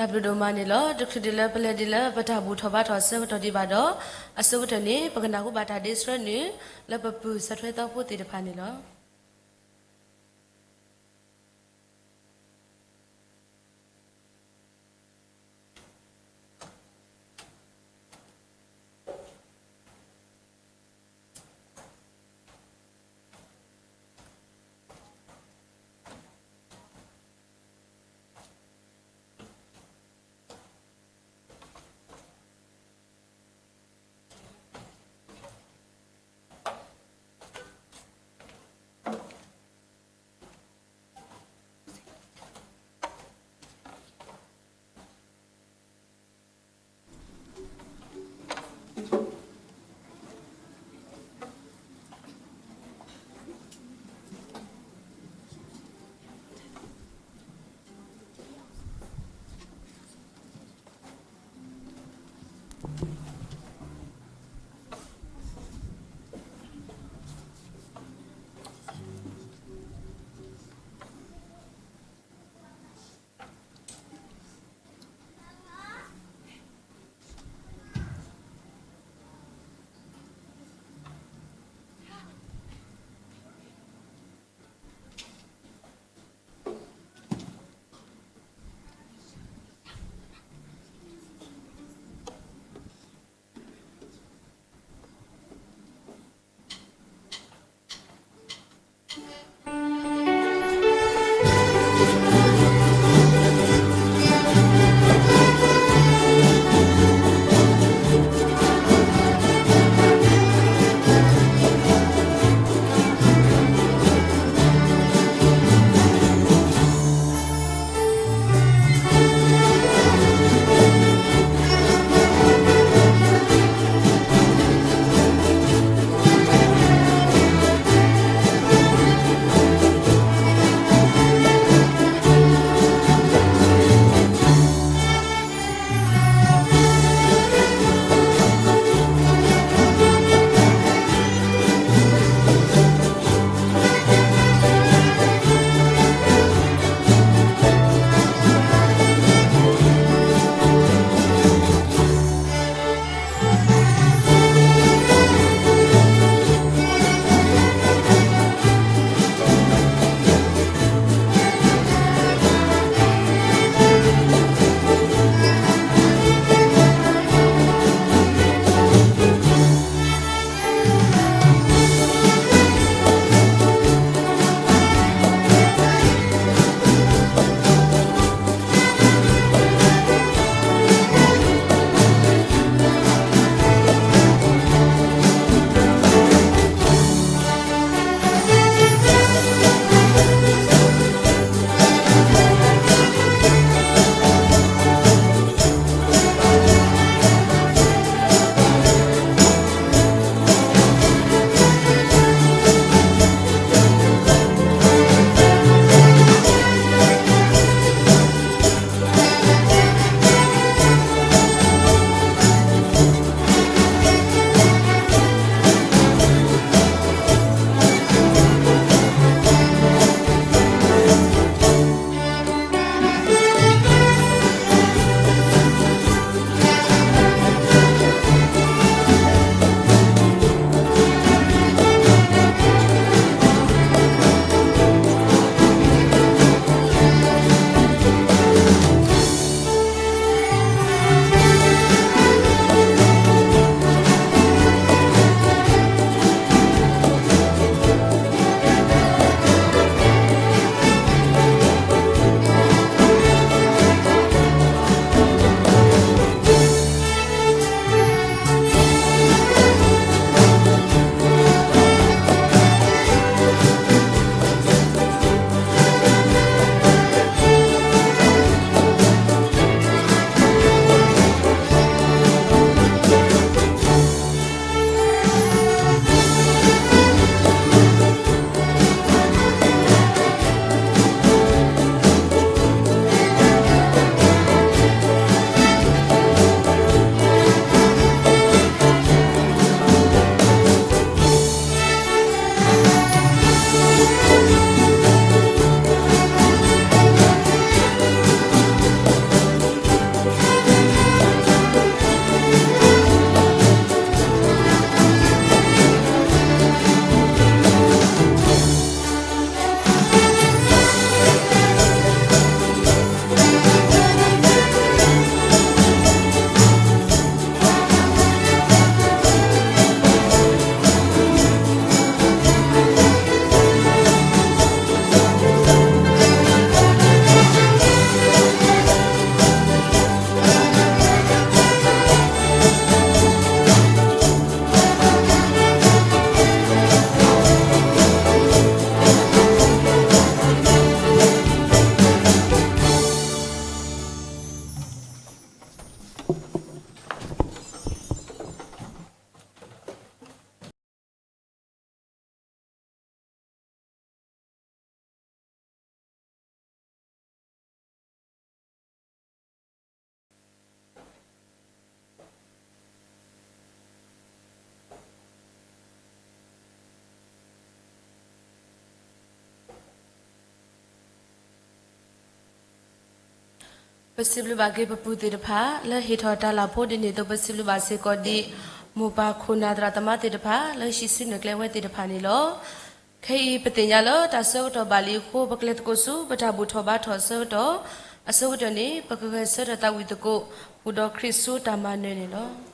တၢ်ဘျုးဒိၣ်မးန့ၣ်လီၤ. တချုးဒံးလၢပလဲၤဒ်လၢပတၢ်ဘူၣ်ထီၣ်ဘါထီၣ်အဆၢကတီၢ်ဒံးဘၣ်ဒီး, အဆိကတၢၢ်န့ၣ် ပကနၢ်ဟူဘၣ်တၢ်ဒ့ဆှၢနုာ် လၢပပုၢ်ဆၢထွဲသီဖိသ့ၣ်တဖၣ်န့ၣ်လီၤ. ပစံးဘျုးဘၣ်က့ၤပပုၢ်သ့ၣ်တဖၣ် လၢဟ့ၣ်ထီၣ်တၢ်လၢ်ဖိဒ်န့ၣ်အသိး ပစံးဘျုးဘၣ်စ့ၢ်ကီးဒ် မိၢ်ပၢ်ခိၣ်နၢ်သရၣ်သမါသ့ၣ်တဖၣ် လၢဟံးစုနဲၣ်ကျဲဝဲသ့ၣ်တဖၣ်န့ၣ်လီၤ. ခဲအံၤပသ့ၣ်ညါလၢတၢ်ဆၢကတီၢ်ဘၣ်လံအဃိ ပကလဲၤသကိးဆူ ပတၢ်ဘူၣ်ထီၣ်ဘါထီၣ်အဆၢကတီၢ်, အဆိကတၢၢ်န့ၣ် ပကဂဲၤဆၢထၢၣ်သးဝံၣ်သကိး ဃုာ်ဒီးခရံာ်ဆူတၢ်မၤနၢၤန့ၣ်လီၤ.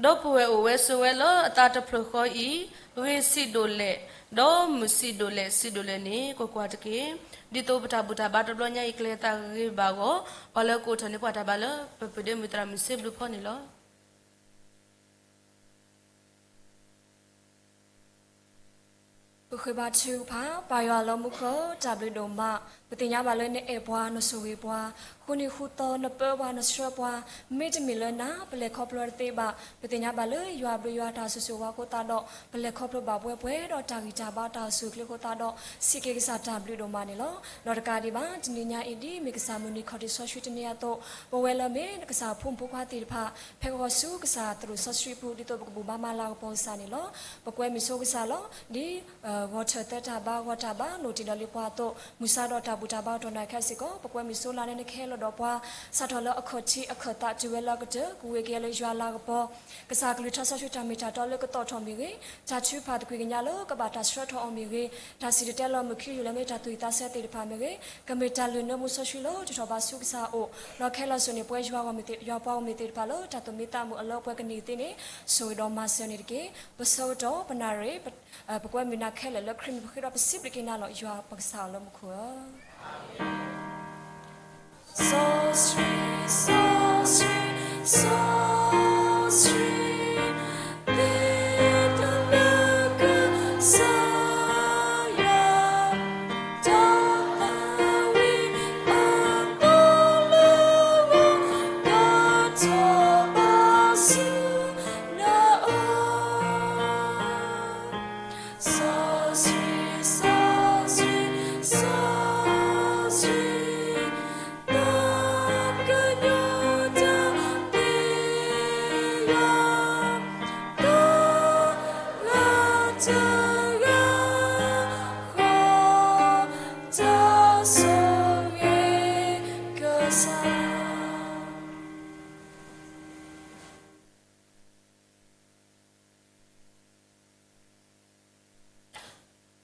ဒီပုၢ်ဝဲၢ်အိၣ်ဝဲဆိးဝဲလၢအသးတဖျၢၣ်ဃီအံၤ, ဂ့ၤဆံးဒိၣ်လဲၣ်, ဒီးမုာ်ဆံးဒိၣ်လဲၣ်ဆံးဒိၣ်လဲၣ်န့ၣ် ကွၢ်ကွၢ်တက့ၢ်. ဒ်သိးပတၢ်ဘူၣ်တၢ်ဘါတဘျီညါအံၤ ကလဲၤသးဂ့ၤဂ့ၤဘၣ်ဂီၢ်, ပှၤလၢကအိၣ်ထီၣ်န့ၢ်ပှၤတၢ်ဘါလၢ ပပုၢ်ဒ့မုၣ်သရၣ်မုၣ်စ့ဘျုးဖီန့ၣ်လီၤ. ပဃ့ဘါထုကဖၣ်. ပၢ်ယွၤလၢမူခိၣ်, တၢ်ဘျုးဒိၣ်မး, ပသ့ၣ်ညါဘၣ်လၢနအဲၣ်ပှၤ နဆိၣ်ဂ့ၤပှၤ, ဃုနံၤဃုသီနပၢပှၤနဆှၢပှၤ, မ့တမ့ၢ်လၢနၤ ပလဲၤခီဖျိတသ့ဘၣ်. ပသ့ၣ်ညါဘၣ်လၢယွၤဘျုးယွၤတၢ်ဆိၣ်ဂ့ၤဆိၣ်ဝါအဃိသတးဒီး ပလဲၤခီဖျိဘၣ်ပှဲၤပှဲၤဒီးတၢ်ဂံၢ်တၢ်ဘါတၢ်အိၣ်ဆူၣ်အိၣ်ချ့အဃိသတးဒီး စံးက့ၤကစၢ်တၢ်ဘျုးဒိၣ်မးန့ၣ်လီၤ. ဒီးတကးဒံးဘၣ် တနံၤညါအံၤဒ်မ့ၢ်ကစၢ်မုၢ်နံၤခီၣ်ထံးစီဆှံတနံၤအသိး ပဝဲလၢမ့ၢ်ကစၢ်ဖိမုၣ်ဖိခွါသ့ၣ်တဖၣ် ဖဲကဃီၤဆူကစၢ်သရိာ်စီဆှံပူၤ ဒ်သိးပကဘူၣ်ဘါမၤလၤကပီၤကစၢ်န့ၣ်လီၤ. ပကွဲမုာ်ဆိကစၢ်လီၤ. ဒ် ဂီၤထၢၣ်သၢတၢ်ဘါ ဂီၤတၢ်ဘါ လိၣ်တ့ၢ်ဒီးလံပှၤအသိး မုၢ်ဆါဒီးတၢ်ဘူၣ်တၢ်ဘါကတီၢ်နၤခဲစ့ၢ်ကီး ပကွဲမုၢ်ဆိလၢနနကဟဲလီၤဒီးပှၤ စးထီၣ်လၢအခီၣ်ထံးအခၢၣ်သးတုၤဝဲလၢအကတၢၢ် ကဝံၤက့ၤလၢယွၤလၤကပီၤ ကစၢ်ကလုၢ်ကထါစီဆှံတၢ်မ့ၢ်တၢ်တီလၢကသီၣ်ထီၣ်မ့ၢ်ဂ့ၤ, တၢ်ထုကဖၣ်သကွံာ်ကညးလၢကဘၣ်တၢ်ဆှၢထီၣ်အီၤမ့ၢ်ဂ့ၤ, တၢ်စံၣ်တဲၤတဲလီၤမုၢ်ခံယူၢ်လၢမ့ၢ်တၢ်သူၣ်ဝံၣ်သးဆၢသ့ၣ်တဖၣ်မ့ၢ်ဂ့ၤ, ကမ့ၢ်တၢ်လုၢ်နၢမူစီဆှံလၢထုးထီၣ်ဘါဆူကစၢ်အအိၣ်, ဒီးခဲလၢာ်စိၤန့ၣ် ပဝဲယွၤပှၤဂီၢ်မုၢ်သ့ၣ်တဖၣ်လၢ တၢ်သူၣ်မံသးမုာ်အလၢပှဲၤကန့ၢ်သ့န့ၣ် ဆိၣ်ဂ့ၤဒီးမၤစၢၤန့ၣ်တက့ၢ်. ပဆၢကတီၢ် ပနၢ်ရ့ၣ် ပကွဲမုၢ်နၤခဲလၢာ်လၢခရံာ်မံၤပဃ့ဒီးပစံးဘျုးက့ၤနၤလီၤ ယွၤပကစၢ်အလၢမူခိၣ်ဧၢ.တၢ်ဘ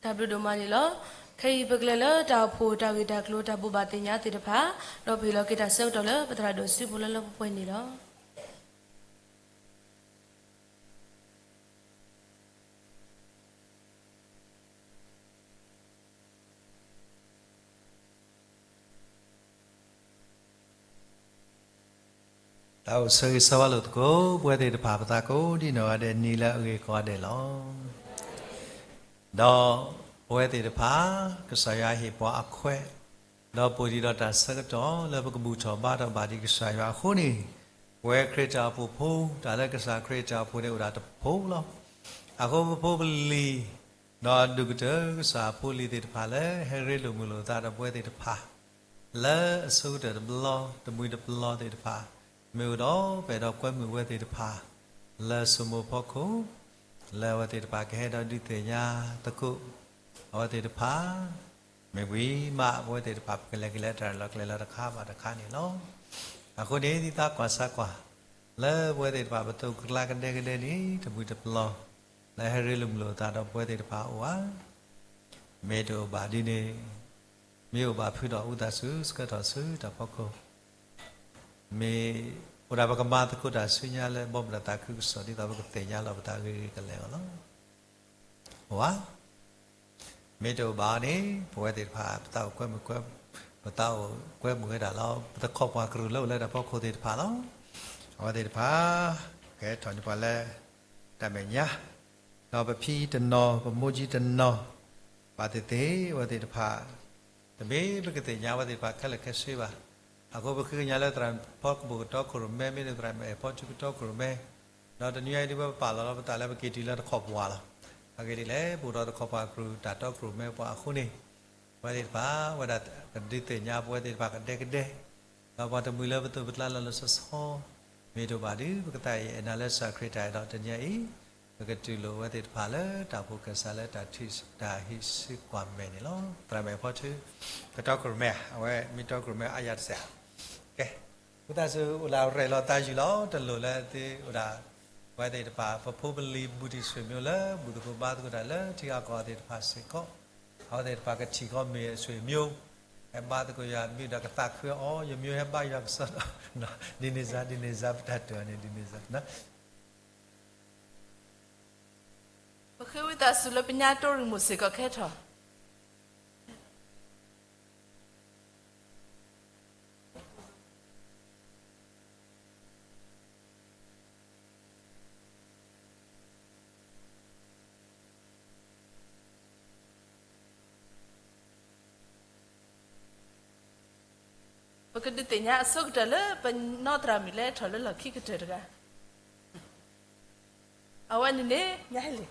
ျုးဒိၣ်မးန့ၣ်လီၤ. ခဲအံၤပကလဲၤလၢတၢ်အိၣ်ဖှိၣ်တၢ်ဂ့ၢ်တၢ်ကျိၤ တၢ်ဘိးဘၣ်သ့ၣ်ညါသ့ၣ်တဖၣ်, ဒီးပဟ့ၣ်လီၤက့ၤတၢ်ဆၢကတီၢ်လၢပသရၣ်ဒိၣ်စုပူၤလၢလၢပှဲၤပှဲၤန့ၣ်လီၤ. တၢ်အိၣ်ဆၢဂ့ၤဆၢဝါလိာ်သကိး ပဝဲသ့ၣ်တဖၣ်ပသးကိးဒ်နီၢ်ဂၤဒဲး နံၤလၢအဂ့ၤကိးဂၤဒဲးလီၤ. ဒီးပဝဲသ့ၣ်တဖၣ် ကစၢ်ယွၤဟ့ၣ်ပှၤအခွဲး, ဒီးပအိၣ်ဒံးဒီးတၢ်ဆၢကတီၢ်လၢပကဘူၣ်ထီၣ်ဘါထီၣ်ဘၣ်ဒံးကစၢ်ယွၤအဃိန့ၣ်, ပဝဲခရံာ်တၢ်အိၣ်ဖှိၣ်ဖိ တၢ်လၢကစၢ်ခရံာ်တၢ်အိၣ်ဖှိၣ်န့ၣ်အိၣ်ဒၣ်တဖိလီၤ. အဃိပဖိပလံၤ ဒီးဒိၣ်ကတၢၢ်ကစၢ်ဖိလံၤသ့ၣ်တဖၣ်လၢ ဟဲရ့လိာ်မုာ်လိာ်သးဒီးပဝဲသ့ၣ်တဖၣ် လၢအဆိကတၢၢ်တဘျီ တမှံၤတပျီသ့ၣ်တဖၣ် မ့ၢ်အိၣ်ဒီးပအဲၣ်ဒိးကွဲမုာ်ဝဲသ့ၣ်တဖၣ် လၢစိမိၤဖီခိၣ် လၢအဝဲသ့ၣ်တဖၣ်ကဟဲဒီးဒုးသ့ၣ်ညါသကိး အဝဲသ့ၣ်တဖၣ် မ့ၢ်ဝံၤမး ပဝဲသ့ၣ်တဖၣ် ပကလဲၤက့ၤလၢတၢ်ရဲၣ်လီၤကျဲၤလီၤတခါဘၣ်တခါန့ၣ်လီၤ. အဃိန့ၣ် ဒ်သိးကွၢ်စၢ်ကွၢ် လၢပဝဲသ့ၣ်တဖၣ် ပသိးကလါကဒဲကဒဲန့ၣ် တမှံၤတပျီ လၢဟဲရ့လိာ်မုာ်လိာ်သးဒီးပဝဲသ့ၣ်တဖၣ်အိၣ်ဧါ. မ့ၢ်တအိၣ်ဘၣ်ဒ်န့ၣ် မ့ၢ်အိၣ်ဘၣ်ဖုဒီး ဝံသးစူၤဆှၢထီၣ်ဆူတၢ်ဖီခိၣ်, မ့ၢ်အိၣ်ဒၣ်ပကမၤသကိးတၢ်ဆူညါလၢ ဘီမုၢ်ဒီးသးခုကစီၣ် ဒ်သိးပကသ့ၣ်ညါလီၤပသးဂ့ၤဂ့ၤကလဲာ်အဂီၢ်လီၤ. အိၣ်ဧါ. မ့ၢ်တအိၣ်ဘၣ်န့ၣ် ပဝဲသ့ၣ်တဖၣ် ပသးအိၣ်ကွဲမုာ်ကွဲ, ပသးအိၣ်ကွဲမုာ်ဝဲဒၣ်လၢ ပတခီပှၤကရူၢ်လၢအိၣ်လၢတၢ်ဖီခိၣ်သ့ၣ်တဖၣ်လီၤ. အဝဲသ့ၣ်တဖၣ် ကဟဲထီၣ်န့ၢ်ပှၤလၢ တၢ်မဲာ်ညါ, ဒီးပဖံတနီၤ ပမိၢ်ကၠံတနီၤ ဘၣ်သ့ၣ်သ့ၣ် အဝဲသ့ၣ်တဖၣ် တမ့ၢ်ပကသ့ၣ်ညါအဝဲသ့ၣ်တဖၣ်ခဲလၢာ်ခဲဆ့ဘၣ်. အဃိပဃ့ကညးလၢသရၣ်ဖီကပိာ်ကတီခိၣ်ရိၣ်မဲ မ့ၢ်လၢသရၣ်မုၣ်အဲၣ်ဖီထုကတီခိၣ်ရိၣ်မဲ, ဒီးတနွံအံၤဒ်ဝဲပပာ်လီၤလီၤပသးလၢပက့ၤတုၤလၢတခီပှၤလီၤ. အဂ့ၢ်ဒ်လဲၣ် ပအိၣ်ဒီးတခီပှၤကရူၢ်တၢ်တီခိၣ်ရိၣ်မဲပှၤအဃိန့ၣ်, အဝဲသ့ၣ်တဖၣ် ဝဲဒၣ်ကဒုးသ့ၣ်ညါပဝဲသ့ၣ်တဖၣ်ကဒဲကဒဲ ဒီးပှၤတမှံၤလၢပသိးပကျါလီၤလီၤဆီဆီ, မ့ၢ်တအိၣ်ဘၣ်ဒီး ပကသးအံၤအဲၣ်နၤလၢကစၢ်ခရံာ်တၢ်အဲၣ်ဒီးတနံၤအံၤ, ပကတူၢ်လိာ်ဝဲသ့ၣ်တဖၣ်လၢတၢ်အိၣ်ဖှိၣ်ကစၢ်လၢတၢ်ထံၣ်တၢ်ဟံးစုကွၢ်မဲာ်န့ၣ်လီၤ. သရၣ်မုၣ်အဲၣ်ဖီထု ကတီခိၣ်ရိၣ်မဲ အဝဲမ့ၢ်တီခိၣ်ရိၣ်မဲအါယၤတစဲးဧါ. ကဲ, ဝံသးစူၤအိၣ်လၢအရဲၣ်လီၤသးယုာ်လီၤ တလိၣ်လၢသ့အိၣ်ဒၣ် ပဝဲသ့ၣ်တဖၣ် ပဖိပလံၤဘူးတံၢ်ဆွေမျိုးလၢ ဘူၣ်သကိးဘါသကိးတၢ်လၢထံဂၤကီၢ်ဂၤသ့ၣ်တဖၣ်စ့ၢ်ကီး, အဝဲသ့ၣ်တဖၣ်ကထံၣ်ကီးမ့ၢ်အဆွေမျိုး, ဟဲဘါသကိးယၤမ့ၢ်ဒီးကသးခုအီၤ ယမျိုးဟဲဘါယွၤကစီဒီ, ဒ်န့ၣ်စါ ဒ်န့ၣ်စါ ပတၢ်တိာ်န့ၣ် ဒ်န့ၣ်စါ. ပဃ့ဝံသးစူၤလၢပညါတိရံၣ်မိၢ်စ့ၢ်ကီးကဟဲထီၣ် ပကဒုးသ့ၣ်ညါအဆိကတၢၢ်လၢပနီၢ်သရၣ်မုၣ်လၢထီၣ်လၢလီၢ်ခံကတၢၢ်တဂၤ, အဝဲန့ၣ်န့ၣ် ညါဟဲလံ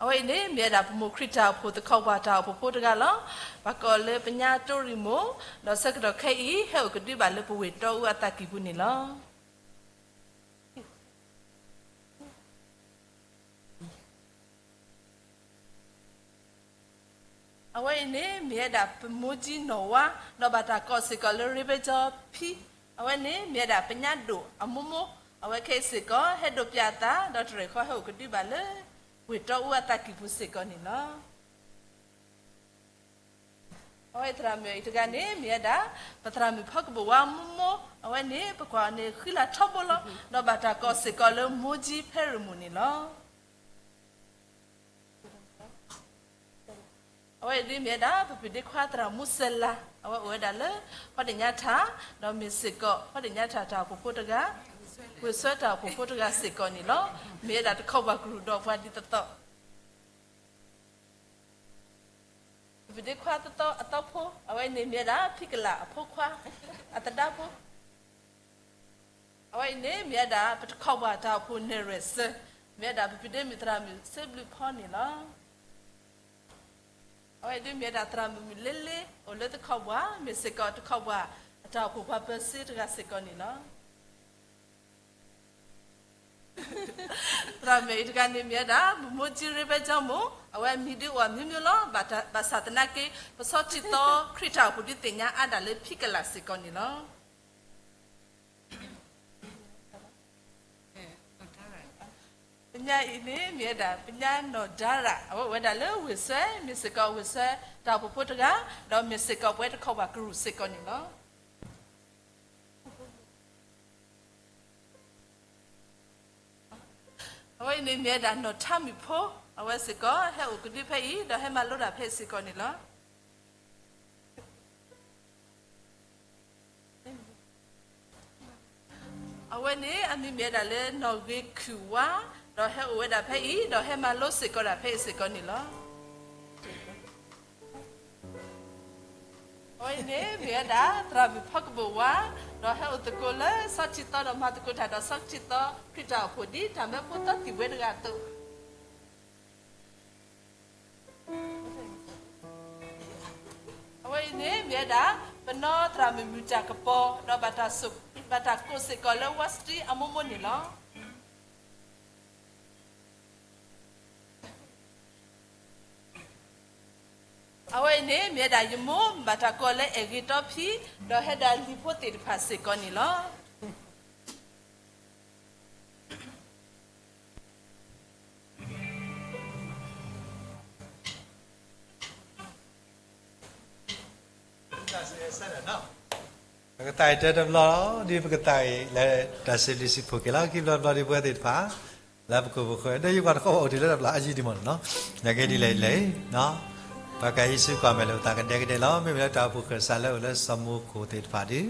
အဝဲအံၤန့ၣ် မ့ၢ်ဝဲဒၣ်ပမိၢ်ခရံာ်တၢ်အိၣ်ဖှိၣ်သခီပၤတၢ်အိၣ်ဖှိၣ်ဖိတဂၤလီၤ. ပှၤကိးလၢပညါတိရံၣ်မိၢ်, ဒီးဆၢကတီၢ်ခဲအံၤ ဟဲအိၣ်ကဒုဘၣ်လၢပဝ့ၢ်တီအူအသးကံၢ်ပူၤန့ၣ်လီၤ. အဝဲအံၤန့ၣ် မ့ၢ်ဝဲဒၣ်ပမိၢ်ကၠံနီၢ်ဝါ, ဒီးဘၣ်တၢ်ကိးစ့ၢ်ကီးလၢ ရ့ဘဲကၠီဖံ, အဝဲန့ၣ် မ့ၢ်ဝဲဒၣ်ပညါဒိၣ်အမိၢ်မိၢ်, အဝဲခဲအံၤစ့ၢ်ကီး ဟဲဒိးပၠးအသး ဒီးတရဲၣ်ဃီဟဲအိၣ်ကဒုဘၣ်လၢ ဝ့ၢ်တီအူအသးကံၢ်ပူၤစ့ၢ်ကီးန့ၣ်လီၤ. အဝဲသရၣ်မုၣ်အံၤတဂၤန့ၣ် မ့ၢ်ဝဲဒၣ် ပသရၣ်မုၣ်ဖီကပိာ်ဝါမိၢ်မိၢ်, အဝဲန့ၣ် ပကွၢ်အီၤန့ၣ် ဃံလၤထီဘိလီၤ, ဒီးဘၣ်တၢ်ကိးစ့ၢ်ကီးလၢ မိၢ်ကၠံဖဲရမိၢ်န့ၣ်လီၤ. အဝဲအံၤဒ်မ့ၢ်ဝဲဒၣ် ပပဒ့ခွါသရၣ်မူစဲလး, အဝဲအိၣ်ဝဲဒၣ်လၢ ဖီဒ့ၣ်ညါထၣ်, ဒီးမ့ၢ်စ့ၢ်ကီး ဖီဒ့ၣ်ညါထၣ်တၢ်အိၣ်ဖှိၣ်ဖိတဂၤ, ဝ့ၢ်စွဲတၢ်အိၣ်ဖှိၣ်ဖိတဂၤစ့ၢ်ကီးန့ၣ်လီၤ. မ့ၢ်ဝဲဒၣ်တခီပှၤကရူၢ်ဒီးပှၤဒ်သိးသိး ပပဒ့ခွါသီသီအသီဖိ, အဝဲန့ၣ်မ့ၢ်ဝဲဒၣ် ဖံကလးအဖိခွါ, အသဒါဖိ. အဝဲအံၤန့ၣ် မ့ၢ်ဝဲဒၣ် ပတခီပှၤတၢ်အိၣ်ဖှိၣ်နဲၣ်ရွဲၣ်စၢၤ, မ့ၢ်ဝဲဒၣ် ပပဒ့မုၣ်သရၣ်မုၣ်စ့ဘျုးဖီန့ၣ်လီၤ. အဝဲအံၤဒ်မ့ၢ်ဝဲဒၣ် သရၣ်မုၣ်မုၢ်လ့လ့ အိၣ်လၢတခီပှၤ, မ့ၢ်စ့ၢ်ကီးတခီပှၤ အတၢ်အိၣ်ဖှိၣ်ပှၤပၢၤစ့တဂၤစ့ၢ်ကီးန့ၣ်လီၤ. သရၣ်မုၣ်အံၤတဂၤန့ၣ်မ့ၢ်ဝဲဒၣ် ပမိၢ်ကၠံရ့ဘဲကၠီမိၢ်, အဝဲအမံၤဒ်အိၣ်အမျိုးမျိုးလီၤ. ဘၣ်ဆၣ်သနာ်က့ ပဆီထံသီခရံာ်တၢ်အိၣ်ဖှိၣ်ဒုးသ့ၣ်ညါအါဒၣ်လၢ ဖံကလးစ့ၢ်ကီးန့ၣ်လီၤ. ပညါအံၤန့ၣ် မ့ၢ်ဝဲဒၣ် ပညါနီၢ်ဒါရၣ်, အဝဲအိၣ်ဝဲဒၣ်လၢဝ့ၢ်စွဲ, မ့ၢ်စ့ၢ်ကီးဝ့ၢ်စွဲတၢ်အိၣ်ဖှိၣ်ဖိတဂၤ, ဒီးမ့ၢ်စ့ၢ်ကီးပဝဲတခီပှၤကရူၢ်စ့ၢ်ကီးန့ၣ်လီၤ. အဝဲအံၤန့ၣ်မ့ၢ်ဝဲဒၣ်နီၢ်ထါမုၣ်ဖိ, အဝဲစ့ၢ်ကီးဟဲအိၣ်ကဒုဖဲအံၤ ဒီးဟဲမၤလိတၢ်ဖဲအံၤစ့ၢ်ကီးန့ၣ်လီၤ. အဝဲန့ၣ် အမံၤမ့ၢ်ဝဲဒၣ်လၢနီၣ်ဂ့ၤခုၣ်ဝါ, ဒီးဟဲအိၣ်ဝဲဒၣ်ဖဲအံၤ, ဒီးဟဲမၤလိစ့ၢ်ကီးဒၣ်ဖဲအံၤစ့ၢ်ကီးန့ၣ်လီၤ. အဝဲအံၤန့ၣ် မ့ၢ်ဝဲဒၣ်သရၣ်မုၣ်ဖီကဘိၣ်ဝါ, ဒီးဟဲအိၣ်သကိးလၢစီၤထံသီ ဒီးမၤသကိးတၢ်ဒီးစီၤထံသီ ခရံာ်တၢ်အိၣ်ဖှိၣ်ဒ်တၢ်မၢဖိသီတံၢ်ဝဲတဂၤအသိး. အဝဲအံၤန့ၣ် မ့ၢ်ဝဲဒၣ် ပနီၢ်သရၣ်မုၣ်မုၢ်တၢ်ကပီၤ, ဒီးဘၣ်တၢ် ဘၣ်တၢ်ကိးစ့ၢ်ကီးလၢ Wesley အမိၢ်မိၢ်န့ၣ်လီၤ. အဝဲအံၤန့ၣ် မ့ၢ်ဝဲဒၣ်ယမိၢ် ဘၣ်တၢ်ကိးလၢအဲၣ်ဂ့ၤတီဖံ, ဒီးဟဲဒၣ်လံာ်ဖိသ့ၣ်တဖၣ်စ့ၢ်ကီးန့ၣ်လီၤ. ပကသးအံၤတၢတဘျီ, ဒ်ပကသးအံၤလၢ တၢ်စံးဘျုးစံးဖှိၣ်က့ၤလီၤခံဘျီတဘျီ ဒ်ပဝဲသ့ၣ်တဖၣ် လၢပကအိၣ်ဖှိၣ်ဃဲ ဒီးယကွၢ်တခီအိၣ်တ့ၢ်လၢတဘျီအယံၤဒံးမ့ၢ်န့ၣ်လီၤ. နာ်က့ဒ်လဲၣ်ဒ်လဲၣ်, ပကဟံးစုကွၢ်မဲာ်လိာ်သးကဒဲကဒဲလီၤ. မ့မ့ၢ်လၢတၢ်အိၣ်ဖှိၣ်ဃဲစးလၢအိၣ်လၢစီၤမိၤခိၣ်သ့ၣ်တဖၣ်ဒီး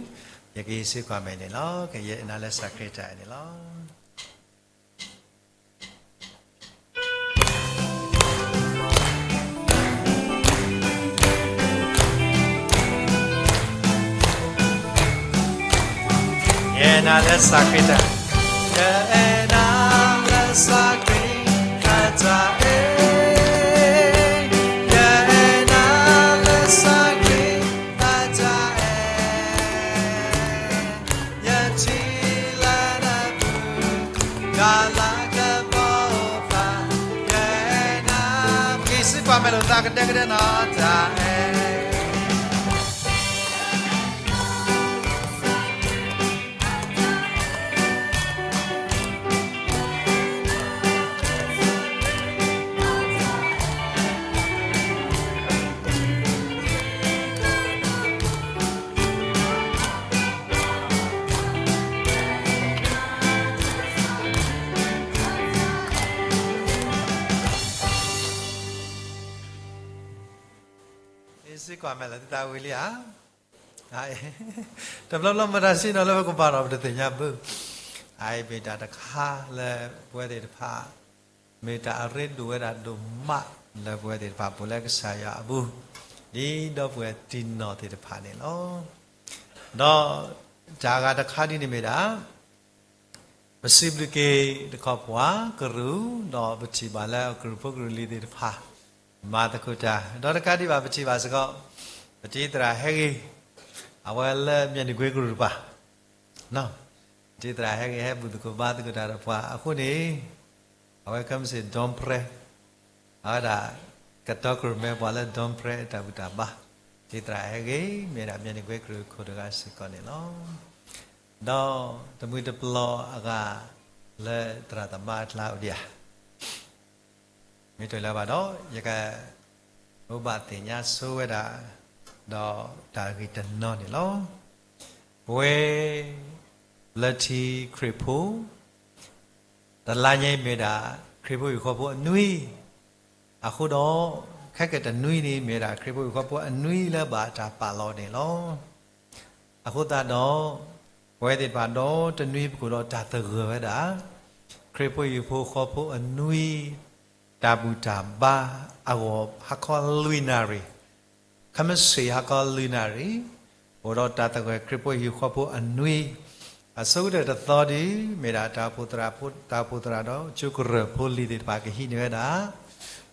ယကဟံးစုကွၢ်မဲာ်န့ၣ်လီၤ. ကယဲၢ်နၤလၢစးခရံာ်တၢ်န့ၣ်လီၤ. ယအဲၣ်နၤလၢစးခရံာ်တၢ်, ယအဲၣ်နၤလၢစးခရံာ်အတၢ်အဲၣ်, ယအဲၣ်နၤလၢစးခရံာ်အတၢ်အဲၣ်, ယထံၣ်လၢနပူၤ ကလၤကပီၤပၤ, ယအဲၣ်နၤ, ပကဟံးစုကွၢ်မဲာ်လိာ်သးကဒဲကဒဲနီၤ တၢ်အဲၣ် စ့ၢ်ကီးမဲာ်လီၤ သုသးဝံၤလံဧါ. တဘျီဘျီမတၤစံၣ်နီၤလၢပကဘၣ်ဒီးပတသ့ၣ်ညါဘၣ်. အအံၤမ့ၢ်တၢ်တခါလၢပဝဲသ့ၣ်တဖၣ် မ့ၢ်တၢ်အရ့ဒိၣ်ဝဲဒၣ်ဒိၣ်မးလၢပဝဲသ့ၣ်တဖၣ် ပအိၣ်လၢကစၢ်ယွၤအပူၤ ဒ်ဒီပုၢ်ဝဲၢ်တံၢ်နီၢ်သ့ၣ်တဖၣ်န့ၣ်လီၤ. ဒီးတၢ်အဂၤတခါဒ်န့ၣ်မ့ၢ်ဒၣ် ပစံးဘျုးက့ၤတခီပှၤကရူၢ် ဒီးပထံၣ်ဘၣ်လၢကရူၢ်ဖိကရူၢ်လံၤသ့ၣ်တဖၣ် မၤသကိးတၢ် ဒီးတကးဒံးဘၣ် ပထံၣ်ဘၣ်စ့ၢ်ကီး ပတံၤသရၣ်ဟဲဂ့ၤ အဝဲလၢ မြနီကွင်း ကရူၢ်တပၤ ပတံၤသရၣ်ဟဲဂ့ၤ ဟဲဘူၣ်သကိးဘါသကိးတၢ်ဒီးပှၤအဃိန့ၣ် အဝဲခဲမုၢ်ဆ့ၣ် Don Pré အဝဲဒၣ် ကတီကရၢၢ်မဲပှၤလၢ Don Pré အတၢ်ဘူၣ်တၢ်ဘါ တံၤသရၣ်ဟဲဂ့ၤ မ့ၢ်ဒၣ် မြနီကွင်း ကရူၢ်ခိၣ်တဂၤစ့ၢ်ကီးန့ၣ်လီၤ. ဒီးတမှံၤတပျီၤအဂၤလၢသရၣ်သမါအကျါအိၣ်ဒံးဧါ မ့ၢ်တလၢဘၣ်ဒီး ယက ဘိးဘၣ်သ့ၣ်ညါဆိဝဲဒၣ် ဒီးတၢ်ဂ့ၢ်တနီၤန့ၣ်လီၤ. ပဝဲ လၢထံခရံာ်ဖိ တလါညါအံၤမ့ၢ်ဒၣ် ခရံာ်ဖိဟံၣ်ဃီဖိအနွံ အဃိဒီး ခဲကနွံန့ၣ် မ့ၢ်ဒၣ်ခရံာ်ဖိဟံၣ်ဃီဖိအနွံလၢ ဘၣ်တၢ်ပာ်လီၤန့ၣ်လီၤ. အဃိသတးဒီး ပဝဲသ့ၣ်တဖၣ်ဒီတနွံ ပကအိၣ်ဒီးတၢ်သဂၢၢ်ဝဲဒၣ် ခရံာ်ဖိဟံၣ်ဖိဃီဖိအနွံ တၢ်ဘူၣ်တၢ်ဘါအဂီၢ် ဟါခီလွံၢ်နၣ်ရံၣ်, ခဲမုၢ်ဆ့ၣ်ဟါခီလွံၢ်နၣ်ရံၣ် အိၣ်ဒီးတၢ်သဂၢၢ်ခရံာ်ဖိဟံၣ်ဖိဃီဖိအနွံ, အဆိကတၢၢ်တသီဒု မ့ၢ်ဒၣ်တၢ်အိၣ်ဖှိၣ်သရၣ်ဖိ, တၢ်အိၣ်ဖှိၣ်သရၣ်ဒီးကၠိကရၢၢ်ဖိလံၤသ့ၣ်တဖၣ်ကဟံးန့ၢ်ဝဲဒၣ်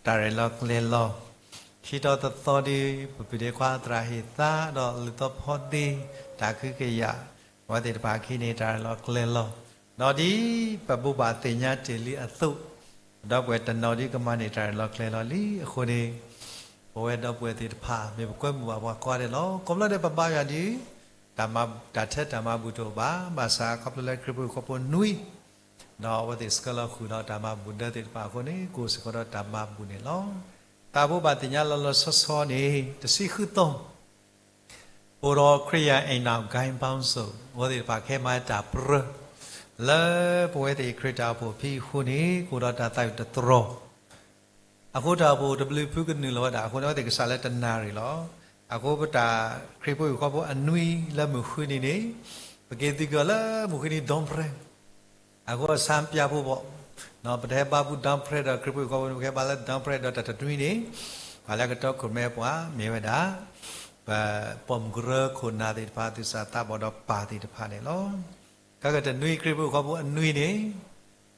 တၢ်ရဲၣ်လီၤကျဲၤလီၤ, ခံတီၤတသီဒု ပပုၢ်ဒ့ခွါသရၣ်ဟ့ၣ်သါ ဒီးလံာ်သီဖီသ့ တၢ်ခုကယာ် အဝဲသ့ၣ်တဖၣ်ကဟံးန့ၢ်တၢ်ရဲၣ်လီၤကျဲၤလီၤ, ဒီးဒ်ပဘိးဘၣ်သ့ၣ်ညါတ့ၢ်လံအသိး, ဒီပုၢ်ဝဲၢ်တနီၤဒုကမၤန့ၢ်တၢ်ရဲၣ်လီၤကျဲၤလီၤလံအဃိန့ၣ်, ပဝဲဒီပုၢ်ဝဲၢ်သ့ၣ်တဖၣ် မ့ၢ်ပကွဲမုာ်ဘၣ်ပှၤကိးဂၤဒဲးလီၤ. ခီဖျိလၢပဘါယွၤဒု တၢ်မၤ, တၢ်ထဲတၢ်မၤဘူၣ်တအိၣ်ဘၣ်, ဘၣ်ဆၣ်ခီဖျိလၢခရံာ်ဖိဟံၣ်ဖိဃီဖိနွံ, ဒီးအဝဲသ့ၣ်ဆှၢလီၤဃုာ်ဒီးတၢ်မၤဘူၣ်ဒၢသ့ၣ်တဖၣ်အဃိန့ၣ် ကအိၣ်စ့ၢ်ကီးဒီးတၢ်မၤဘူၣ်န့ၣ်လီၤ. တၢ်ဘိးဘၣ်သ့ၣ်ညါလီၤလီၤဆီဆီန့ၣ် တဆံဃုသီ အိၣ်ဒီးခရံာ်ယၤ အိမ်ထောင်ဂိုဏ်းပေါင်းစုံ အဝဲသ့ၣ်တဖၣ်ကဟဲမၤတၢ်ပြၢ လၢပဝဲသ့ၣ်ခရံာ်တၢ်အိၣ်ဖှိၣ်ဖံးအဃိန့ၣ် ကအိၣ်ဒီးတၢ်သးအုးတတြီၤ, အဃိတၢ်အိၣ်ဖှိၣ်တဘျုးဖုကနုာ်လီၤဝဲဒၣ်အဃိန့ၣ် အဝဲသ့ၣ်ကစးလၢတနၣ်ရံၣ်လီၤ. အဃိပတၢ်ခရံာ်ဖိဟံၣ်ဖိဃီဖိအနွံလၢမုၢ်ဃုနံၤန့ၣ် ပက့ၤသုးက့ၤအီၤလၢမုၢ်ဃုနံၤ Don Pré အဃိအဆၣ်ပျၢ်ဖိဘီၣ်, ပတဟဲဘါပူၤ down prayer ဒီးခရံာ်ဖိဟံၣ်ဖိဃီဖိန့ၣ် ပကဟဲဘါလၢ down prayer ဒီးတၢ်တနွံန့ၣ်, ပှၤလၢကတီခိၣ်ရိၣ်မဲပှၤမ့ၢ်ဝဲဒၣ် ပပိာ်မုၣ်ကရၢခိၣ်နၢ်သ့ၣ်တဖၣ် သူၣ်စၢ်သးဘီၣ်ဒီးပၢ်သ့ၣ်တဖၣ်န့ၣ်လီၤ. ခဲကတနွံခရံာ်ဖိဟံၣ်ဖိဃီဖိအနွံန့ၣ်,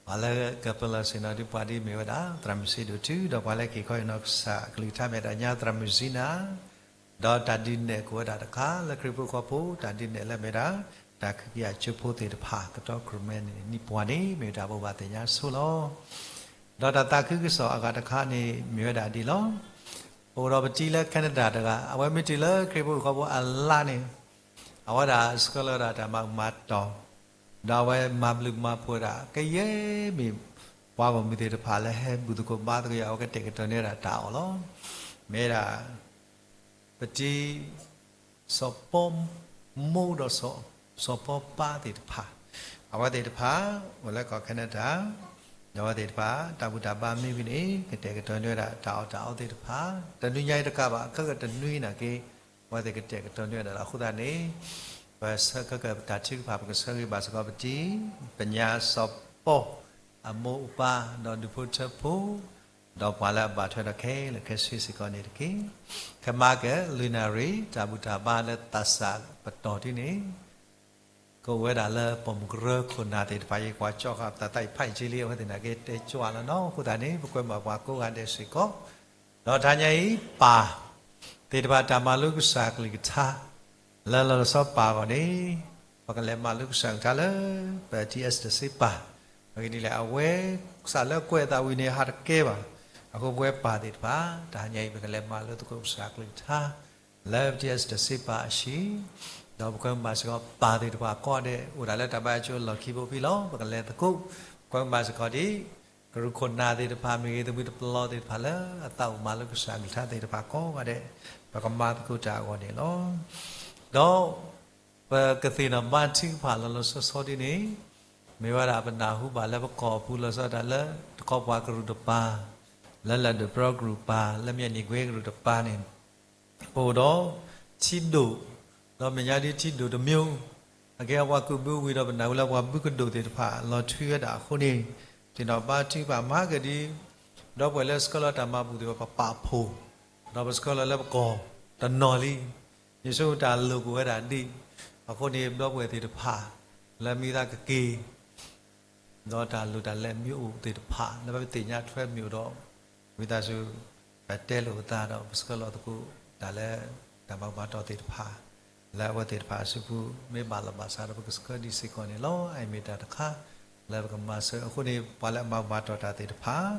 ပှၤလၢကပလီၢ်ဆ့ၣ်နီၤဒုးပှၤဒ်မ့ၢ်ဝဲဒၣ် သရၣ်မုၣ်စ့ဒိၣ်ထူ ဒီးပှၤလၢက့ၤခီဟ့ၣ်နီၤကစၢ်အကလုၢ်ကထါမ့ၢ်ဝဲဒၣ် ညါသရၣ်မုၣ်စံနၤ ဒီးတၢ်ဒုးနဲၣ်ကိးဝဲဒၣ်တခါလၢခရံာ်ဖိဟံၣ်ဖိဃီဖိ တၢ်ဒုးနဲၣ်လၢမ့ၢ်ဝဲဒၣ် တၢ်ခုကယၤကၠိဖိသ့ၣ်တဖၣ် ကတီခိၣ်ရိၣ်မဲန့ၣ် နံၣ်ပှၢ်န့ၣ် မ့ၢ်ဝဲဒၣ်ဘိးဘၣ်သ့ၣ်ညါဆိလီၤ. ဒီးတၢ်သးခုကစီၣ်အဂၤတခါန့ၣ် မ့ၢ်ဝဲဒၣ်ဒ်လီၤ. အိၣ်ဒီးပတံၤလၢ Canada တဂၤ အဝဲမ့ၢ်တုၤလၢခရံာ်ဖိဟံၣ်ဖိဃီဖိအလါန့ၣ်, အဝဲဒၣ်ဆှၢလီၤဝဲဒၣ်တၢ်မၤကမၤတီၢ်, ဒီးအဝဲမၤဘျုးမၤဖှိၣ်ဝဲဒၣ် ကယဲၢ်မ့ၢ်ပှၤဂီၢ်မုၢ်သ့ၣ်တဖၣ်လၢဟဲဘူၣ်သကိးဘါသကိး အဝဲကတဲာ်ကတီၤန့ၢ်ဝဲဒၣ်တၢ်အီၣ်လီၤ. မ့ၢ်ဒၣ် ပတံၤ စီၤပီမိၢ်ဒီး စီၤပီပၢ်သ့ၣ်တဖၣ်, အဝဲသ့ၣ်တဖၣ် အိၣ်လၢကီၢ် Canada, ဒီးအဝဲသ့ၣ်တဖၣ် တၢ်ဘူၣ်တၢ်ဘါမ့ၢ်ဝံၤန့ၣ် ကတဲာ်ကတီၤန့ၢ်ဝဲဒၣ်တၢ်အီၣ်တၢ်အီသ့ၣ်တဖၣ်, တနွံညါအံၤတကးဘၣ် ခဲကတနွံနာ်က့ အဝဲသ့ၣ်ကတဲာ်ကတီၤန့ၢ်ဝဲဒၣ်လီၤ. အဃိသတးန့ၣ် ပဆၢခဲကတၢၢ်တၢ်ထုကဖၣ် ပကဆၢဂ့ၤဘၣ်စ့ၢ်ကီးပတံၤ ပညါစီၤပီ အမိၢ်အပၢ် ဒီးဒူၣ်ဖိထၢဖိ ဒီးပှၤလၢအဘၣ်ထွဲဒီးခဲလၢာ်ခဲဆ့စ့ၢ်ကီးန့ၣ်တက့ၢ်. ခဲမၤက့ၤ လွံၢ်နၣ်ရံၣ် တၢ်ဘူၣ်တၢ်ဘါလၢသးစၢ်ပတီၢ်ဒ်န့ၣ် ကအိၣ်ဝဲဒၣ်လၢပိာ်မုၣ်ကရၢခိၣ်နၢ်သ့ၣ်တဖၣ် ယကွၢ်ကၠီဃာ်ပသးသးအံၤဖးယံာ်က့လံ အဝဲသ့ၣ်နာ်က့တဲကၠီလီၤနီၤ. အဃိသတးန့ၣ် ပကွဲမုာ်ပှၤကိးဂၤဒဲးစ့ၢ်ကီး, ဒီးတဟါညါအံၤ ပၢ်သ့ၣ်တဖၣ်တၢ်မၤလိကစၢ်အကလုၢ်ကထါ လၢလီၤဆီပၢ်အဂီၢ်န့ၣ် ပကလဲၤမၤလိကစၢ်အကလုၢ်ကထါလၢ ပ T S တဆ့ပၢ်, အဂ့ၢ်ဒ်လဲၣ် အဝဲကစၢ်လၢကွဲးအသးဝံၤန့ၣ် ဟးတကဲဘၣ်. အဃိပဝဲပၢ်သ့ၣ်တဖၣ် တဟါညါအံၤ ပကလဲၤမၤလိသကိးကစၢ်အကလုၢ်ကထါ လၢ T S တဆ့ပၢ်အဟံၣ်, ဒီးပကွဲမုာ်ဘၣ်စ့ၢ်ကီးပၢ်သ့ၣ်တဖၣ်ကိးဂၤဒဲး အိၣ်ဒၣ်လၢတၢ်ဘါယွၤကၠိလီၢ်ခံဘိဖဲလီၤ. ပကလဲၤသကိး ကွဲမုာ်ဘၣ်စ့ၢ်ကီးဒ် ကရူၢ်ခိၣ်နၢ်သ့ၣ်တဖၣ် မ့ၢ်ဂ့ၤ သမုၢ်တပျီသ့ၣ်တဖၣ်လၢ အသးအိၣ်မၤလိကစၢ်အကလုၢ်ကထါသ့ၣ်တဖၣ်ကိးဂၤဒဲး ပကမၤသကိးတၢ်အဂီၢ်န့ၣ်လီၤ. ဒီး ပကသ့ၣ်နီၣ်ဘါထုကဖၣ်လီၤလီၤဆီဆီဒ်န့ၣ် မ့ၢ်ဝဲဒၣ်ပနၢ်ဟူဘၣ်လၢပကီၢ်ပူၤလီၤဆီဒၣ်တၢ်လၢ တကီၢ်ပှၤကရူၢ်တပၤ, လၢလၢၢ်ဒိၣ်ပြီကရူၢ်ပၤ, လၢမၠဲၣ်နံၣ်ကွ့ကရူၢ်တပၤန့ၣ် ပအိၣ်ဒီး ထံဒိၣ်, ဒီးမဲာ်ညါဒ်ထံဒိၣ်တမံၤ, အကဲပှၤကူးဘုဝံၤဒီးပနၢ်ဟူလၢပှၤဘုကဒိၣ်သ့ၣ်တဖၣ် လီၤထွံဝဲဒၣ်အဃိန့ၣ်, သ့ၣ်နီၣ်ဘါထုကဖၣ်မၤကဒံ, ဒီပုၢ်ဝဲၢ်လၢဆှၢလီၤတၢ်မၤဘူၣ်သ့ၣ်တဖၣ် ပပာ်ဖှိၣ်, ဒီးပဆှၢလီၤလၢပကီၢ်တနီၤလံ, ယဆိကမိၣ်တၢ်လိၣ်ကအိၣ်ဝဲဒၣ်ဒ်, အဃိန့ၣ် ဒီပုၢ်ဝဲၢ်သ့ၣ်တဖၣ် လၢမ့ၢ်သးကက့ၤ ဒီးတၢ်လိၣ်တၢ်လဲၤမ့ၢ်အိၣ်သ့ၣ်တဖၣ် လၢပသ့ၣ်ညါထွဲမ့ၢ်အိၣ်ဒီး ဝံသးစူၤ ပတဲလိာ်ပသးဒီး ပဆှၢလီၤသကိးတၢ်လၢ တၢ်မၤဘူၣ်မၤတီၢ်သ့ၣ်တဖၣ် လၢအဝဲသ့ၣ်တဖၣ်အစုပူၤ မ့ၢ်ဘၣ်လီၤဘၣ်စးဒီး ပကဆှၢဒံးစ့ၢ်ကီးန့ၣ်လီၤ. အအံၤမ့ၢ်တၢ်တခါ လၢပကမၤစၢၤအဃိန့ၣ် ပှၤလၢအမၤဘူၣ်မၤတီၢ်တၢ်သ့ၣ်တဖၣ်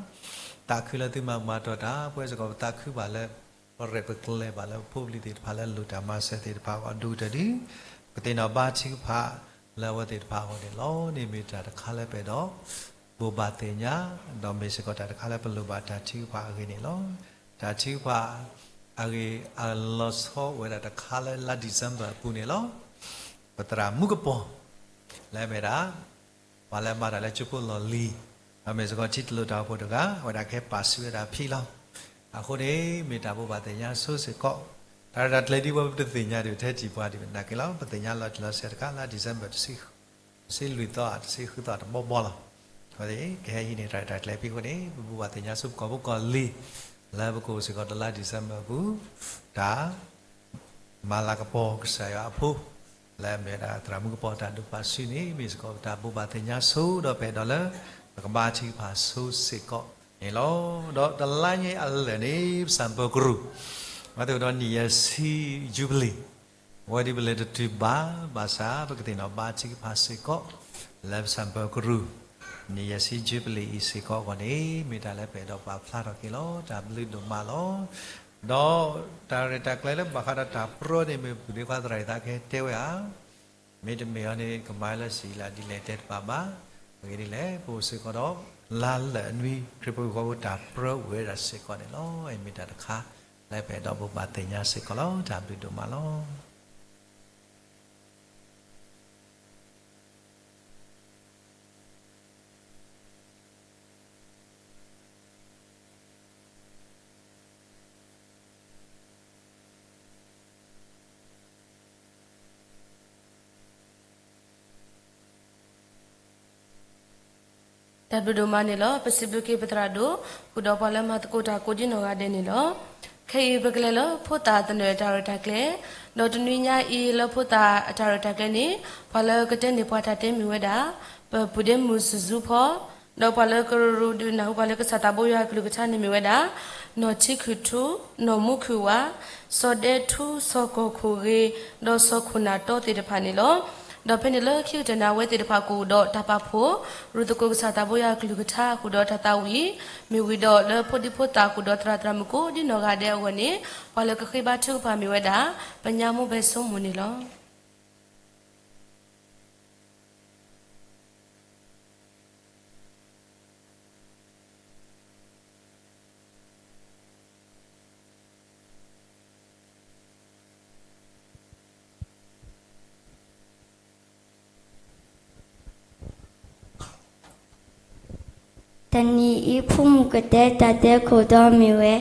သးခုလၢသုမၤဘူၣ်မၤတီၢ်တၢ် ပဝဲစ့ၢ်ကီးပသးခုဘၣ်လၢ ပရဲၣ်ပကျဲၤဘၣ်လၢပဖိပလံၤသ့ၣ်တဖၣ်လၢ လိၣ်တၢ်မၤစၢၤသ့ၣ်တဖၣ်အဂီၢ် ဒိၣ်ကတၢၢ်ဒ် ပကသ့ၣ်နီၣ်ဘါထုကဖၣ်လၢအဝဲသ့ၣ်တဖၣ်အဂီၢ်န့ၣ်လီၤ. န့ၣ်မ့ၢ်တၢ်တခါလၢပအဲၣ်ဒိး ဘိးဘၣ်သ့ၣ်ညါ ဒီးမ့ၢ်စ့ၢ်ကီးတၢ်တခါလၢပလိၣ်ဘၣ်တၢ်ထုကဖၣ်အဂ့ၢ်န့ၣ်လီၤ. တၢ်ထုကဖၣ်အဂ့ၢ်အလီၤဆီအိၣ်ဝဲဒၣ်တခါလၢလါ December အပူၤန့ၣ်လီၤ. ပသရၣ်မူကပီၤ လၢအမ့ၢ်ဒၣ် ပှၤလၢအမၤတၢ်လၢကၠိဖိလီၢ်လံၤ ဒီးမ့ၢ်စ့ၢ်ကီးထံတလိၣ်တၢ်အိၣ်ဖှိၣ်တဂၤ အဝဲဒၣ်ကဟဲပာ်စုဝဲဒၣ်ဖံးလီၤ. အဃိန့ၣ် မ့ၢ်တၢ်ဘိးဘၣ်သ့ၣ်ညါဆိစ့ၢ်ကီး တၢ်ရဲၣ်တၢ်ကျဲၤဒ်ပဝဲပတသ့ၣ်ညါဒီး ပတဟဲထံၣ်ပှၤဒံးဘၣ်နာ်က့လီၤ. ပသ့ၣ်ညါလီၤတံၢ်လီၤဆဲးတခါလၢ December တဆံလွံၢ်သီ တဆံဃုသီတဘီဘီလီၤ. အဃိန့ၣ် ကဟဲဟံးန့ၢ်တၢ်ရဲၣ်တၢ်ကျဲၤဖံးအဃိန့ၣ် ပဘိးဘၣ်သ့ၣ်ညါဆိပကီၢ်ဖိကီၢ်လံၤ လၢပကအိၣ်စ့ၢ်ကီးတလါ December အပူၤ တၢ် မၤလၤကပီၤကစၢ်ယွၤအဖိ လၢအမ့ၢ်ဝဲဒၣ်သရၣ်မူကပီၤတၢ်ဒိးပာ်စုန့ၣ် မ့ၢ်စ့ၢ်ကီးပတၢ်ဘိးဘၣ်သ့ၣ်ညါဆိ ဒီးပအဲၣ်ဒိးလၢ ပကဘါထုကဖၣ်ဆိစ့ၢ်ကီးန့ၣ်လီၤ. ဒီးတလါညါအလၢာ်န့ၣ် ပစံၣ်ပၢၤကရူၢ် ဝဲသ့ၣ်ဒီးနံၣ်ယဲၢ်ဆံ Jubilee အဝဲဒ်ပလဲၤတတုၤဘၣ် ဘၣ်ဆၣ်ပကသ့ၣ်နီၣ်ဘါထုကဖၣ်စ့ၢ်ကီး လၢပစံၣ်ပၢၤကရူၢ် နံၣ်ယဲၢ်ဆံ Jubilee အံၤစ့ၢ်ကီးအဂီၢ်န့ၣ် မ့ၢ်တၢ်လၢပအဲၣ်ဒိးပာ်ဖျါထီၣ်က့ၤလီၤ. တၢ်ဘျုးဒိၣ်မးလီၤ. ဒီးတၢ်ရဲၣ်တၢ်ကျဲၤလၢဘၣ်ဃးဒီးတၢ်ပြၢန့ၣ် မ့ၢ်ပူၤဒ့ခွါသရၣ်အံၤသးကဟဲတဲဝဲဧါ မ့တမ့ၢ်အီၤန့ၣ် ကမၤလၢဆံးလၢဒ်လဲၣ်တဲတဘၣ်ဘၣ်. အဂ့ၢ်ဒ်လဲၣ် ပအိၣ်စ့ၢ်ကီးဒီး လါလၢာ်အနွံ ခရံာ်ဖိဟံၣ်ဖိဃီဖိတၢ်ပြၢအိၣ်ဝဲဒၣ်စ့ၢ်ကီးန့ၣ်လီၤ. အံၤမ့ၢ်တၢ်တခါ လၢပအဲၣ်ဒိးဘိးဘၣ်သ့ၣ်ညါစ့ၢ်ကီးလီၤ. တၢ်ဘျုးဒိၣ်မးလီၤ. တၢ်ဘျုးဒိၣ်မးန့ၣ်လီၤ. ပစံးဘျုးက့ၤပသရၣ်ဒိၣ် ဃုာ်ဒီးပှၤလၢမၤသကိးတၢ်ကိးဒ်နီၢ်ဂၤဒဲးန့ၣ်လီၤ. ခဲအံၤပကလဲၤလၢဖိသၣ်သနၢၣ်အတၢ်ရဲၣ်တၢ်ကျဲၤ, ဒီးတနွံညါအံၤလၢဖိသၣ်အတၢ်ရဲၣ်တၢ်ကျဲၤန့ၣ် ပှၤလၢကတဲန့ၢ်ပှၤတၢ်တဲမ့ၢ်ဝဲဒၣ် ပပုၢ်ဒ့မုၣ်စုၤစုၤဖီ, ဒီးပှၤလၢကရူၢ်ဒုးနၢ်ဟူပှၤလၢကစၢ်သးဘိယွၤအကလုၢ်ကထါန့ၣ်မ့ၢ်ဝဲဒၣ် နီၢ်ထံခုၣ်ထူ, နီၢ်မူခုၣ်ဝါ, စီၤဒဲထူ, စီၤကီၢ်ခိၣ်ဂ့ၤ, ဒီးစီၤခိၣ်နၢ်တီသ့ၣ်တဖၣ်န့ၣ်လီၤ. ဒီးဖဲန့ၣ်လၢခံကတၢၢ်န့ၣ် အဝဲသ့ၣ်တဖၣ်ကအိၣ်ဒီးတၢ်ပာ်ဖှိၣ် ရူၢ်သကိးကစၢ်သးဘိယွၤအကလုၢ်ကထါ ဃုာ်ဒီးတၢ်သးဝံၣ်, မ့ၢ်ဝံၤဒီးလၢဖိဒံဖိသၣ်ဃုာ်ဒီးသရၣ်သရၣ်မုၣ်ကိးဒ်နီၢ်ဂၤဒဲးအဂီၢ်န့ၣ် ပှၤလၢကဃ့ဘါထုကဖၣ်မ့ၢ်ဝဲဒၣ် ပညါမိၢ်ဘဲဆိမိၣ်န့ၣ်လီၤ. တနံၤအံၤ ဖိမုၣ်ကတဲတၢ်တဲခိၣ်တီမ့ၢ်ဝဲ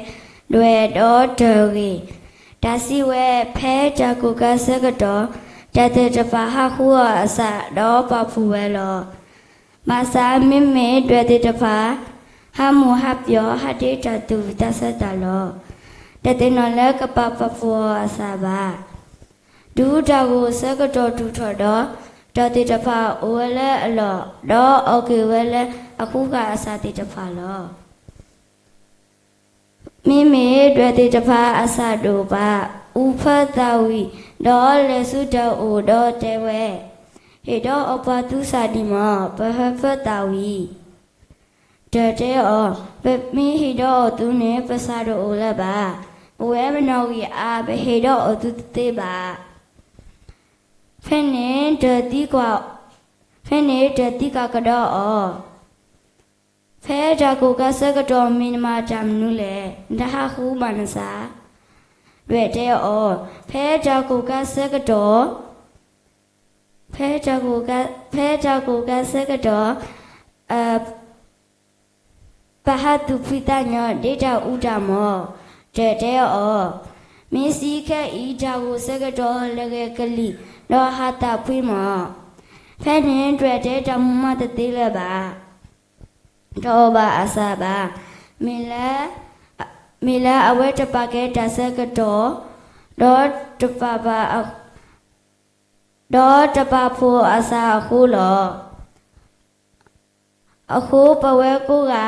ဒွဲၣ်ဒီးတၢၢ်ဂ့ၢ်, တၢ်စံးဝဲ ဖဲတၢ်ကိၢ်ကးဆၢကတီၢ် တၢ်သ့ၣ်တဖၣ်ဟးဃုအီၤအသး ဒီးပာ်ဖှိၣ်ဝဲလီၤ. ဘၣ်ဆၣ်မ့မ့ၢ်ဒွဲၣ်သ့ၣ်တဖၣ် ဟးမိၢ်ဟးပၠီၤ ဟးဒ့တၢ်သူၣ်ဝံၣ်သးဆၢတၢ်လီၤ. တသ့ၣ်နီၣ်လၢကဘၣ်ပာ်ဖှိၣ်အီၤအသးဘၣ်. တုၤတၢ်ဂိၢ်ဆၢကတီၢ်တုၤထီၣ်ဒီး တၢ်သ့ၣ်တဖၣ်အိၣ်ဝဲလၢအလီၢ် ဒီးအီၣ်က့ၤဝဲလၢအဃုဃာ်အသးသ့ၣ်တဖၣ်လီၤ. မ့မ့ၢ်ဒွဲၣ်သ့ၣ်တဖၣ်အသးတအိၣ်ဘၣ်, အူဖၢသးဝံၣ်, ဒီးလဲၤဆူတၢ်အိၣ်ဒီးတဲဝဲ, ဟ့ၣ်ဒီးအီၣ်ပှၤသုသးဒံးမး, ပဟၢဖၢသးဝံၣ်. တၢၢ်တဲအီၤ, ပမ့ၢ်ဟ့ၣ်ဒီးအီၣ်သုန့ၣ် ပသးတအိၣ်လၢၤဘၣ်. ပဝဲပနီၣ်ဂံၢ်အါ ပဟ့ၣ်ဒီးအီၣ်သုတသ့ဘၣ်. ဖဲန့ၣ်တၢၢ်သံကွၢ်, ဖဲန့ၣ်တၢၢ်သံကွၢ်ကဒီးအီၤ, ဖဲတၢ်ကိၢ်ကးဆၢကတီၢ် မ့ၢ်နမၤတၢ်မနုၤလဲၣ်, နတဟးဃုဘၣ်နသး. ဒွဲၣ်တဲအီၤ, ဖဲတၢ်ကိၢ်ကးဆၢကတီၢ် ဖဲတၢ်ကိၢ်ကး, ဖဲတၢ်ကိၢ်ကးဆၢကတီၢ်, ပဟးသူၣ်ဖှံသးညီ ဒ့တၢ်အူတၢ်မီၤ. တၢၢ်တဲအီၤ, မ့ၢ်စံးခဲအံၤ တၢ်ဂိၢ်ဆၢကတီၢ် လဲၤဂဲၤကလံၣ် ဒီးဟးသးဖှံမီၤ. ဖဲန့ၣ်ဒွဲၣ်တဲတၢ်မူမးတသ့လၢၤဘၣ်. တအီၣ်ဘၣ်အသးဘၣ်. မ့ၢ်လၢ, မ့ၢ်လၢအဝဲတပာ်ကဲတၢ်ဆၢကတီၢ်, ဒီးတပာ်ဘၣ်, ဒီးတပာ်ဖှိၣ်အသးအဃိလီၤ. အဃိပဝဲကိးဂၤ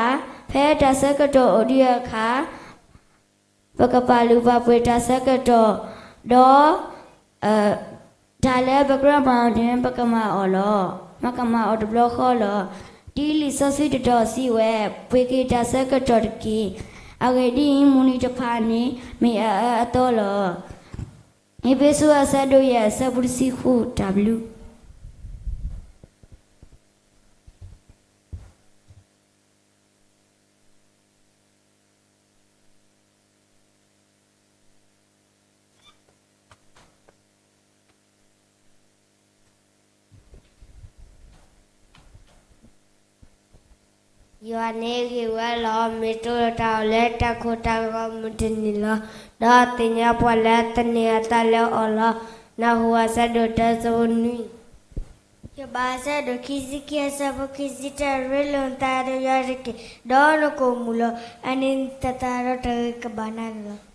ဖဲတၢ်ဆၢကတီၢ်အိၣ်ဒံးအခါ ပကပာ်လုၢ်ပာ်ပှ့ၤတၢ်ဆၢကတီၢ်, ဒီး တၢ်လၢပကြၢးမၤအီၤန့ၣ် ပကမၤအီၤလီၤ. ပကမၤအီၤတဘျီဃီလီၤ. ဒ်လံာ်စီဆှံတတီၤစံးဝဲ, ပှ့ၤက့ၤတၢ်ဆၢကတီၢ်တက့ၢ်. အဂ့ၢ်ဒ်အံၤ, မုၢ်နံၤတဖၣ်န့ၣ် မ့ၢ်အအၢအသီလီၤ. အ့းဖ့းစူးအဆၢဒိၣ်ယဲၢ်အဆၢဖိတဆံဃု, တၢ်ဘျုး. ယွၤန့ၣ်ဂ့ၤဝဲလီၤ. မ့ၢ်တိၢ်တၢ်အီၣ်လၢတၢ်ကိၢ်တၢ်ဂီၤမုၢ်တနံၤလီၤ. ဒီးသ့ၣ်ညါပှၤလၢသန့ၤအသးလၢအီၤလီၤ. နၢ်ဟူအဆၢဒိၣ်တၢ အဆၢဖိနွံ, ယဘၣ်အဆၢဒိၣ်ခံဆံခံ အဆၢဖိခံဆံတၢ, ရ့လိာ်နသးဒီးယွၤတက့ၢ်, ဒီးနကအိၣ်မုာ်လီၤ. အန့ၣ်နသးဒီးတၢ်ဂ့ၤကဘၣ်နၤန့ၣ်လီၤ.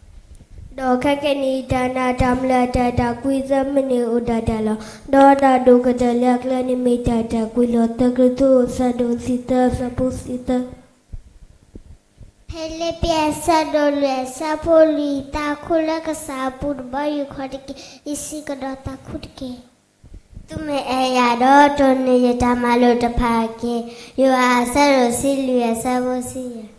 ဒီးခဲကနံၣ်အံၤ တၢ်နာ်တၢ်မုၢ်လၢ်တၢ်အဲၣ်တၢ်ကွံသၢမံးနံးအိၣ်ဒၣ်တၢ်လီၤ. ဒီးတၢ်ဒိၣ်ကတၢၢ်လၢအကျဲန့ၣ်မ့ၢ်တၢ်အဲၣ်တၢ်ကွံလီၤ. သၢကရံၣ်သူးအဆၢဒိၣ်သံသၢ အဆၢဖိသံသၢ, ဖံလံးပံးအဆၢဒိၣ်လွံၢ်အဆၢဖိလွံၢ်, သးခုလၢကစၢ်အပူၤတဘီယူၢ်ဃီတက့ၢ်. ယစံးကဒီးသးခုတက့ၢ်. သုမ့ၢ်အဲၣ်ယၤဒီးတိၢ်န့ၢ်ယတၢ်မၤလိာ်တဖၣ်တက့ၢ်. ယိၤဟၣ်အဆၢဒိၣ်တဆံလွံၢ်အဆၢဖိတဆံယဲၢ်.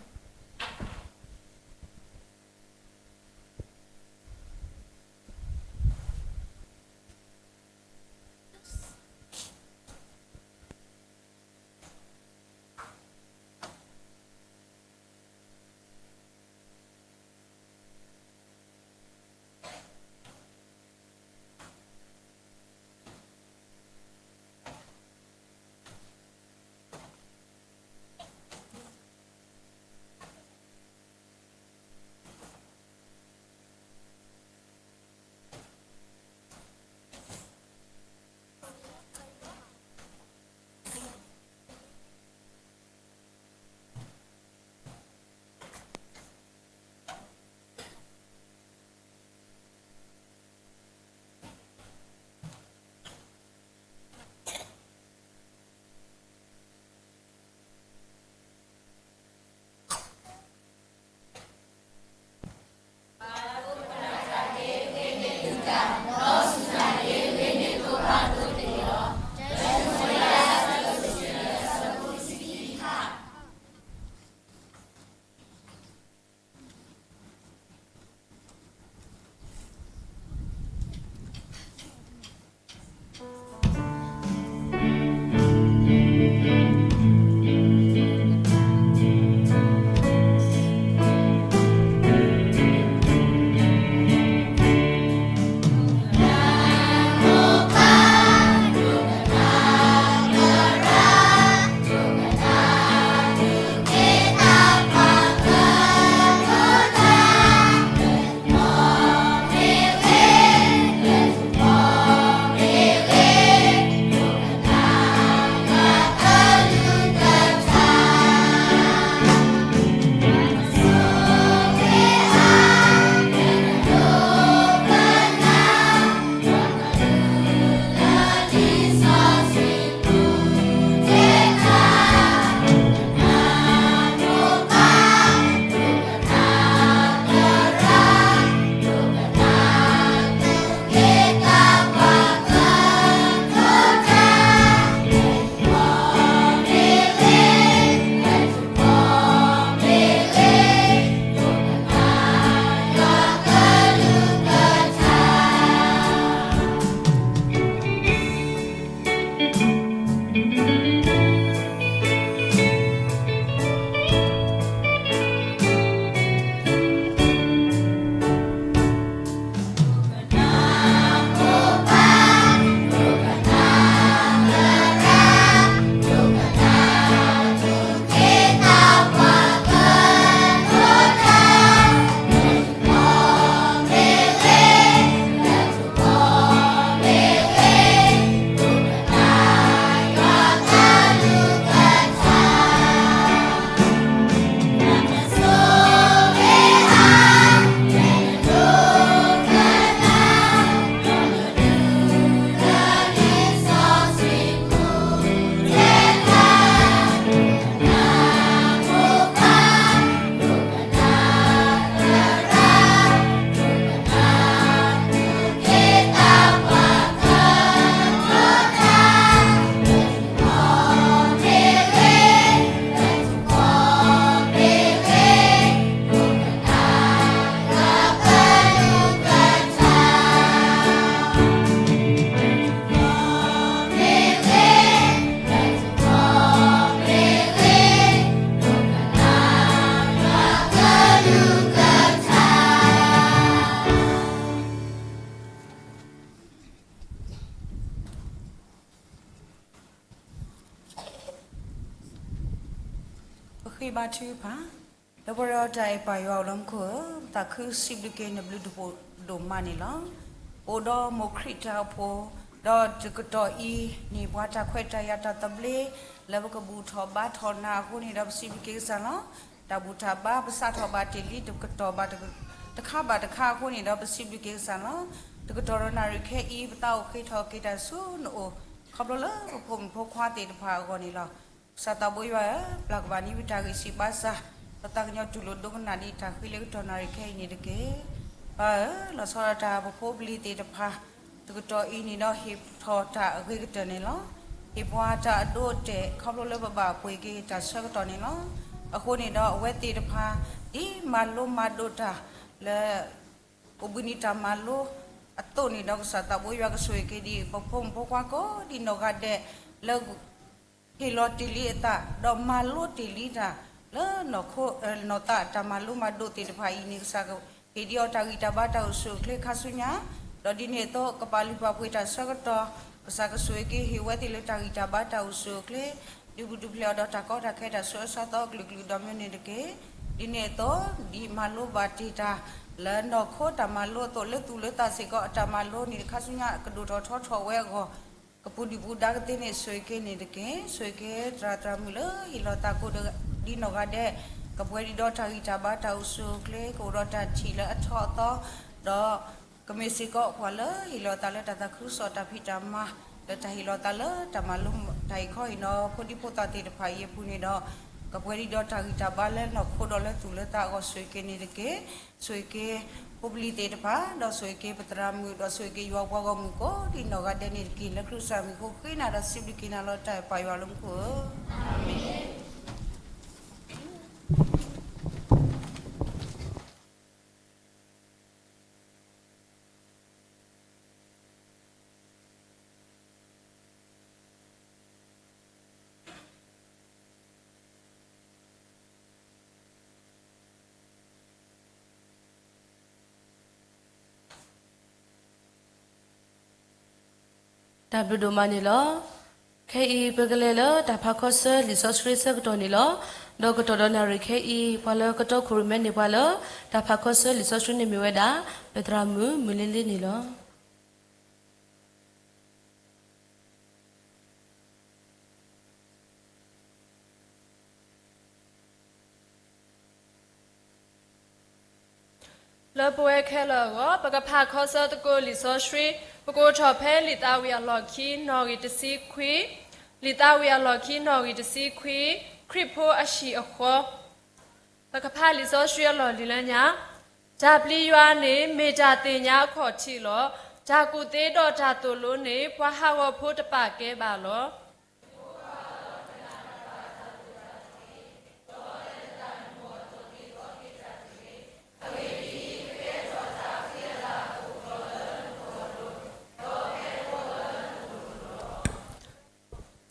ဃ့ဘါထုကဖၣ်, လၢပှဲၤဒီးတၢ်အဲၣ်ပၢ်ယွၤအိၣ်လၢမူခိၣ်ဧၢ, ပသးခုစံးဘျုးက့ၤနဘျုးဒိၣ်မးန့ၣ်လီၤ. ပအိၣ်ဒီးမိၢ်ခရံာ်တၢ်အိၣ်ဖှိၣ်, ဒီးတကတီၢ်အံၤန့ၣ် ပှၤတၢ်ခွဲးတၢ်ယာ်တၢ်သဘျ့ လၢပကဘူၣ်ထီၣ်ဘါထီၣ်နၤအဃိန့ၣ်ဒီး ပစံးဘျုးက့ၤကစၢ်လီၤ. တၢ်ဘူၣ်တၢ်ဘါပစးထီၣ်ဘၣ်တ့ၢ်လံ တကတီၢ်ဘၣ်တက တခါဘၣ်တခါအဃိန့ၣ်ဒီး ပစံးဘျုးက့ၤကစၢ်လီၤ. တကတီၢ်ဒီးနၣ်ရံၣ်ခဲအံၤ ပသးအိၣ်ဃ့ထီၣ်က့ၤတၢ်ဆူနအိၣ် ခီဖျိလၢပဖိမုၣ်ဖိခွါသ့ၣ်တဖၣ်အဂီၢ်န့ၣ်လီၤ. ကစၢ်သးဘိယွၤဧၢ, ပျၢ်ကဘၣ်န့ၢ်ဝံတၢ်ဂံၢ်စၢ်ဘါစၢ်, ပသးကညီၤတူၢ်လိာ်ဒိကနၣ်ဒံးတၢ်ဃ့လၢကတီၢ်နၣ်ရံၣ်ခဲအံၤန့ၣ်တက့ၢ်. ပၢ်ဧၢ, လီၤဆီဒၣ်တၢ်ပဖိပလံၤသ့ၣ်တဖၣ် တကတီၢ်အံၤန့ၣ်ဒီး ဟ့ၣ်ထီၣ်တၢ်အဂ့ၤကတၢၢ်န့ၣ်လီၤ. ဟ့ၣ်ပှၤတၢ်အဒိအတဲာ် ခီဖျိလၢပဘၣ်ပှ့ၤက့ၤတၢ်ဆၢကတီၢ်န့ၣ်လီၤ. အဃိန့ၣ်ဒီး အဝဲသ့ၣ်တဖၣ် ဒ်မၤလိမၤဒိးတၢ်လၢ အိၣ်ဘှံးနံၤတၢ်မၤလိအသိးန့ၣ်ဒီး ကစၢ်သးဘိယွၤကဆိၣ်ဂ့ၤက့ၤဒံး ပဖိမုၣ်ဖိခွါကိးဒံးနီၢ်ဂၤဒဲး လၢ ဟ့ၣ်လီၤတ့ၢ်လံအသး ဒီးမၤလိတ့ၢ်လံတၢ် လၢနီၢ်ခိ နီၢ်သးတၢ်မၤလိမၤဒိးသ့ၣ်တဖၣ်အံၤန့ၣ် ကစၢ်ကဟ့ၣ်ဒံးအီၤတၢ်ဂံၢ်တၢ်ဘါတၢ်အိၣ်ဆူၣ်အိၣ်ချ့ခါဆူညါ, ဒီးဒ်န့ၣ်အသိး ကပာ်လုၢ်ပာ်ပှ့ၤတၢ်ဆၢကတီၢ်, ကစၢ်ကဆိၣ်ဂ့ၤက့ၤဟ့ၣ်ဝဲသ့ၣ်လၢတၢ်ဂံၢ်တၢ်ဘါတၢ်အိၣ်ဆူၣ်အိၣ်ချ့, ဒုးဘူးဒုးဖျဲးအီၤဒီးတၢ်ကီတၢ်ခဲတၢ်ဆူးအဆါသီအကလုာ်ကလုာ်ဒီးမ့ၢ်န့ၣ်တက့ၢ်. ဒ်န့ၣ်အသိး ဒ်မၤလိဘၣ်တ့ၢ်တၢ် လၢနီၢ်ခိတၢ်မၤလိအသိး လၢသူၣ်လၢသးစ့ၢ်ကီး အတၢ်မၤလိန့ၣ်တခါဆူညါ ကဒိၣ်ထီၣ်ထီထီၣ်ဝဲအဂီၢ် ကပူၤဒုၣ်ပူၤဒါကသ့န့ၣ် ဆိၣ်ဂ့ၤက့ၤန့ၣ်တက့ၢ်. ဆိၣ်ဂ့ၤက့ၤသရၣ်သရၣ်မုၣ်လၢဟ့ၣ်လီၤသးကိးဒံး ဒ်နီၢ်ဂၤဒဲး ကပှဲၤဒံးဒီးတၢ်ဂံၢ်တၢ်ဘါတၢ်အိၣ်ဆူၣ်အိၣ်ချ့ ကအိၣ်ဒီးတၢ်ထံၣ်လၢအထီအသီ, ဒီးကမ့ၢ်စ့ၢ်ကီးပှၤလၢဟ့ၣ်လီၤသးလၢတၢ်သးခုကစီၣ်တၢ်ဖံးတၢ်မၤ လၢတၢ်ဟ့ၣ်လီၤသးလၢတၢ်မၤလိ တၢ်အံၤခီအံၤနီၤ ဖိဒံဖိသၣ်သ့ၣ်တဖၣ်အံၤအပူၤန့ၣ်ဒီး ကပှဲၤဒံးဒီးတၢ်ဂံၢ်တၢ်ဘါလၢနီၢ်ခိဒီးလၢသူၣ်လၢသးအဂီၢ် ဆိၣ်ဂ့ၤက့ၤန့ၣ်တက့ၢ်. ဆိၣ်ဂ့ၤက့ၤ ဖိပလံၤသ့ၣ်တဖၣ် ဒီးဆိၣ်ဂ့ၤက့ၤပသရၣ်မုၣ် ဒီးဆိၣ်ဂ့ၤက့ၤယွၤပှၤဂီၢ်မုၢ်ကိးဒံးနီၢ်ဂၤဒဲးန့ၣ်တက့ၢ်. လၢခရံာ်စၢ်မံၤအဃိ ဃ့နၤဒီးစံးဘျုးက့ၤနၤလီၤ တၢ်အဲၣ်ပၢ်ယွၤလၢမူခိၣ်ဧၢ. တၢ်ဘျုးဒိၣ်မးန့ၣ်လီၤ. ခဲအံၤပကလဲၤလၢတၢ်ဖးခီဆၢလံာ်စီဆှံဆၢကတီၢ်န့ၣ်လီၤ. ဒီးကတီၢ်ဒီးနၣ်ရံၣ်ခဲအံၤ ပှၤလၢကတီခိၣ်ရိၣ်မဲန့ၢ်ပှၤလၢ တၢ်ဖးခီဆၢလံာ်စီဆှံန့ၣ်မ့ၢ်ဝဲဒၣ် ပသရၣ်မုၣ်မုၢ်လ့လ့န့ၣ်လီၤ. လၢပဝဲခဲလၢာ်အဂီၢ် ပကဖးခီဆၢသကိးလံာ်စီဆှံ, ပကအိးထီၣ်ဖဲလံာ်သးဝံၣ်အလီၢ်ခံနီၣ်ဂံၢ်တဆံခွံ, လံာ်သးဝံၣ်အလီၢ်ခံနီၣ်ဂံၢ်တဆံခွံ, ခရံာ်ဖိအဟံၣ်အဃီ ပကဖးလံာ်စီဆှံအလီၢ်လံၤလၢညါ, တၢ်ပျံၤယွၤန့ၣ် မ့ၢ်တၢ်သ့ၣ်ညါအခီၣ်ထံးလီၤ. တၢ်ကူၣ်သ့ဒီးတၢ်သိၣ်လိန့ၣ် ပှၤဟးဂီၤဖိတပာ်ကဲဘၣ်လီၤ.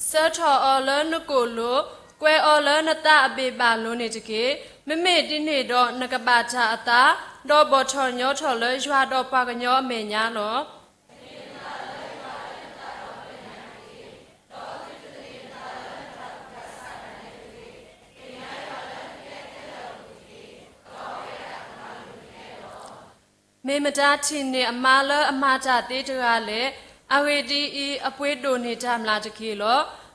ဆှၢထီၣ်အီၤလၢနကိာ်လိၤ, ကွဲးအီၤလၢနသးအဘ့ၣ်ဘၣ်လိၤန့ၣ်တက့ၢ်. မ့မ့ၢ်ဒ်န့ၣ်ဒီး နကဘၣ်တၢ်အသး, ဒီးဘီၣ်ထီၣ်ညီထီၣ်လၢယွၤဒီးပှၤကညီအမဲာ်ညါလီၤ. မ့ၢ်မတၤထံၣ်န့ၢ်အမါလၢအမၤတၢ်သ့တဂၤလဲၣ်. အဂ့ၢ်ဒ်အံၤ, အပှ့ၤဒိၣ်န့ၢ်တၢ်မျၢ်တက့ၢ်လီၤ.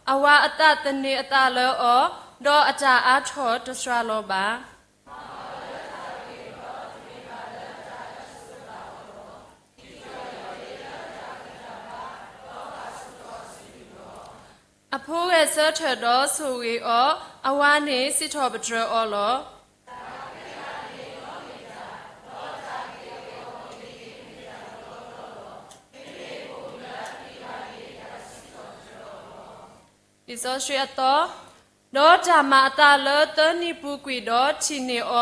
အဝၤအသးသန့ၤအသးလၢအီၤ, ဒီးအတၢ်အါထီၣ်တစှၤလီၤဘၣ်. အဖိဂဲၤဆၢထၢၣ်ဒီးဆိၣ်ဂ့ၤအီၤ, အဝၤန့ၣ်စံးထီၣ်ပတြၢၤအီၤလီၤ. လံာ်စီဆှံအသီ, ဒီးတၢ်မၤအသးလၢသၢနံၣ်ပူၤကွံာ်ဒီးထံၣ်န့ၢ်အီၤ,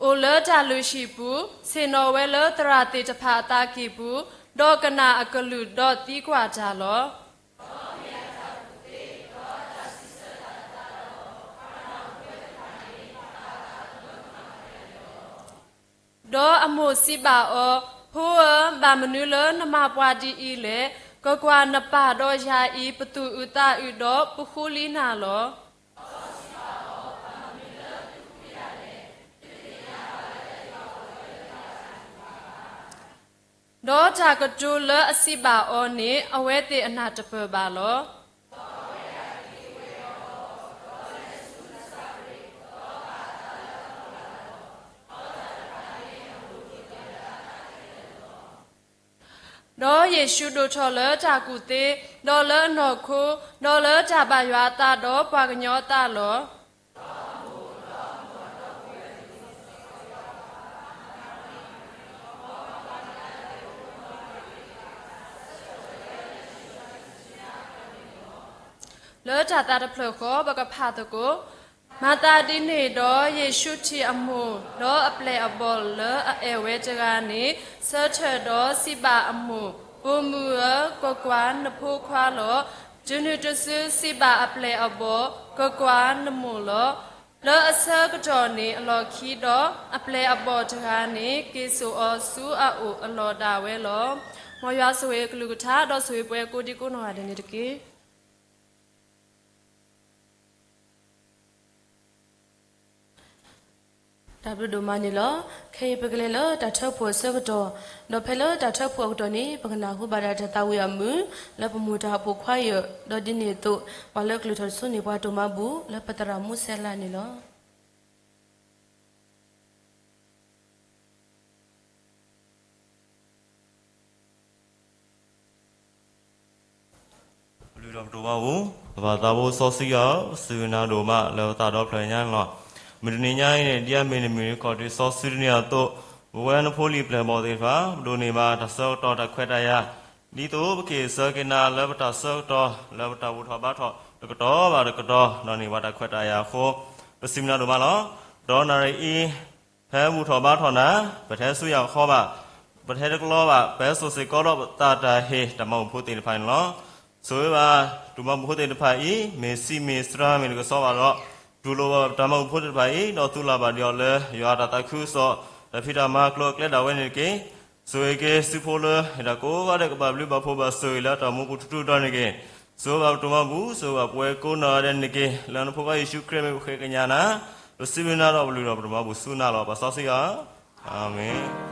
အိၣ်လၢတၢ်လုၢ်ဟံၣ်ပူၤ, ဆ့ၣ်နီၤဝဲလၢသရၣ်သ့ၣ်တဖၣ်အသးကံၢ်ပူၤ, ဒီးကနၣ်အကလုၢ်ဒီးသံကွၢ်တၢ်လီၤ. ဒီးအမိၢ်စံးဘၣ်အီၤ, ဖိဧၢ, ဘၣ်မနုၤလၢနမၤပှၤဒ်အံၤလဲၣ်. ကွၢ်ကွၢ်, နပၢ်ဒီးယၤအံၤ ပသူၣ်အုးသးအုးဒီးပဃူလံနၤလီၤ. ဒီးတၢ်ကတိၤလၢအစံးဘၣ်အီၤန့ၣ် အဝဲသ့ၣ်အနၢ်တပၢၢ်ဘၣ်လီၤ. ဒီးယ့ၣ်ၡူးဒိၣ်ထီၣ်လၢတၢ်ကူၣ်သ့, ဒီးလၢအနီၢ်ခိ, ဒီးလၢတၢ်ဘၣ်ယွၤအသးဒီးပှၤကညီအသးလီၤ. လၢတၢ်သးတဖျၢၣ်ဃီ ပကဖးသကိး, မၤသးဒ်န့ၣ်ဒီး ယ့ၣ်ၡူးထံၣ်အမိၢ်, ဒီးအပျဲၢ်အဘီၣ်လၢအအဲၣ်ဝဲတဂၤန့ၣ် ဆၢထၢၣ်ဒီးစံးဘၣ်အမိၢ်, ပိာ်မုၣ်ဧၢ, ကွၢ်ကွၢ်, နဖိခွါလီၤ. တုၤနုၤတစုစံးဘၣ်အပျဲၢ်အဘီၣ်, ကွၢ်ကွၢ်, နမိၢ်လီၤ. လၢအဆၢကတီၢ်န့ၣ်အလီၢ်ခံဒီး, အပျဲၢ်အဘီၣ်တဂၤန့ၣ် က့ၤစိာ်အီၤဆူအအိၣ်အလီၢ်ဒၣ်ဝဲလီၤ. မ်ယွၤဆိၣ်ဂ့ၤအကလုၢ်ကထါ ဒီးဆိၣ်ဂ့ၤပှၤကိးဒံကိးနီၢ်ဂၤဒဲးန့ၣ်တက့ၢ်. တၢ်ဘျုးဒိၣ်မးန့ၣ်လီၤ. ခဲအံၤပကလဲၤလၢတၢ်ထၢဖှိၣ်အဆၢကတီၢ်, ဒီးဖဲလၢတၢ်ထၢဖှိၣ်အကတီၢ်န့ၣ် ပကနၢ်ဟူဘၣ်ဒၣ်တၢ်သးဝံၣ်အမုာ် လၢပမိၢ်တၢ်ပိာ်ခွါယၢၢ်, ဒီးဒ်န့ၣ်အသိး ပှၤလၢအကလုၢ်ထီၣ်တစိၤန့ၣ် ပှၤတိၢ်မၤဘူၣ် လၢပသရၣ်မူစဲလးန့ၣ်လီၤ. ပလုၢ်ဒီးပဒိၣ်မးပူၤ, ပပၢ်သးဘိစီဆှံယွၤဧၢ, ပစံးဘျုးနၤဒိၣ်မးလၢပသးဒီဖျၢၣ်ညါန့ၣ်လီၤ. မုၢ်တနံၤညါအံၤန့ၣ် ဒ်အမ့ၢ်နမုၢ်နံၤခီၣ်ထံးစီဆှံတနံၤအသိး, ပဝဲနဖိလံာ်ပျဲၢ်ဘီၣ်သ့ၣ်တဖၣ် ပဒိးန့ၢ်ဘၣ်တၢ်ဆၢကတီၢ်တၢ်ခွဲးတၢ်ယာ်, ဒ်သိးပက့ၤဆၢက့ၤနၤလၢပတၢ်ဆၢကတီၢ် လၢပတၢ်ဘူၣ်ထီၣ်ဘါထီၣ် တကတီၢ်ဘၣ်တကတီၢ် ဒီးန့ၢ်ဘၣ်တၢ်ခွဲးတၢ်ယာ်အဃိ, ပစံးဘျုးနၤဒိၣ်မးလီၤ. ဒီးနၣ်ရံၣ်အံၤ ဖဲဘူၣ်ထီၣ်ဘါထီၣ်နၤ, ပထဲဆူယၤခီဘၣ်, ပထဲတကလီဘၣ်, ပဟဲစိာ်စ့ၢ်ကီးဒီးပသးတၢ်ဟ့ၣ်တၢ်မၤဘူၣ်ဖိသ့ၣ်တဖၣ်န့ၣ်လီၤ. ဆိၣ်ဂ့ၤဘၣ် တိၢ်မၤဘူၣ်ဖိသ့ၣ်တဖၣ်အံၤ မ့ၢ်စံးမ့ၢ်သရၣ်မ့ၢ်တကစီၣ်ဘၣ်ဒီး, တူၢ်လိာ်ဘၣ်တၢ်မၤဘူၣ်ဖိသ့ၣ်တဖၣ်အံၤ ဒီးသူၣ်လၢ်ဘၣ်ဒံးအီၤလၢ ယွၤအတၢ်သးခုကစီၣ် တၢ်ဖံးတၢ်မၤကျိၤအကျဲဒၣ်ဝဲန့ၣ်တက့ၢ်. ဆိၣ်ဂ့ၤက့ၤစုဖိလၢ ဟ့ၣ်တၢ်ကိးဂၤဒဲးကဘၣ်ဘျုးဘၣ်ဖှိၣ်ဘၣ်ဆိၣ်ဂ့ၤလၢတၢ်မူပူၤထူထူတီၤန့ၣ်တက့ၢ်. ဆိၣ်ဂ့ၤဘၣ်ပတိၢ်မၤဘူၣ်, ဆိၣ်ဂ့ၤဘၣ်ပဝဲကိးနီၢ်ဂၤဒဲးန့ၣ်တက့ၢ်. လၢနဖိခွါယ့ၣ်ၡူးခရံာ်မ့ၢ်ပဃ့ကညးနၤ, ပစံးဘျုးနၤဒီးပလုၢ်ဒီးပဒိၣ်မၤဘူၣ်ဆူနၤလီၤ. ပၢ်စီဆှံဧၢ, အၤမ့ၣ်.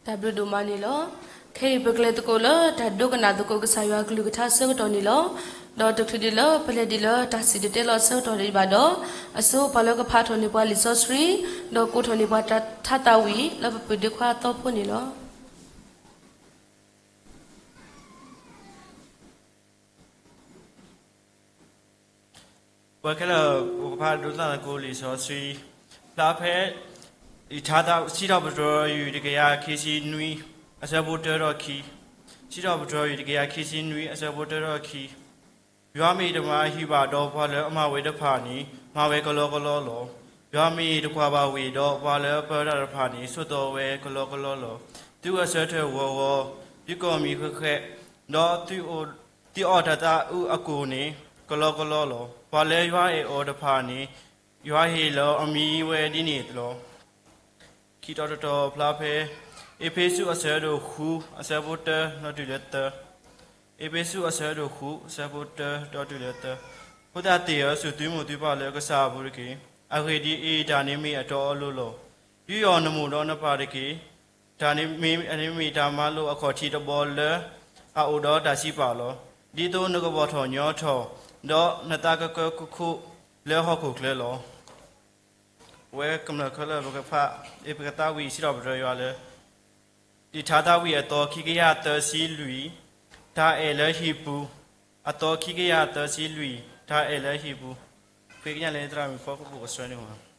တၢ်ဘျုးဒိၣ်မးန့ၣ်လီၤ. ခဲအံၤပကလဲၤသကိးလၢတၢ်ဒိကနၣ်သကိးကစၢ်ယွၤအကလုၢ်ကထါအဆၢကတီၢ်န့ၣ်လီၤ. ဒီးတချုးဒံးလၢပလဲၤဒံးလၢတၢ်စံၣ်တဲၤတဲလီၤအဆၢကတီၢ်ဒံးဘၣ်ဒီး, အဆိပှၤလၢကဖးထီၣ်န့ၢ်ပှၤလံာ်စီဆှံ, ဒီးကိးထီၣ်န့ၢ်ပှၤတၢ်ထါသးဝံၣ်လၢပပုၢ်ဒ့ခွါအသီဖိန့ၣ်လီၤ. ပှၤခဲလၢာ် ပကဖးဒိးသကိးလံာ်စီဆှံ, ဖျါဖဲ ထါသး စံးထီၣ်ပတြၢၤ တကယၤခံဆံနွံ အဆၢဖိတၢဒီးခံ, စံးထီၣ်ပတြၢၤ တကယၤခံဆံနွံ အဆၢဖိတၢဒီးခံ, ယွၤမ့ၢ်တမၤဟံးဘၣ်ဒီးပှၤလၢအမၤဝဲတဖၣ်န့ၣ် မၤဝဲကလီကလီလီၤ. ယွၤမ့ၢ်တကွၢ်ဘၣ်ဝ့ၢ်ဒီးပှၤလၢအပၢတၢ်တဖၣ်န့ၣ် ဆိၣ်သီဝဲကလီကလီလီၤ. သုအဆၢထၢၣ်ဂီၤဂီၤ, သုကိးမံၤဃဲးဃဲး, ဒီး သုအီၣ်တၢ်သးအုးအကိၢ်န့ၣ် ကလီကလီလီၤ. ပှၤလၢယွၤအဲၣ်အီၤတဖၣ်န့ၣ် ယွၤဟ့ၣ်လီၤအမံၤဝဲဒ်န့ၣ်လီၤ. ခံတီၤတတီၤဖျါဖဲ အ့းဖ့းစူးအဆၢဒိၣ်ဃု အဆၢဖိတၢဒီးတုၤလၢသၢ, အ့းဖ့းစူးအဆၢဒိၣ်ဃု အဆၢဖိတၢဒီးတုၤလၢသၢ, ဖိသၣ်သ့ၣ်ဧၢ, စူၢ်သုမိၢ်သုပၢ်လၢကစၢ်အပူၤတက့ၢ်. အဂ့ၢ်ဒ်အံၤ, တၢ်န့ၣ်မ့ၢ်အတီအလိၤလီၤ. ယူးယီၣ်နမိၢ်ဒီးနပၢ်တက့ၢ်. တၢ်န့ၣ်မ့ၢ်တၢ်မၤလိာ်အခီၣ်ထံးတဘီလၢအအိၣ်ဒီးတၢ်စံးပာ်လီၤ. ဒ်သိးနကဘီၣ်ထီၣ်ညီထီၣ်, ဒီးနသးကကၢကခိၣ်လၢဟီၣ်ခိၣ်ချၢလီၤ. ပဝဲကမျၢၢ်ခဲလၢာ် ပကဖး ပကသးဝံၣ်စံးထီၣ်ပတြၢၤယွၤလၢ လံာ်ထါသးဝံၣ်အသီခံကယၤသၢဆံလွံၢ်, တၢ်အဲၣ်လၢဟံၣ်ပူၤ, အသီခံကယၤသၢဆံလွံၢ်, တၢ်အဲၣ်လၢဟံၣ်ပူၤ, ဃ့ကညးလၢသရၣ်မုၣ်ဖီကပူၤကဆှၢန့ၢ်ပှၤ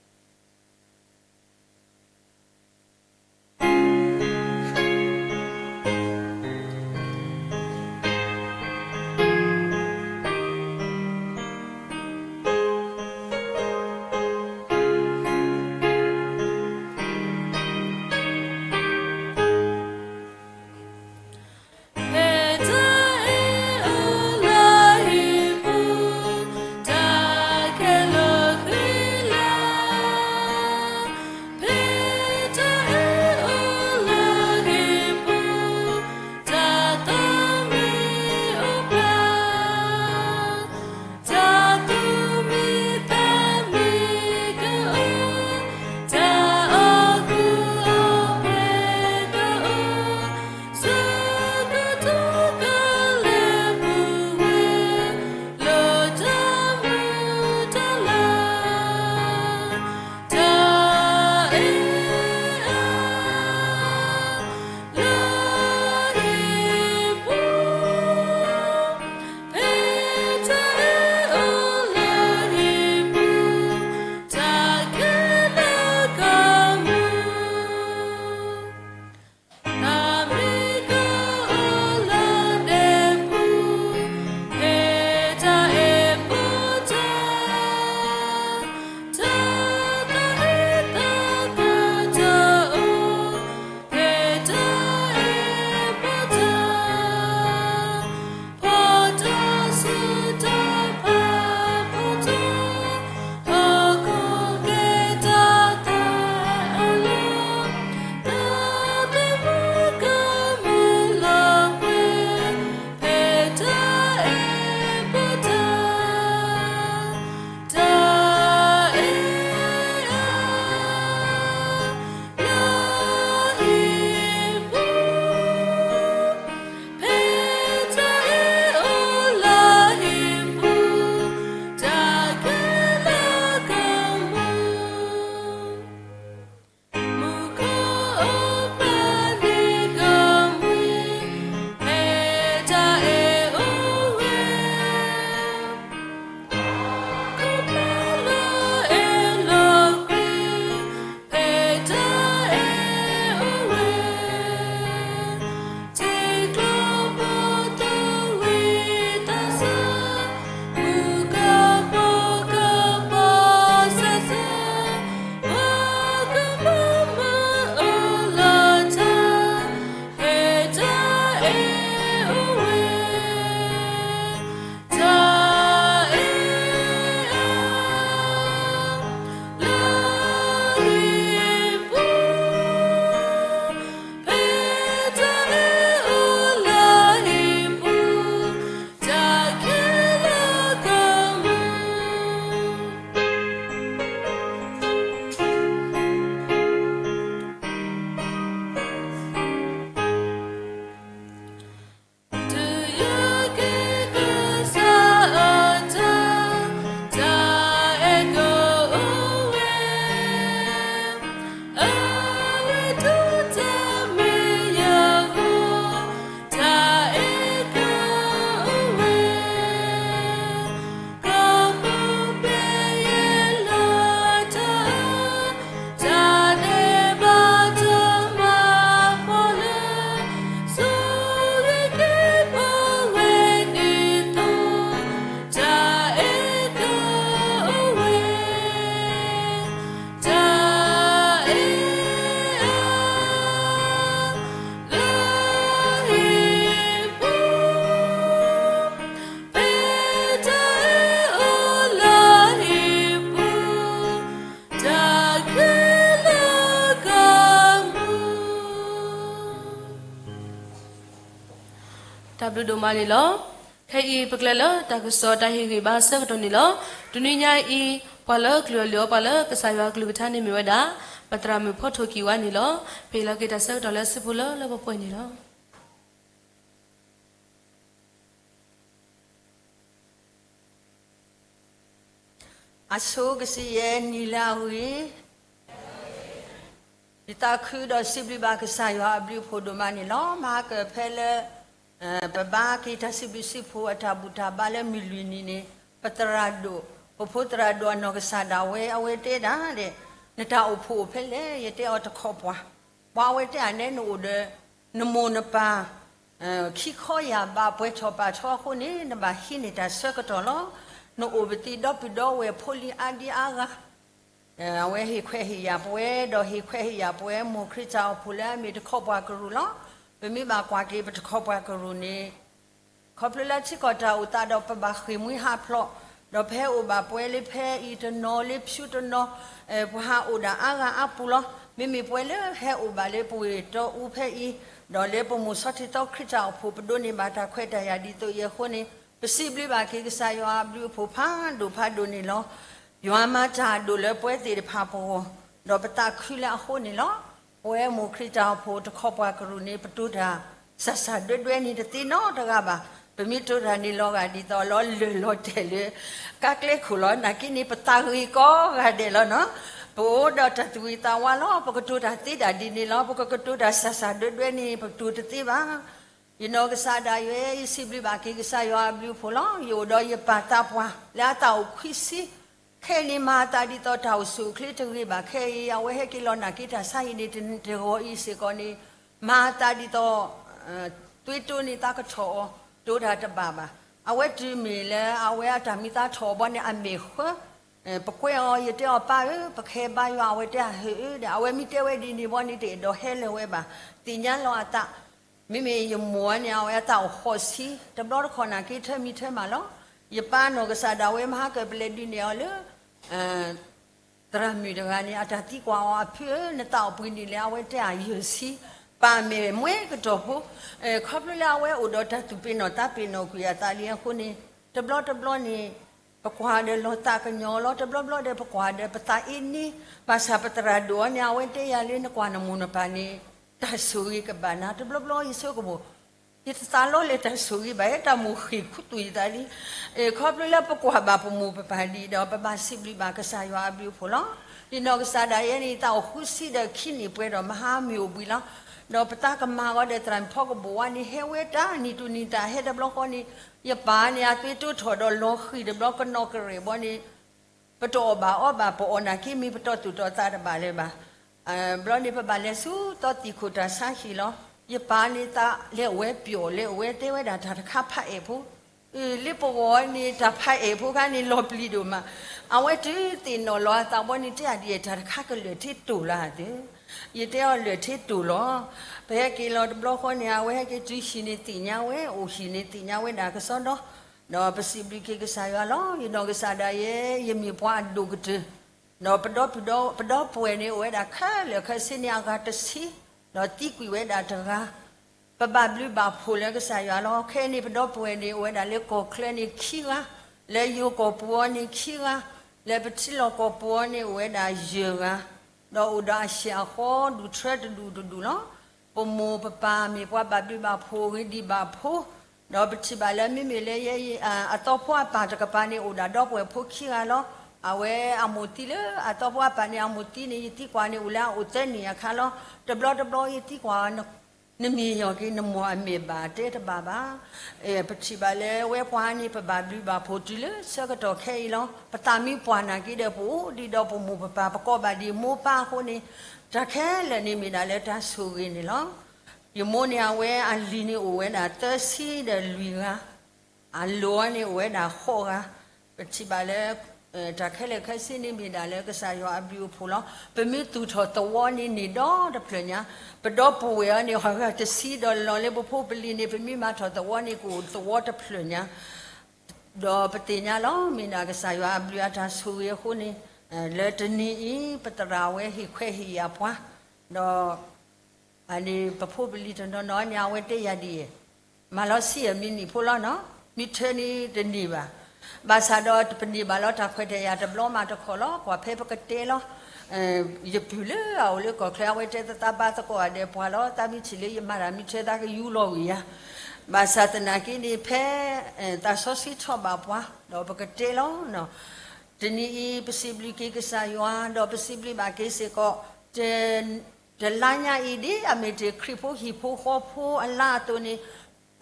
ဘျုးဒိၣ်မးန့ၣ်လီၤ. ခဲအံၤပကျဲၤလၢတၢ်ကစီၣ်တၢ်ဟ့ၣ်ဂံၢ်ဘါအဆၢကတီၢ်န့ၣ်လီၤ. တနွံညါအံၤ ပှၤလၢကလုၢ်အီၣ်လုၢ်အီပှၤလၢကစၢ်ယွၤအကလုၢ်ကထါန့ၣ်မ့ၢ်ဝဲဒၣ် ပသရၣ်မုၣ်ဖီထိၣ်ကံၢ်ဝါန့ၣ်လီၤ. ပဟ့ၣ်လီၤက့ၤတၢ်ဆၢကတီၢ်လၢစုဖိလၢလၢပှဲၤပှဲၤန့ၣ်လီၤ. အဆိကစံးယဲၢ်နံၣ်လၢအဂ့ၤ, ယသးခုဒီးစံးဘျုးဘၣ်ကစၢ်ယွၤအဘျုးအဖှိၣ်ဒိၣ်မးန့ၣ်လီၤ. မဟါကၢၣ်ဖဲလၢ ပဘါက့ၤတၢ်စံးဘျုးစံးဖှိၣ်အတၢ်ဘူၣ်တၢ်ဘါလၢမုၢ်လွံၢ်နံၤန့ၣ် ပသရၣ်ဒိၣ်, ပဖိသရၣ်ဒိၣ်အနီၢ်ကစၢ်ဒၣ်ဝဲ အဝဲတဲဒၣ်ဒဲး, နတၢ်အိၣ်ဖှိၣ်အိၣ်ဖဲလဲၣ်, ယတဲအီၤတခီပှၤ, ပှၤအဝဲတဲအနဲ နအိၣ်ဒီး နမိၢ်နပၢ် ခံခီယၢ်ဘးပှဲၤထီၣ်ပာ်ထီအဃိန့ၣ် နဘၣ်ဟံးန့ၢ်တၢ်ဆၢကတီၢ်လီၤ. နအိၣ်ပသံးဒီပုၢ်ဒီဝဲၢ်ဖိလံၤအါဒံအါဂၤ အဝဲဟ့ၣ်ခွဲးဟ့ၣ်ယာ်ပဝဲ ဒီးဟ့ၣ်ခွဲးဟ့ၣ်ယာ်ပဝဲ မိၢ်ခရံာ်တၢ်အိၣ်ဖှိၣ်လၢအမ့ၢ်တခီပှၤကရူၢ်လီၤ. ပမ့ၢ်ဘၣ်ကွၢ်က့ၤပတခီပှၤကရူၢ်န့ၣ် ခီဖျိလၢထံကီၢ်တၢ်အိၣ်သးဒီးပဘၣ်ဃ့ၢ်မှံဟးဖျိး, ဒီးပဟဲအိၣ်ဘၣ်ပဝဲလၢဖဲအံၤတနီၤလၢဖၠူတနီၤ, ပှၤဟးအိၣ်ဒၣ်အါဂၤအါပူၤလီၤ. မ့မ့ၢ်ပဝဲလၢဟဲအိၣ်ဘၣ်လၢပဝ့ၢ်တီအူဖဲအံၤ, ဒီးလၢပမိၢ်ဆီထံသီခရံာ်တၢ်အိၣ်ဖှိၣ် ပဒိးန့ၢ်ဘၣ်တၢ်ခွဲးတၢ်ယာ်ဒ်သိးအံၤအဃိန့ၣ် ပစံးဘျုးဘၣ်က့ၤကစၢ်ယွၤအဘျုးအဖှိၣ်ဖးဒိၣ်ဖးဒိၣ်န့ၣ်လီၤ. ယွၤမၤတၢ်အဒိၣ်လၢပဝဲသ့ၣ်တဖၣ်ပဂီၢ်, ဒီးပသးခုလၢအဃိန့ၣ်လီၤ. ပဝဲမိၢ်ခရံာ်တၢ်အိၣ်ဖှိၣ်တခီပှၤကရူၢ်န့ၣ် ပတိၤတၢ်စၢ်စၢ်ဒွဲဒွဲန့ၣ်တသ့နီတဂၤဘၣ်. ပမ့ၢ်တိၤတၢ်န့ၣ်လီၤဂာ်ဒ်သိးလီၤလၢၢ်လီၤတဲာ်လၢ ကါကျဲခိၣ်လီၤ. နာ်က့န့ၣ် ပသးဂ့ၤကိးဂၤဒဲးလီၤနီၤ. ပအိၣ်ဒီးတၢ်သူၣ်ဂ့ၤသးဝါလီၤ. ပကတိၤတၢ်သ့ဒၣ်ဒ်န့ၣ်လီၤ. ပကကတိၤတၢ်စၢ်စၢ်ဒွဲဒွဲန့ၣ် ပကတိၤတသ့ဘၣ်. ယနီၢ်ကစၢ်ဒၣ်ယဲ ယစံးဘျုးဘၣ်က့ၤကစၢ်ယွၤအဘျုးအဖှိၣ်လီၤ. ယအိၣ်ဒီးယပၢ်သးပှၢ် လၢအသးအိၣ်ခွံဆံ, ခဲအံၤန့ၣ် မၤအသးဒ်သိးတၢ်အိၣ်ဆူၣ်အိၣ်ချ့တဂ့ၤဘၣ်. ခဲအံၤ အဝဲဟဲက့ၤလီၤနာ်က့တၢ်ဆါဟံၣ်န့ၣ် တဂီၤအံၤစ့ၢ်ကီးန့ၣ် မၤအသးဒ်သိး သွံတိၢ်န့ၣ်သးကထီၣ်အီၤ တိၤတၢ်တဘၣ်ဘၣ်. အဝဲတုၤမ့ၢ်လၢအဝဲအတၢ်မံသးထီၣ်အီၤဘီန့ၣ် အမဲာ်ဃၢ ပကွဲအီၤ ယတဲအီၤပၢ်ဧၢ, ပကဟဲဘါယွၤ အဝဲတဲအဟၢၣ်ဧၢဒီး အဝဲမ့ၢ်တဲဝဲဒ်န့ၣ်ဘီန့ၣ် တအဲၣ်ဒိးဟဲလၢၤဝဲဘၣ်. သ့ၣ်ညါလီၤအသး, မ့မ့ၢ်ယမိၢ်န့ၣ် အဝဲအသးအိၣ်ဃိးဆံ, တဘျီတခီၣ်နာ်က့ထၢမံၤထၢမးလီၤ. ယပၢ်နီၢ်ကစၢ်ဒၣ်ဝဲ မဟါကၢၣ်ပလဲၤဒုးနဲၣ်အီၤလၢ သရၣ်မုၣ်တဂၤန့ၣ် အတၢ်သံကွၢ်အီၤ အဖုဧၢ, နသးအိၣ်ပှဲၤနံၣ်လဲၣ်, အဝဲတဲအယဲၢ်ဆံ, ပၢ်အမဲာ်မှဲကတီၢ်ဖိ, ခီဖျိလၢအဝဲအိၣ်ဒီးတၢ်သူၣ်ပ့ၤနီၣ်သးပ့ၤနီၣ်ကွံာ်အသးလံအဃိန့ၣ် တဘျီတဘျီန့ၣ် ပကွၢ်ဒီးလီၤသးကညီၤလီၤ, တဘျီဘျီဒီးပကွၢ်ဒီးပသးအ့န့, ဘၣ်ဆၣ်ပသရၣ်ဒိၣ်အီၤန့ၣ် အဝဲတဲယၤလၢနကွၢ်နမိၢ်နပၢ်န့ၣ် တၢ်ဆိၣ်ဂ့ၤကဘၣ်နၤ, တဘျီဘျီယဆိကမိၣ် ယတသးလီလၢတၢ်ဆိၣ်ဂ့ၤဘၣ်, တၢ်မိၣ်ဃ့ၢ်ခူသူၣ်ယသးလံ. ခီဖျိလၢပကွၢ်ဘၣ်ပမိၢ်ပပၢ်ဒံးဒီး ပဘၣ်စံးဘျုးဘၣ်ကစၢ်ယွၤအဘျုးအဖှိၣ်လီၤ. ယနီၢ်ကစၢ်ဒၣ်ယဲန့ၣ် ယသးအိၣ်ဃုဆံဒီးခံနံၣ်ပှဲၤဒီး မဟါမ့ၢ်အိၣ်ဘှံးလီၤ. ဒီးပသးကမၤဂီၤဒီးသရၣ်မုၣ်ဖီကဘိၣ်ဝါန့ၣ် ဟဲဝဲတၢ်နံၣ်တူၢ်နံၣ်သးဟဲတဘျီဃီန့ၣ် ယပၢ်န့ၣ် အသွံၣ်တိၢ်ထီၣ်ဒီးလီၤဃံၤတဘျီကနီၢ်ကရဲၣ်ဘီန့ၣ် ပတအီၣ်ဘၣ်အီဘၣ် ပအီၣ်နာ်က့မ့ၢ်ပတီၢ်သူၣ်တီၢ်သးတဘၣ်လၢၤဘၣ်. ဘျီန့ၣ်ပဘၣ်လဲၤဆူသီသံၣ်ခိၣ်တၢ်ဆါဟံၣ်လီၤ. ယပၢ်န့ၣ်သးလဲၤအိၣ်ဝဲပျီၣ်လဲၤအိၣ်ဝဲတဲဝဲဒၣ်တၢ်တခါဖးအဲၣ်ဖိ, လၢပဂီၢ်န့ၣ် တၢ်ဖးအဲၣ်ဖိခါန့ၣ်လီၤပျံၤဒိၣ်မး. အဝဲတုၤသ့ၣ်နီၣ်လီၤအသးဘီန့ၣ် တဲအဒံးတၢ်တခါကလၢာ်ထ့တိၢ်လီၤဧါသ့ၣ်. ယတဲအီၤလၢာ်ထ့တိၢ်လီၤ. ပဟဲက့ၤလီၤတဘျီဃီန့ၣ် အဝဲဟဲက့ၤတုၤဟံၣ်န့ၣ်သ့ၣ်ညါဝဲအိၣ်ဟံၣ်န့ၣ်သ့ၣ်ညါဝဲဒၣ်ကစီဒီ ဒီးပစံးဘျုးက့ၤကစၢ်ယွၤလီၤ. ယနီၢ်ကစၢ်ဒၣ်ယဲ ယမ့ၢ်ပှၤအဒိၣ်ကတၢၢ်, ဒီးပဒီပုၢ်ဒီ ပဒီပုၢ်ဝဲၢ်န့ၣ်အိၣ်ဝဲဒၣ်ခဲလၢာ်ခဲဆ့န့ၣ် အဂၤတဆံ, ဒီးသံကွံာ်ဝဲဒၣ်တဂၤ. ပဘၣ်ဘျုးဘၣ်ဖှိၣ်လၢကစၢ်ယွၤလီၤ. ခဲအံၤန့ၣ် ပဒီပုၢ်ဝဲၢ်န့ၣ် အိၣ်ဝဲဒၣ်လၢကီၢ်ချၢန့ၣ်ခံဂၤ, လၢယိၤကီၢ်ပူၤအီၤန့ၣ်ခံဂၤ, လၢပထံလီၢ်ကီၢ်ပူၤအီၤန့ၣ်အိၣ်ဝဲဒၣ်ယဲၢ်ဂၤ, ဒီးအိၣ်ဒီးအဆံးအဃီဒူၣ်ထြၢတဒူၣ်တဒူၣ်လီၤ. ပမိၢ်ပပၢ်မ့ၢ်ပှၤဘၣ်ဘျုးဘၣ်ဖှိၣ်ဂ့ၤဒံးဘၣ်ဖိ, ဒီးပထံၣ်ဘၣ်လၢမ့မ့ၢ်လၢယဲ အသီဖိအပၢ်တကပၤန့ၣ် အိၣ်ဒၣ်ဒီပုၢ်ဝဲၢ်ဖိခံဂၤလီၤ. အဝဲအမိၢ်သံလၢအသီဖိအပၢ်န့ၣ် အမိၢ်သံန့ၣ် ယသံကွၢ်န့ၣ် အိၣ်လၢအအိၣ်သၢနံၣ်အခါလီၤ. တဘျီတဘျီယသံကွၢ် နမ့ၢ်ယီၤက့ၤနမိၢ်အမဲာ်ဘၣ်တဲတဘၣ်ဘၣ်. ပထံၣ်ဘၣ်လၢဝဲပှၤန့ၣ် ပဘၣ်ဘျုးဘၣ်ဖှိၣ်တုၤလၢဆၢကတီၢ်ခဲအံၤလီၤ. ပသးမံပှၢ်နာ်က့ဒီး ပအိၣ်ဒံးဒီးပမိၢ်ပပၢ် ပကိးဘၣ်ဒံးမိၢ်ပၢ်အဃိန့ၣ် တၢ်ခဲလၢာ်န့ၣ်မ့ၢ်ဒၣ်လၢတၢ်ဆိၣ်ဂ့ၤန့ၣ်လီၤ. ယမိၢ်န့ၣ် အဝဲအလံၤန့ၣ်အိၣ်ဝဲဒၣ်သၢဆံဒီးလွံၢ်ဂၤ, အလိၤန့ၣ်အိၣ်ဝဲဒၣ်ဃိးဂၤ. ပထံၣ်ဘၣ်လၢ တၢ်ခဲလၢာ်ခဲဆ့န့ၣ်မ့ၢ်ဒၣ်လၢကစၢ်ယွၤအဘျုးအဖှိၣ်လီၤ. ပမ့ၢ်သူၣ်ထီၣ်သဝီန့ၣ် န့ၢ်ဒီတဖျၢၣ်ညါ, ပဒီပုၢ်ဝဲၢ်အီၤန့ၣ် အဂၤတဆံဒီးလီၤလၢပဖိပလံၤန့ၣ် ပမ့ၢ်မၤထီၣ်သဝီန့ၣ် ကအိၣ်သဝီတဖျၢၣ်ညါ. ဒီးပသ့ၣ်ညါလီၤ မ့ၢ်ဒၣ်ကစၢ်ယွၤအဘျုးအတၢ်ဆိၣ်ဂ့ၤအဃိန့ၣ် လၢတနံၤအံၤ ပသရၣ်ဝဲဟ့ၣ်ခွဲးဟ့ၣ်ယာ်ပှၤ, ဒီး အန့ၣ်ပဖိပလံၤတနီၤနီၤန့ၣ် အဝဲတဲယၤဒ်အံၤ, မၤလီၤဆံးအမံးနံးဖိလီၤနီၤ, မ့ၢ်ထၢန့ၣ်တန့ၢ်ဘၣ်. ဘၣ်ဆၣ်ဒီးပန့ၢ်ဘၣ်လီၤတၢ်ခွဲးတၢ်ယာ်တဘျီမးတခီလီၤ. ကွၢ်ဖဲပကတဲလီၤ ယပုၢ်လၢအအိၣ်လၢကီၢ်ချၢ အဝဲတဲသးဘါသကိးဂၤဒဲးပှၤလီၤ, သးမ့ၢ်ထံၣ်လၢယမၤတၢ်မ့ၢ်ထဲသးကယူလီၤဝံၤယၤ. ဘၣ်ဆၣ်သနာ်က့န့ၣ် ဖဲသးစီဆှံထီၣ်ဘၣ်ပှၤ ဒီးပကတဲလီၤ တနံၤအံၤ ပစံးဘျုးက့ၤကစၢ်ယွၤ ဒီးပစံးဘျုးဘၣ်က့ၤစ့ၢ်ကီး တလါညါအံၤ ဒ်အမ့ၢ်တ့ၢ်ခရံာ်ဖိဟံၣ်ဖိဃီဖိအလါအသိးန့ၣ်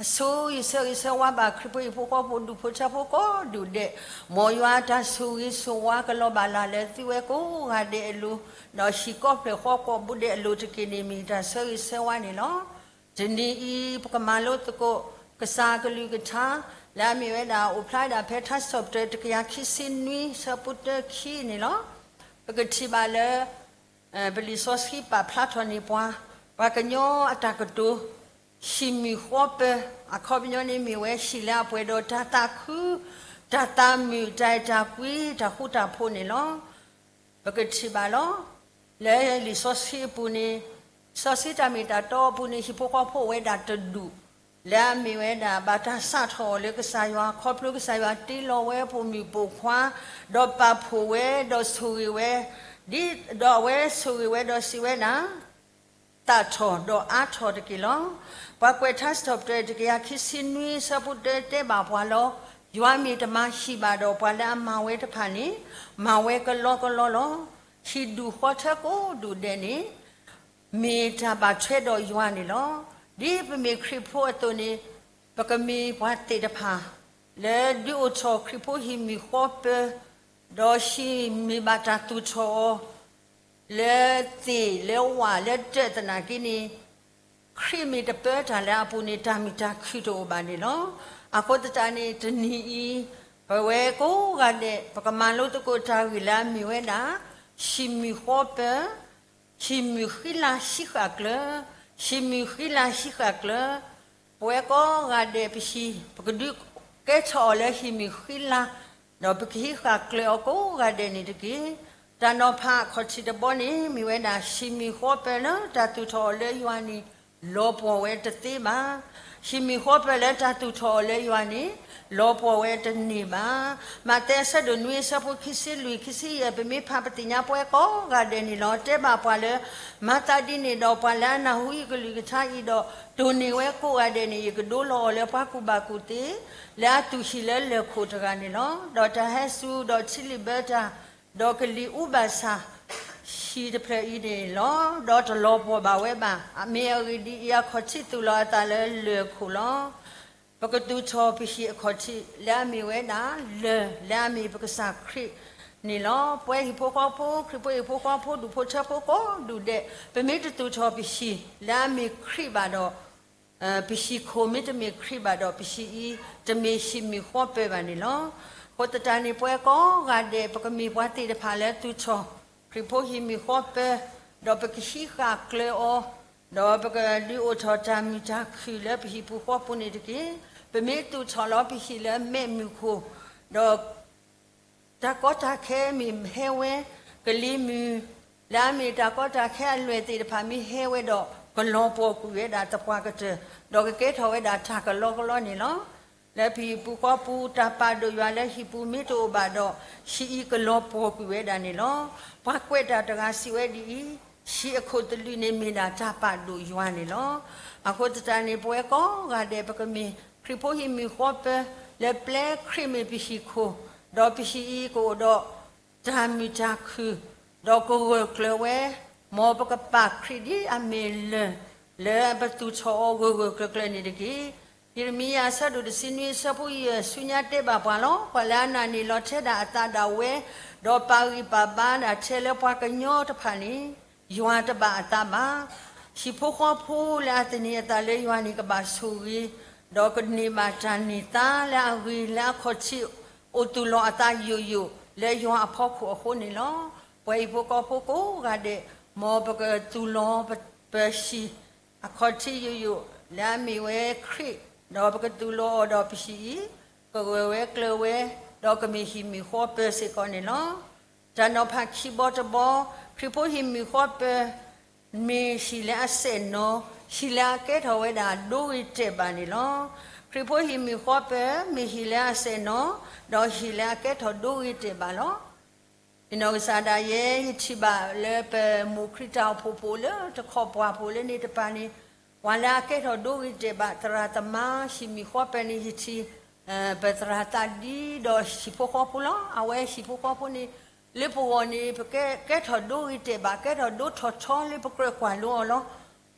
အဆိယဆၢဂ့ၤဆၢဝါဘၣ်ခရံာ်ဖိဟံၣ်ဖိဃီဖိဒူၣ်ဖိထၢဖိကိးဒူၣ်ဒဲး, မ်ယွၤအတၢ်ဆိၣ်ဂ့ၤဆိၣ်ဝါကလီၤဘၣ်လၢ်လၢသုဝဲကိးဂၤဒဲးအလိၤ, ဒီးဟံၣ်ကိးဖျၢၣ်ဃီကိးဘိဒဲးအလိၤတက့ၢ်န့ၣ် မ့ၢ်တၢ်ဆၢဂ့ၤဆၢဝါန့ၣ်လီၤ. တနံၤအံၤ ပကမၤလိသကိး ကစၢ်အကလုၢ်ကထါ လၢအမ့ၢ်ဝဲဒၣ် အိၣ်ဖျါဝဲဒၣ်ဖဲထါစံးထီၣ်ပတြၢၤတကယၤခံဆံနွံ ဆၢဖိတၢခံန့ၣ်လီၤ. ပကထံၣ်ဘၣ်လၢ ပလံာ်စီဆှံပာ်ဖျါထီၣ်န့ၢ်ပှၤ ပှၤကညီအတၢ်ကတိၤ ဟံၣ်မုၢ်ဃီပၢၤ, အခီပညီန့ၣ်မ့ၢ်ဝဲ ဟံၣ်လၢအပှဲၤဒီးတၢ်သးခု, တၢ်သးမုာ်, တၢ်အဲၣ်တၢ်ကွံ, တၢ်ဃူတၢ်ဖိးန့ၣ်လီၤ. ပကထံၣ်ဘၣ်လီၤ. လၢလံာ်စီဆှံအပူၤန့ၣ်, စီဆှံတၢ်မ့ၢ်တၢ်တီအပူၤန့ၣ် ဟံၣ်ဖိဃီဖိအိၣ်ဝဲဒၣ်တဒူၣ် လၢအမ့ၢ်ဝဲဒၣ် ဘၣ်တၢ်စးထီၣ်အီၤလၢကစၢ်ယွၤ ခီဖျိကစၢ်ယွၤတ့လီၤဝဲပိာ်မုၣ်ပိာ်ခွါ, ဒီးပာ်ဖှိၣ်ဝဲဒီးဆိၣ်ဂ့ၤဝဲ, ဒီးအဝဲဆိၣ်ဂ့ၤဝဲဒီးစံးဝဲဒၣ် သးထီၣ်ဒီးအါထီၣ်တက့ၢ်လီၤ. ပှၤကွဲးထါစံးထီၣ်ပတြၢၤတကယၤခံဆံနွံ ဆၢဖိတၢတဲဘၣ်ပှၤလီၤ. ယွၤမ့ၢ်တမၤဟံၣ်ဘၣ်ဒီး ပှၤလၢအမၤဝဲတဖၣ်န့ၣ် မၤဝဲကလီကလီလီၤ. ဟံၣ်ဒူၣ်ဃီထၢကိးဒူၣ်ဒဲးန့ၣ် မ့ၢ်တၢ်ဘၣ်ထွဲဒီးယွၤန့ၣ်လီၤ. ဒ်ပမ့ၢ်ခရံာ်ဖိအသိးန့ၣ် ပကမ့ၢ်ပှၤသ့ၣ်တဖၣ် လၢဒုးအိၣ်ထီၣ်ခရံာ်ဖိဟံၣ်မုၢ်ဃီပၢၤ, ဒီးဟံၣ်မ့ၢ်ဘၣ်တၢ်သူၣ်ထီၣ်အီၤ လၢသ့ၣ်လၢဝၣ်လၢဒၢးသနာ်က့န့ၣ်, ခရံာ်မ့ၢ်တပၢတၢ်လၢအပူၤန့ၣ် တၢ်မုာ်တၢ်ခုၣ်တအိၣ်ဘၣ်န့ၣ်လီၤ. အဃိသတးန့ၣ် တနံၤအံၤ ပဝဲကိးဂၤဒဲး ပကမၤလိသကိးတၢ်ဂ့ၢ်လၢအမ့ၢ်ဝဲဒၣ် ဟံၣ်မုၢ်ဃီပၢၤ, ဟံၣ်မုၢ်ဃံလၤဟံးဃာ်ကျၢၤ, ဟံၣ်မုၢ်ဃံလၤဟံးဃာ်ကျၢၤ, ပဝဲကိးဂၤဒဲးပဟံၣ် ပကဒုးကဲထီၣ်အီၤလၢဟံၣ်မုၢ်ဃံလၤ, ဒီးပကဟံးဃာ်ကျၢၤအီၤကိးဂၤဒဲးန့ၣ်တက့ၢ်. တၢ်နီၤဖးအခီၣ်ထံးတဘီန့ၣ် မ့ၢ်ဝဲဒၣ် ဟံၣ်မုၢ်ဃီပၢၤလၢတၢ်သူၣ်ထီၣ်အီၤလၢယွၤန့ၣ် လီၤပှီၢ်ဝဲတသ့ဘၣ်. ဟံၣ်မုၢ်ဃီပၢၤလၢတၢ်သူၣ်ထီၣ်အီၤလၢယွၤန့ၣ် လီၤပှီၢ်ဝဲတန့ၢ်ဘၣ်. မးသဲအဆၢဒိၣ်နွံအဆၢဖိခံဆံလွံၢ် ခံဆံယဲၢ် ပမ့ၢ်ဖးပသ့ၣ်ညါပဝဲကိးဂၤဒဲးန့ၣ်လီၤ. တဲဘၣ်ပှၤလၢ မၤသးဒ်န့ၣ်ဒီး ပှၤလၢအနၢ်ဟူယကလုၢ်ကထါအံၤဒီး တိၢ်န့ၢ်ဝဲကိးဂၤဒဲးန့ၣ် ယကဒိလီၤအီၤလၢပှၤကူၣ်ဘၣ်ကူၣ်သ့ လၢအသူၣ်ဟံၣ်လၢလၢၢ်ခိၣ်တဂၤန့ၣ်လီၤ. ဒီးတၢ်ဟဲစူၤဒီးထံလုၢ်ဘၢတၢ် ဒီးကလံၤအူဘၣ်ဆၣ် ဟံၣ်တဖျၢၣ်အံၤန့ၣ်လီၤ. ဒီးတလီၤပှီၢ်ဘၣ်ဝဲဘၣ်. မ့ၢ်အဂ့ၢ်ဒ်အံၤ အခီၣ်ထံးသူၣ်လီၤအသးလၢလၢၢ်ခိၣ်လီၤ. ပကသူၣ်ထီၣ်ပဟံၣ်အခီၣ်ထံး လၢအမ့ၢ်ဝဲဒၣ် လၢၢ်လၢအမ့ၢ်ပကစၢ်ခရံာ်န့ၣ်လီၤ. ပဝဲဟံၣ်ဖိဃီဖိ ခရံာ်ဖိဟံၣ်ဖိဃီဖိ ဒူၣ်ဖိထၢဖိကိးဒူၣ်ဒဲး ပမ့ၢ်တသူၣ်ထီၣ်ပဟံၣ် လၢအမ့ၢ်ခရံာ်ဘၣ်ဒီး ပဟံၣ်ခိၣ်မ့တမ့ၢ်ခရံာ်ဘၣ်ဒီး ပဟံၣ်အံၤ တမ့ၢ်ဟံၣ်မုၢ်ဃီပၢၤဘၣ်န့ၣ်လီၤ. အဃိသတးန့ၣ် ပဝဲကိးဂၤဒဲး ပကမ့ၢ်ပှၤသ့ၣ်တဖၣ်လၢသူၣ်ထီၣ် ခရံာ်ဖိဟံၣ်မုၢ်ဃီပၢၤ, ဒီးပကဟံးဃာ်ကျၢၤအီၤ, ဒီးပကဒုးအိၣ်ထီၣ်တၢ်မုာ်တၢ်ခုၣ်လၢပဟံၣ်ပူၤဃီပူၤန့ၣ်တက့ၢ်. ပမ့ၢ်သူၣ်ထီၣ်လီၤပဟံၣ်လၢမဲးမုၢ်ခိၣ်, ဒီး တၢ်ကီတၢ်ခဲမ့ၢ်ဟဲဝဲ, ကလံၤမုၢ် လၢအမ့ၢ်တၢ်ကီတၢ်ခဲအလွဲၢ်သ့ၣ်တဖၣ်မ့ၢ်ဟဲဝဲဒီး ကလီၤပှီၢ်ကွံာ်ဝဲဒၣ်သပှၢ်ကတၢၢ်, ဒီးကကဲထီၣ်ဝဲဒၣ်တၢ်ကလီကလီန့ၣ်လီၤ. လၢပဟံၣ်ပူၤဃီပူၤ တၢ်ပာ်ဒိၣ်ယွၤလၢဟံၣ်ပူၤမ့ၢ်တအိၣ်ဘၣ်ဒီး ဟံၣ်အံၤကလီၤပှီၢ်ကွံာ်ဝဲဒၣ်န့ၣ်လီၤ. ပှၤကွဲးတၢ်တဂၤစံးဝဲဒ်အံၤ, ဟံၣ်အခိၣ်သလုးန့ၣ်မ့ၢ်ဒၣ်တၢ်ပာ်ဒိၣ်ယွၤန့ၣ်လီၤ. အဃိသတးန့ၣ် ပဝဲကိးဂၤဒဲး ပကမ့ၢ်ခရံာ်ဖိဟံၣ်မုၢ်ဃီပၢၤ လၢပျဲခရံာ်မ့ၢ်ပဟံၣ်ခိၣ်, ဒီးပဟံၣ်အံၤကအိၣ်ဒီး တၢ်မုာ်တၢ်ခုၣ်, ဒီးကဂၢၢ်ကျၢၤဝဲ, မ်ပကပာ်ခရံာ်ဒ်အမ့ၢ်လၢၢ် လၢပသူၣ်ထီၣ်အီၤဂၢၢ်ဂၢၢ်ကျၢၤကျၢၤန့ၣ်တက့ၢ်. ယံးရမံယၤအဆၢဒိၣ်တဆံနွံအဆၢဖိယဲၢ်ဆူညါတဲဘၣ်ပှၤလီၤ. ပှၤလၢအနာ်န့ၢ်လီၤထဲဒၣ်အသးဒၣ်ဝဲ, ဒီးပာ်ဂံၢ်ပာ်ဘါဒၣ်ထဲလၢပှၤကညီတဖၣ်န့ၣ် ယွၤတဘၣ်အသးဘၣ်. ဟံၣ်ဖိဃီဖိလၢအသန့ၤအသးလၢယွၤန့ၣ်ကဘၣ်ဆိၣ်ဂ့ၤ, ဒီးကန့ၢ်ဘၣ်တၢ်န့ၢ်သါလၢအဂ့ၤလၢအခီၣ်ထံး အိၣ်သူၣ်လီၤအသးယိာ်ယိာ်လၢယွၤအဖီခိၣ်အဃိန့ၣ်လီၤ. ပှၤဟံၣ်ဖိဃီဖိကိးဂၤဒဲး, မ်ပကသူၣ်လီၤပဟံၣ် အခီၣ်ထံးယိာ်ယိာ် လၢအမ့ၢ်ဝဲခရံာ်, ဒီးပကသူၣ်လီၤအီၤဒီးပဟံၣ်အံၤ ကဂၢၢ်ဝဲကျၢၤဝဲ, ဒီးကမ့ၢ်ဟံၣ်မုၢ်ဃီပၢၤစ့ၢ်ကီးန့ၣ်လီၤ. တၢ်နီၤဖးခံဘီတဘီ, ခရံာ်ဖိဟံၣ်မုၢ်ဃီပၢၤ မ့ၢ်ဟံၣ်လၢအစဲၣ်နီၤ ဟံၣ်လၢအကဲထီၣ်ဝဲဒၣ်ဒိဂ့ၤတဲာ်ဘၣ်န့ၣ်လီၤ. ခရံာ်ဖိဟံၣ်မုၢ်ဃီပၢၤ မ့ၢ်ဟံၣ်လၢအစဲၣ်နီၤ, ဒီးဟံၣ်လၢအကဲထီၣ်ဒိဂ့ၤတဲာ်ဘၣ်လီၤ. ယနီၢ်ကစၢ်ဒၣ်ယဲ ယထံၣ်ဘၣ်လၢပမိၢ်ခရံာ်တၢ်အိၣ်ဖှိၣ်ဖိလၢတခီပှၢ်ဖိလၢန့ၣ်တပၤန့ၣ်, ပှၤလၢအကဲထီၣ်ဒိဂ့ၤတဲာ်ဘၣ် သရၣ်သမါ ဟံၣ်မုၢ်ဃီပၢၤန့ၣ် ယထံၣ် ပသရၣ်သးဒံဒီးဟံၣ်ဖိဃီဖိလီၤ. အဝဲဟံၣ်ဖိဃီဖိန့ၣ် လၢပဂီၢ်န့ၣ် ပကဲ ကဲထီၣ်ဒိဂ့ၤတဲာ်ဘၣ် ကဲထီၣ်ဒိထီၣ်ထီလၢပကြၢးကွၢ်လိအီၤလီၤ.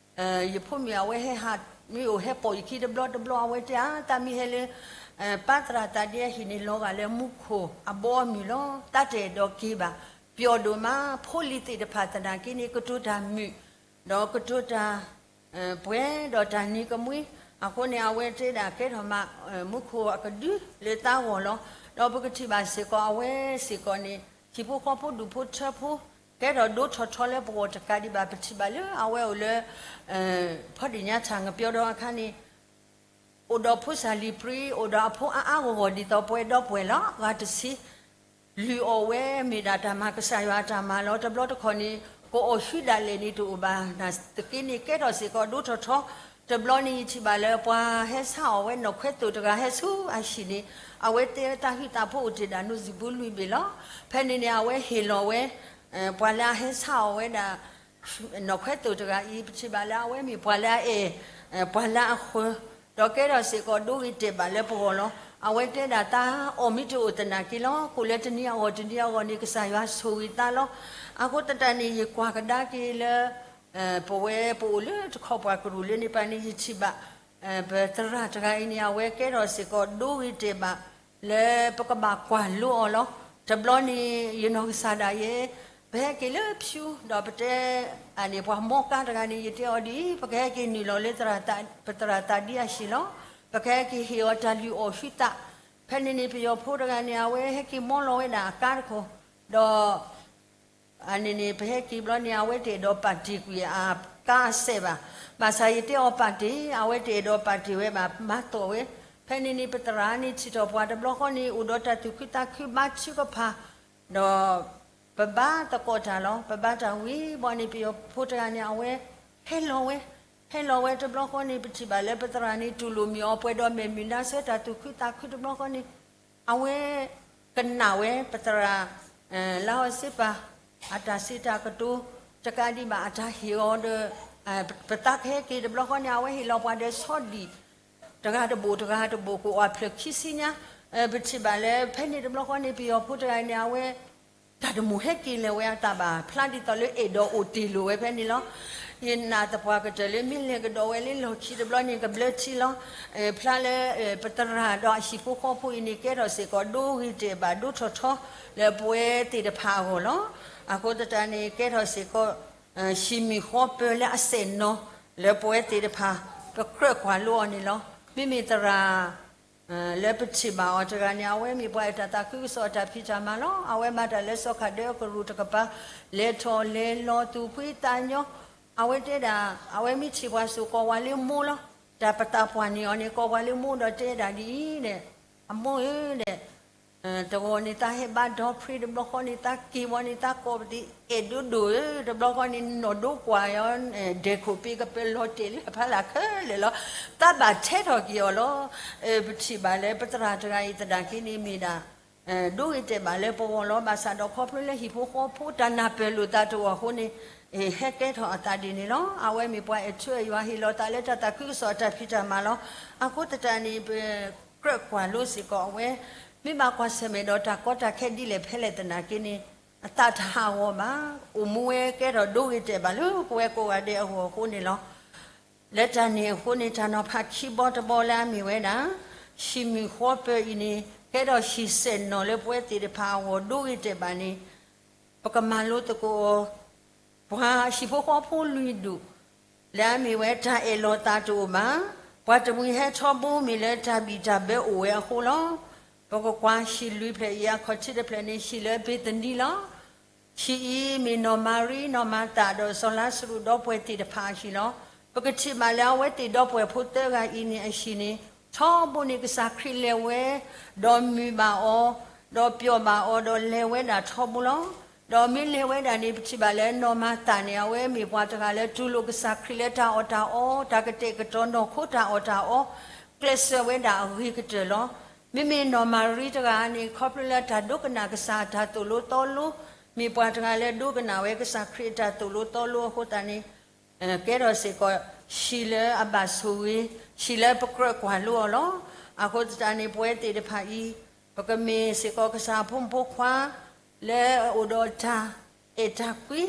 ယဖိမုၣ်အဝဲဟဲဟး မ့ၢ်အိၣ်ဟဲပိာ်ယခံတဘျီတဘျီ အဝဲတဲဧါ တၢ်မ့ၢ်ဟဲလၢ ပၢ်သရၣ်သးဒံအဟံၣ်န့ၣ် လီၤဂာ်လၢမူခိၣ်အဘီအမုၢ်လီၤ. တၢ်တအဲၣ်ဒိးက့ၤဘၣ်, ပျီၣ်ဒိၣ်မး ဖိလံၤသ့ၣ်တဖၣ်သနာ်က့န့ၣ် ကတိၤတၢ်မုာ် ဒီးကတိၤတၢ် ပှဲၤဒီးတၢ်နံၤကမှံ, အဃိန့ၣ် အဝဲတဲဒၣ်ကဲထီၣ်မး မူခိၣ်အကဒုလၢသးဂီၢ်လီၤ. ဒီးပကထံၣ်ဘၣ်စ့ၢ်ကီး အဝဲစ့ၢ်ကီးန့ၣ် ဟံၣ်ဖိဃီဖိဒူၣ်ဖိထၢဖိ ကဲထီၣ်ဒိထီၣ်ထီလၢပဂီၢ်တကးဒံးဘၣ် ပထံၣ်ဘၣ်လၢအဝဲအိၣ်လၢ ဖီဒံၣ်ညါထၣ်ငပျီဒီအခါန့ၣ် အိၣ်ဒီးဖိစၢ်လံၤပြံ အိၣ်ဒီးအဖိအါအါဂီၢ်ဂီၢ်ဒ်သိးပှဲၤဒီပုၢ်ဝဲၢ်လီၤ. ဂၤတဆံ လုၢ်အီၣ်ဝဲ မ့ၢ်ဒၣ်တၢ်မၤကစၢ်ယွၤအတၢ်မၤလီၤ. တဘျီတခီၣ်န့ၣ် ကအီၣ်ဟုဒၣ်လဲာ်န့ၣ်တအိၣ်ဘၣ် နာ်သက့န့ၣ် ကဲထီၣ်စ့ၢ်ကီးဒိထီၣ်ထီ, တဘျီန့ၣ် ယထံၣ်ဘၣ်လၢပှၤဟဲဆါအီၣ်ဝဲ နီၣ်ခွဲသိၣ်တဂၤဟဲဆူအဟံၣ်န့ၣ် အဝဲတဲတၢ်ဟုသးဖိအိၣ်တ့ၢ်ဒၣ် နိၣ်စံၣ်ဘူလွံၢ်ဘ့ၣ်လီၤ. ဖဲန့ၣ်န့ၣ် အဝဲဟ့ၣ်လီၤဝဲ ပှၤလၢအဟဲဆါအီၣ်ဝဲဒၣ် နီၣ်ခွဲသိၣ်တဂၤအံၤ ပထံၣ်ဘၣ်လၢအဝဲမ့ၢ်ပှၤလၢအအဲၣ် ပှၤလၢအဃၢၤ, ဒီးကဲထီၣ်စ့ၢ်ကီးဒိဂ့ၤတဲာ်ဘၣ်လၢပဂီၢ်လီၤ. အဝဲတဲဒၣ်တၢ်အီၣ်မ့ၢ်တအိၣ်သနာ်က့လီၤ. ကိၣ်လၢတနံၤအဂီၢ်တနံၤအဂီၢ်န့ၣ် ကစၢ်ယွၤဆိၣ်ဂ့ၤသးလီၤ. အဃိသတးန့ၣ် ယကွၢ်ကဒါက့ၤလၢ ပဝဲပအိၣ်လၢတခီပှၤကရူၢ်လၢန့ၣ်ပၤန့ၣ် ယထံၣ်ဘၣ် ပသရၣ်တဂၤအံၤန့ၣ် အဝဲကဲထီၣ်စ့ၢ်ကီးဒိဂ့ၤတဲာ်ဘၣ် လၢပကဘၣ်ကွၢ်လိအီၤလီၤ. တဘျီန့ၣ် ယနီၢ်ကစၢ်ဒၣ်ယဲ ပဟဲက့ၤလၢဖၠူ ဒီးပတဲ အန့ၣ်ပှၤမီကါတဂၤန့ၣ် ယတဲအီၤဒ်အံၤ ပကဟဲက့ၤနုာ်လီၤလၢ ပသရၣ်သးဒံအဟံၣ်လီၤ. ပကဟဲက့ၤဟ့ၣ်အီၤတၢ်လုၢ်အီၣ်ဟုသး. ဖဲန့ၣ်န့ၣ် ပယီၤဖိတဂၤန့ၣ် အဝဲဟဲက့ၤမီလီၤဝဲဒၣ်အကါတခိၣ်, ဒီး အန့ၣ်န့ၣ် ပဟဲက့ၤဘျီန့ၣ် အဝဲတအဲၣ်ဒိးပာ်တ့ၢ်ကွံာ်အကါအစဲးဘၣ်. ဘၣ်ဆၣ်ယတဲအီၤပာ်တ့ၢ် အဝဲတအဲၣ်ဒိးပာ်တ့ၢ်ဝဲဘၣ် မၤသီၣ်ဝဲ. ဖဲန့ၣ်န့ၣ် ပသရၣ်န့ၣ် ထံၣ်ထီၣ်ပှၤတဘျီဃီန့ၣ် အိၣ်ဒီးတၢ်သူၣ်ခုသးခုဘါထုကဖၣ်, ဒီး ပဘါသကိးတၢ်လီၤ. ပဘါတၢ်ဝံၤဘီန့ၣ် ပယီၤဖိတဂၤန့ၣ် အဝဲ ဟဲလီၤဝဲ, ဟဲလီၤဝဲတဘျီဃီန့ၣ် ပထံၣ်ဘၣ်လၢပသရၣ်န့ၣ် တူၢ်လိာ်မုာ်အီၤပှဲၤဒီးမဲာ်မုာ်နါဆၢ တၢ်သူၣ်ခုသးခုတဘျီဃီန့ၣ် အဝဲ ကနၣ်ဝဲ ပသရၣ် လါအီစ့ပၤ အတၢ်စံးတၢ်ကတိၤ တကးဒံးဘၣ် အတၢ်ဟ့ၣ်အီၤဒီး ပသးကဟဲက့ၤတဘျီဃီန့ၣ် အဝဲဟ့ၣ်လီၤပှၤဒီးဆီဒံၣ် တဂၤတဘိၣ်တဂၤတဘိၣ် ကအိၣ်အဖျၢၣ်ခံဆံညါ. ပထံၣ်ဘၣ်လၢ ဖဲန့ၣ်တဘျီဃီန့ၣ် ပယီၤဖိတဂၤန့ၣ် အဝဲ တၢ်တမိၣ်ဟဲက့ၤလဲၤဝဲအသးဘၣ် ဖျါဒ်သိးလၢအဲၣ်ဒိးအိၣ်တ့ၢ်လိာ်ဝဲဖဲန့ၣ်လီၤ. ယနာ်သပှၢ်ကတၢၢ်လၢမ့ၢ်လဲၤကဒီးဝဲလၢလီၢ်ခံတဘျီန့ၣ် ကဘျၢထံလီၤ. ဖျါလၢ ပသရၣ်ဒီးအဟံၣ်ဖိဃီဖိအံၤန့ၣ် ကဲထီၣ်စ့ၢ်ကီးဒိဂ့ၤတဲာ်ဘၣ်ဒိထီၣ်ထီ လၢပဝဲသ့ၣ်တဖၣ်အဂီၢ်လီၤ. အဃိသတးန့ၣ် ကဲထီၣ်စ့ၢ်ကီး ဟံၣ်မုၢ်ဃီပၢၤလၢအစဲၣ်နီၤ လၢပဝဲသ့ၣ်တဖၣ် ပကြၢးကွၢ်လိအီၤန့ၣ်လီၤ. မ့မ့ၢ်သရၣ် လၢပထံၣ်ဘၣ်အီၤတဂၤန့ၣ် အဝဲမ့ၢ်ပှၤအဲၣ်တၢ်သးခုကစီၣ်အတၢ်ဖံးတၢ်မၤလီၤ. အဝဲမၤတၢ်လၢစီၤခၣ်ဒၢအကရူၢ်တကပၤ လဲၤထီၣ်လဲၤလီၤသူၣ်ဖှံသးညီ, အဝဲတဲဒၣ် အဝဲမ့ၢ်ထံၣ်ပှၤစိာ်ကိးဝၤလၢမိၢ်လီၤ. တၢ်ပသးပှၢ်န့ၢ်အီၤန့ၣ် ကိးပှၤလၢမိၢ်ဒီးတဲဒၣ်ဒ်အံၤန့ၣ်, အမိၢ်ဧၢဒီး တဂီၤန့ၣ် သးဟဲဘါဒီဖှ့တဘျီဃီန့ၣ် သးက့ၤဝံၤန့ၣ် သးကိးပသံ အဲၣ်ဒိးဒိၣ်ဧၢ, တဘျီဃီန့ၣ် နီၢ်ဒိကွၢ်အီၤ ဒဲခိၣ်ပ့ကပၢၤလီၤတဲာ်လၢအဖီလာ်ခဲလၢာ်လီၤ. သးဘၣ်ထဲထီၣ်က့ၤအီၤလီၤ. ပထံၣ်ဘၣ်လၢပသရၣ်တဂၤအံၤသနာ်က့န့ၣ်မ့ၢ်ဒၣ် ဒိဂ့ၤတဲာ်ဘၣ်လၢပဂီၢ်လီၤ. ဘၣ်ဆၣ်ဒီးခီဖျိလၢဟံၣ်ဖိဃီဖိတၢ်နၢ်ပၢၢ်လိာ်သးတအိၣ်အဃိန့ၣ် ဟဲကဲထီၣ်အသးဒ်န့ၣ်လီၤ. အဝဲမ့ၢ်ပှၤအဲၣ်ထူအဲၣ်ယွၤဟ့ၣ်လီၤသးလၢတၢ်သးခုကစီၣ်အတၢ်ဖံးတၢ်မၤလီၤ. အဃိသတးန့ၣ် ပကြၢးကွၢ်လိစ့ၢ်ကီးအဝဲ မ့ၢ်ဘၣ်ကွၢ်ဆၢၣ်မဲာ်ဒီးတၢ်ကီတၢ်ခဲဒ်လဲၣ်ဖဲလဲၣ်သနာ်က့န့ၣ် အသးတဟးဂီၤဘၣ်. အိၣ်မူဝဲကဲထီၣ်ဒိဂ့ၤတဲာ်ဘၣ်လၢပဝဲကိးဂၤဒဲးအဂီၢ်အဃိန့ၣ်လီၤ. လၢတၢ်န့ၣ်အဃိန့ၣ် တၢ်နီၤဖးခံဘီတဘီလၢအမ့ၢ်ဝဲဒၣ် ဟံၣ်မုၢ်ဃီပၢၤအံၤန့ၣ် ကဲထီၣ်ဟံၣ်စဲၣ်နီၤလၢပဝဲသ့ၣ်တဖၣ်အဂီၢ်ဒိဂ့ၤတဲာ်ဘၣ်န့ၣ် ပကမၤလိသကိးအီၤ ပှၤဟံၣ်ဖိဃီဖိလွံၢ်ဒူၣ် လၢအမ့ၢ်ဝဲတၢ်အဲၣ်လီၤသးတအိၣ်ဘၣ်. ပှၤတမှံၤဟဲထီဘိမ့ၢ်လၢတၢ်ဘံၣ်တၢ်ဘၢအိၣ်ဝဲအဃိလီၤ. ပကကွၢ်ဟံၣ်လွံၢ်ဖျၢၣ်အံၤ အခီၣ်ထံးတဖျၢၣ်န့ၣ် ဟံၣ်လၢဘ့းသနံလီၤ. ဟံၣ်အံၤမ့ၢ်နီၢ်မၤရံ နီၢ်မၤသးဒီးစီၤလါစရူးဒီပုၢ်ဝဲၢ်သ့ၣ်တဖၣ်အဟံၣ်လီၤ. ပကထံၣ်ဘၣ်လၢအဝဲသ့ၣ်ဒီပုၢ်ဝဲၢ်ဖိသၢဂၤအံၤန့ၣ်အဟံၣ်န့ၣ် ထီဘိန့ၣ်ကစၢ်ခရံာ်လဲၤဝဲ ဒီးမုာ်ဘၣ်အီၤ, ဒီးပျီၣ်ဘၣ်အီၤ ဒီးလဲၤဝဲဒၣ်ထီဘိလီၤ. ဒီးမ့ၢ်လဲၤဝဲဒၣ်န့ၣ် ပထံၣ်ဘၣ်လၢနီၢ်မၤသၤန့ၣ် အဝဲမ့ၢ်ပှၤတဂၤလၢတူၢ်လိာ်ကစၢ်ခရံာ်လၢတၢ်အီၣ်တၢ်အီ, တၢ်ကတဲာ်ကတီၤနီၢ်ခိတၢ်အီၣ်တၢ်အီ, ကျဲးစၢးဝဲဒၣ်အဂ့ၤကတၢၢ်လီၤ. မ့မ့ၢ်နီၢ်မၤရံတဂၤန့ၣ် ခီဖျိလၢတၢ်ဒိကနၣ်ကစၢ်အတၢ်သိၣ်လိသီလိ, မ့ၢ်ပှၤတဂၤလၢဒိကနၣ်ဝဲကစၢ်ခရံာ်အတၢ်သိၣ်လိသီလိအဃိသတးန့ၣ် ကဲထီၣ်စ့ၢ်ကီး ဟံၣ်လၢအဘၣ်ဆိၣ်ဂ့ၤ, ဟံၣ်လၢပကြၢးကွၢ်လိအီၤလီၤ. အဃိသတးန့ၣ် ပဝဲသ့ၣ်တဖၣ်အံၤ ပကမ့ၢ်စ့ၢ်ကီးကစၢ်အဖိမုၣ်ဖိခွါ လၢအအိၣ်ဒီးတၢ်အဲၣ်တၢ်ကွံ,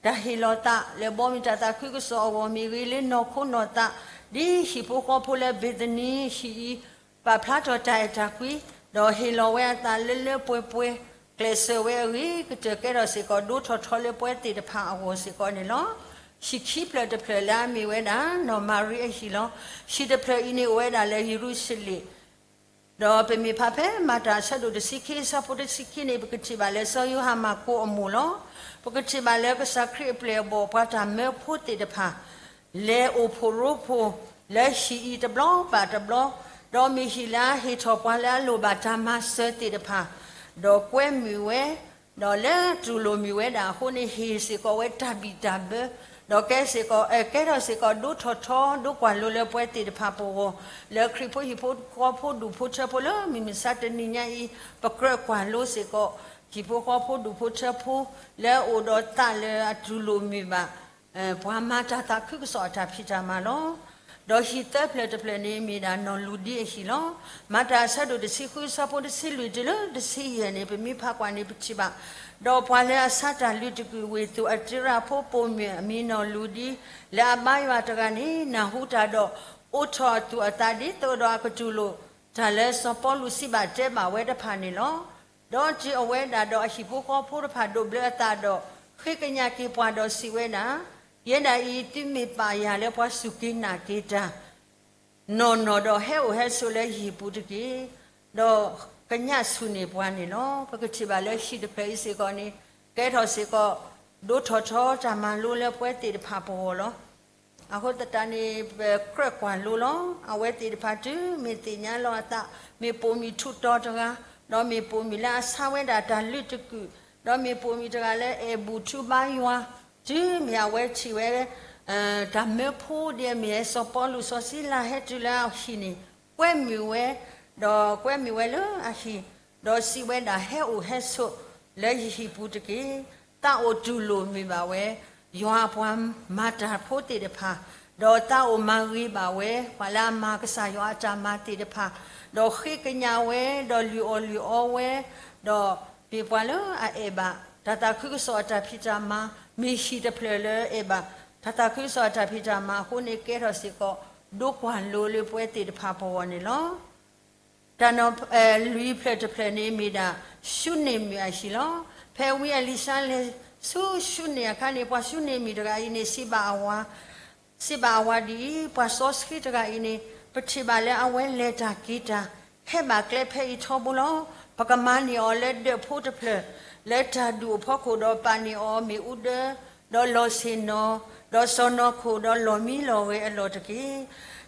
တၢ်ဟ့ၣ်လီၤသးလၢဘီမုၢ်တၢ်သးခုကစီၣ်အဂီၢ်မ့ၢ်ဂ့ၤ, လၢနီၢ်ခိနီၢ်သး ဒ်ဟံၣ်ဖိဃီဖိလၢဘ့ၤသနံဟံၣ်အံၤ ပာ်ဖျါထီၣ်တၢ်အဲၣ်တၢ်ကွံ, ဒီးဟ့ၣ်လီၤဝဲအသးလၢလၢပှဲၤပှဲၤ, ကျဲးစၢးဝဲအဂ့ၤကတၢၢ် ကဲထီၣ်စ့ၢ်ကီး ဒိထီၣ်ထီလၢပဝဲသ့ၣ်တဖၣ်အဂီၢ်စ့ၢ်ကီးန့ၣ်လီၤ. ဟံၣ်ခံဖျၢၣ်တဖျၢၣ်လၢအမ့ၢ်ဝဲဒၣ် နီၢ်မၤရံအဟံၣ်လီၤ. ဟံၣ်တဖျၢၣ်အံၤန့ၣ် အိၣ်ဝဲဒၣ်လၢယရူၤၡလ့ၣ်, ဒီးပမ့ၢ်ဖးဖဲမၤတၢ်အဆၢဒိၣ်တဆံခံ အဆၢဖိတဆံခံန့ၣ် ပကထံၣ်ဘၣ်လၢစီၤယိၤဟၣ်မၢ်ကူးအမိၢ်လီၤ. ပကထံၣ်ဘၣ်လၢကစၢ်ခရံာ်အပျဲၢ်အဘီၣ် ပှၤတၢ်မၢဖိသ့ၣ်တဖၣ် လဲၤအိၣ်ဖှိၣ်ရိဖှိၣ် လၢဟံၣ်အံၤတဘျီဘၣ်တဘျီ, ဒီးမ့ၢ်ဟံၣ်လၢအဟ့ၣ်ထီၣ်ပှၤလၢအလိၣ်ဘၣ်တၢ်မၤစၢၤသ့ၣ်တဖၣ်, ဒီးကွဲမုာ်ဝဲ, ဒီးလၢတူၢ်လိာ်မုာ်ဝဲဒၣ်အဃိန့ၣ် ဟ့ၣ်စ့ၢ်ကီးဝဲတၢ်ဘံၣ်တၢ်ဘၢ, ဒီးကဲစ့ၢ်ကီး ကဲထီၣ်စ့ၢ်ကီး ဒိထီၣ်ထီ ဒိကွၢ်လိလၢပဝဲသ့ၣ်တဖၣ်ပဂီၢ်, လၢခရံာ်ဖိဟံၣ်ဖိဃီဖိဒူၣ်ဖိထၢဖိလၢမုၢ်မဆါတနံၤညါအံၤ ပကြၢးကွၢ်လိစ့ၢ်ကီး ဟံၣ်ဖိဃီဖိဒူၣ်ဖိထၢဖိ လၢအအိၣ်ဒီးသးလၢအတူၢ်လိာ်မုာ်ဘၣ် ပှၤမၤတၢ်သးခုကစီၣ်အတၢ်ဖံးတၢ်မၤလီၤ. ဒီးဟံၣ်သၢဖျၢၣ်တဖျၢၣ်န့ၣ်မ့ၢ်ဒၣ်နီၢ်လူၤဒံအဟံၣ်လီၤ. မၤတၢ်အဆၢဒိၣ်တဆံဃု အဆၢဖိတဆံလွံၢ်တုၤလၢတဆံယဲၢ်န့ၣ် ပမ့ၢ်ဖးကွၢ်န့ၣ် ပထံၣ်ဘၣ်, ဒီးပှၤလၢအဆါတၢ်လုးတကုာ်ဝ့ၢ်သူၣ်အတ့ရၣ်ဖိပိာ်မုၣ်အမံၤနီၢ်လူၤဒံ လၢအဘါယွၤတဂၤန့ၣ် နၢ်ဟူတၢ်ဒီး အိးထီၣ်အသူၣ်အသးဒ်သိးဒီးအကတူၢ်လိာ် တၢ်လၢစီၤပီလူးစံးဘၣ်တဲဘၣ်ဝဲတဖၣ်န့ၣ်လီၤ. ဒီးတုၤအဝဲဒၣ်ဒီးအဟံၣ်ဖိဃီဖိတဖၣ်ဒိးဘျၢအသးဒီး ဃ့ကညးက့ၤပှၤဒီးစံးဝဲဒၣ်, ယဲဒၣ်အံၤ သုမ့ၢ်ပာ်ယၤလၢပှၤစူၢ်က့ၤနာ်က့ၤတၢ် နီၢ်နီၢ်ဒီး ဟဲအိၣ်ဟဲဆိးလၢယဟံၣ်ပူၤတက့ၢ်, ဒီးကညးဆူၣ်န့ၢ်ပှၤန့ၣ်လီၤ. ပကထံၣ်ဘၣ်လၢဟံၣ်တဖျၢၣ်အံၤစ့ၢ်ကီးန့ၣ် ကဲထီၣ်စ့ၢ်ကီး ဒိထီၣ်ထီတၢ်မၤလိလၢပဝဲသ့ၣ်တဖၣ်ပဂီၢ်လီၤ. အဃိသတးန့ၣ် ပကြၢးကွၢ်လိလီၤ. အဝဲသ့ၣ်တဖၣ်တုၤမ့ၢ်သ့ၣ်ညါလီၤအသး မ့ၢ်ပိာ်မုၣ်ထူးတီၤတဂၤ, ဒီးမ့ၢ်ပိာ်မုၣ်လၢအဆါဝဲဒၣ်တၢ်လုးတကုာ်, ဒီးမ့ၢ်ပိာ်မုၣ်တဂၤလၢအဲၣ်ဘူၣ်ထူဘါယွၤ, တုၤမ့ၢ်အဝဲထံၣ်ဝဲ တၢ်မၢဖိဒ်အမ့ၢ်စီၤပီလူးစီၤစံလၤဟဲတုၤလၢအဟံၣ်န့ၣ် ကွဲမုာ်ဝဲ, ဒီးကွဲမုာ်ဝဲလၢအဟံၣ်, ဒီးစံးဝဲဒၣ် ဟဲအိၣ်ဟဲဆိးလၢယဟံၣ်ပူၤတက့ၢ်. သးအိၣ်တူၢ်လိာ်မုာ်ဘၣ်ဝဲ ယွၤအပှၤမၤတၢ်ဖိသ့ၣ်တဖၣ်, ဒီးသးအိၣ်မၤဂ့ၤဘၣ်ဝဲ ပှၤလၢအမၤကစၢ်ယွၤအတၢ်မၤသ့ၣ်တဖၣ်, ဒီးဃ့ကညးဝဲ, ဒီးလုၢ်အီၣ်လုၢ်အီဝဲ, ဒီးမ့ၢ်ပှၤလၢအအဲၣ်ဘၣ် တၢ်သးခုကစီၣ်အတၢ်ဖံးတၢ်မၤ, မ့ၢ်ဟံၣ်တဖျၢၣ်လၢအဲၣ်ဘၣ် တၢ်သးခုကစီၣ်အတၢ်ဖံးတၢ်မၤအဃိန့ၣ် ကဲထီၣ်စ့ၢ်ကီး ဒိကွၢ်လိလၢပဝဲသ့ၣ်တဖၣ်ပဂီၢ်န့ၣ်လီၤ. တၢ်နီၤ လွံၢ်ဖျၢၣ်တဖျၢၣ်န့ၣ်မ့ၢ်ဒၣ် ၡူန့ၢ်မုၣ်အဟံၣ်လီၤ. ဖဲဝံအလံၤၡါလဲၤဆူၡူန့ၢ်အခါန့ၣ် ပှၤၡူန့ၢ်မုၣ်တဂၤအံၤန့ၣ် စံးဘၣ်အဝၤ စံးဘၣ်အဝၤဒ်အံၤ, ပှၤစီဆှံတဂၤအံၤန့ၣ် ပထံၣ်ဘၣ်လၢအဝဲလဲၤတၢ်က့ၤတၢ် ဟဲဘၣ်ကျဲဖဲအံၤထီဘိလီၤ. ပကမၤန့ၢ်အီၤလၢဒၢးဖိတဖျၢၣ် လၢတၢ်ဒူၣ်အဖီခိၣ်ဒီးပာ်န့ၢ်အီၤမ့ၣ်အူဒၢ, ဒီးလီၢ်ဆ့ၣ်နီၤ, ဒီးစီၢ်နီၤခိၣ်, ဒီးလီၢ်မံလီၢ်ဂဲၤအလီၢ်တက့ၢ်.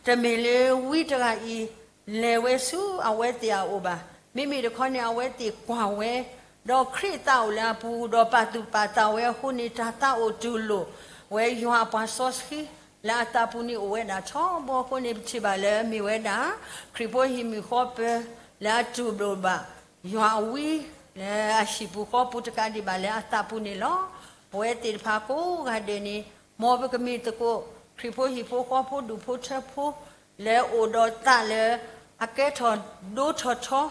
တမ့ၢ်လၢဝံတဂၤအံၤ လဲၤဝဲဆူအဝဲသ့ၣ်အအိၣ်ဘၣ်. မ့မ့ၢ်တခီန့ၣ် အဝဲသ့ၣ်ကွၢ်ဝဲ, ဒီးခရံာ်သးအိၣ်လၢအပူၤ, ဒီးပာ်သူၣ်ပာ်သးဝဲအဃိန့ၣ် တၢ်သးအိၣ်တူၢ်လိာ်ဝဲယွၤအပှၤစီဆှံ လၢအသးပူၤန့ၣ်အိၣ်ဝဲဒၣ်ထီဘိအဃိန့ၣ် ပထံၣ်ဘၣ်လၢမ့ၢ်ဝဲဒၣ် ခရံာ်ဖိဟံၣ်မုၣ်ဃီပၢၤ လၢအတူၢ်လိာ်ဘၣ်ယွၤအဝံ လၢအဟံၣ်ပူၤဃီပူၤတကးဒံးဘၣ်လၢအသးပူၤန့ၣ်လီၤ. ပဝဲသ့ၣ်တဖၣ်ကိးဂၤဒဲးန့ၣ် မ်ပကမ့ၢ်သကိး ခရံာ်ဖိဟံၣ်ဖိဃီဖိဒူၣ်ဖိထၢဖိ လၢအိၣ်ဒီးသးလၢ အကဲထီၣ်ဒိထီၣ်ထီ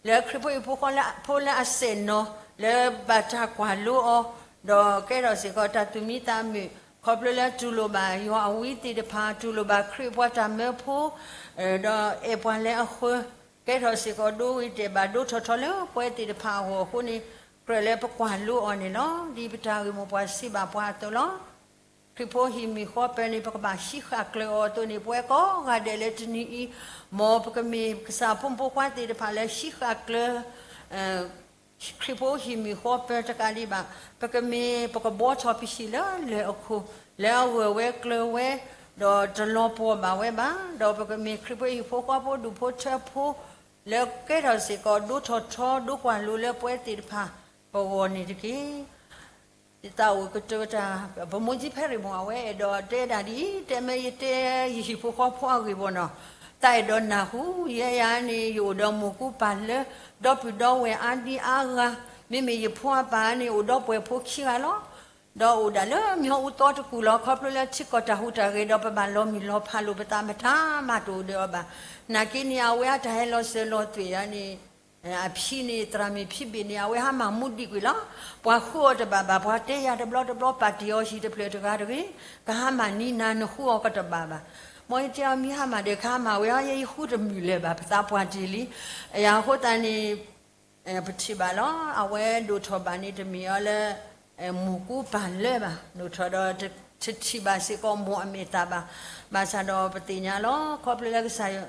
လၢခရံာ်ဖိဟံၣ်ဖိဃီဖိလၢအစဲၣ်နီၤ လၢဘၣ်တၢ်ကွၢ်လိအီၤ, ဒီးကဲထီၣ်စ့ၢ်ကီးတၢ်သူၣ်မံသးမုာ် ခီဖျိလၢတူၢ်လိာ်ဘၣ်ယွၤအဝံသ့ၣ်တဖၣ်, တူၢ်လိာ်ဘၣ်ခရံာ်ပှၤတၢ်မၢဖိ ဒီးအဲၣ်ပှၤလၢအဃၢၤ, ကဲထီၣ်စ့ၢ်ကီးဒိဂ့ၤတဲာ်ဘၣ်ဒိထီၣ်ထီလၢပဝဲသ့ၣ်တဖၣ်အဂီၢ်အဃိန့ၣ် ကြၢးလၢပကွၢ်လိအီၤန့ၣ်လီၤ. ဒ်ပတၢ်ဂ့ၢ်မိၢ်ပှၢ်စံးဘၣ်ပှၤအသိးလီၤ. ခရံာ်ဖိဟံၣ်မုၢ်ဃီပၢၤန့ၣ် ပကဘၣ်ဟံးဃာ်ကျၢၤအီၤအသိးန့ၣ် ပဝဲကိးဂၤဒဲးလၢတနံၤအံၤ မ်ပကမ့ၢ်ကစၢ်ဖိမုၣ်ဖိခွါသ့ၣ်တဖၣ်လၢဟံးဃာ်ကျၢၤ ခရံာ်ဖိဟံၣ်မုၢ်ဃီပၢၤတကးဒံးဘၣ်, ပကမ့ၢ်ပကဘှီထီၣ်ပဟံၣ်လၢလၢၢ်အခိၣ် လၢအဂၢၢ်ဝဲကျၢၤဝဲ, ဒီးတလီၤပှီၢ်ဘၣ်ဝဲဘၣ်, ဒီးပကမ့ၢ်ခရံာ်ဖိဟံၣ်ဖိဃီဖိဒူၣ်ဖိထၢဖိ လၢကဲထီၣ်စ့ၢ်ကီးဒိထီၣ်ထီဒိကွၢ်လိလၢပဝဲသ့ၣ်တဖၣ် ပဂီၢ်န့ၣ်တက့ၢ်. ယသးအိၣ်ကတၢၢ်တၢ်, ပမိၢ်ကၠံဖဲရံၣ်မိၢ် အဝဲအဲၣ်ဒိးတဲဒၣ်ဒ်အံၤ, တဲမ့ၢ်ယတဲယဟံၣ်ဖိဃီဖိအဂ့ၢ်ဘၣ်နီၤ, သးအဲၣ်ဒိးနၢ်ဟူ, ယဲယၤန့ၣ် ယအိၣ်ဒီးမိၢ်ကူပၢ်လၢ ဒီပုၢ်ဒီဝဲၢ်အါဒံအါဂၤ, မ့မ့ၢ်ယဖိအပၢ်န့ၣ် အိၣ်ဒီးပှဲၤဖိခံဂၤလီၤ. ဒီးအိၣ်ဒၣ်လၢမၠီအူသီတကူၣ်လီၤ. ခီဖျိလၢထံကီၢ်တၢ်ဟူးတၢ်ဂဲၤဒီး ပဘၣ်လီၤမုၢ်လီၤဖးလိာ်ပသး မတၤမၤတအိၣ်ဒီးအီၤဘၣ်. နာ်က့န့ၣ် အဝဲအတၢ်ဟဲလီၤစၢၤလီၤသွဲၣ်ယၤန့ၣ် အဖံန့ၣ် သရၣ်မုၣ်ဖံဘ့ၣ်န့ၣ် အဝဲဟါမၢ်မူဒံးကွံာ်လီၤ. ပှၤဃုအီၤတဘၣ်ဘၣ်, ပှၤတဲယၤတဘျီတဘျီ ပာ်တ့ၢ်အီၤဟံၣ်တဖျၢၣ်တဂၤတဂ့ၤ, ကဟါမၢ်နံၤနၤ နဃုအီၤကတဘၣ်ဘၣ်. မ်ယတဲအီၤ မ့ၢ်ဟါမၢ်ဒီး ကဟါမၢ်ဝဲအီၤ, ယဃုတမုာ်လၢၤဘၣ်, ပသးပှၢ်တ့ၢ်လံ. အဃိသတးန့ၣ် ပထံၣ်ဘၣ်လီၤ. အဝဲဒိၣ်ထီၣ်ဘၣ်န့ၣ် တမ့ၢ်အီၤလၢ မိၢ်ကူပၢ်လၢဘၣ်, ဒိၣ်ထီၣ်ဒီး တထံၣ်ဘၣ်စ့ၢ်ကီးမိၢ်အမဲာ်သးဘၣ်. ဘၣ်ဆၣ်ဒီးပသ့ၣ်ညါလီၤ. ခီဖျိလၢကစၢ်ယွၤ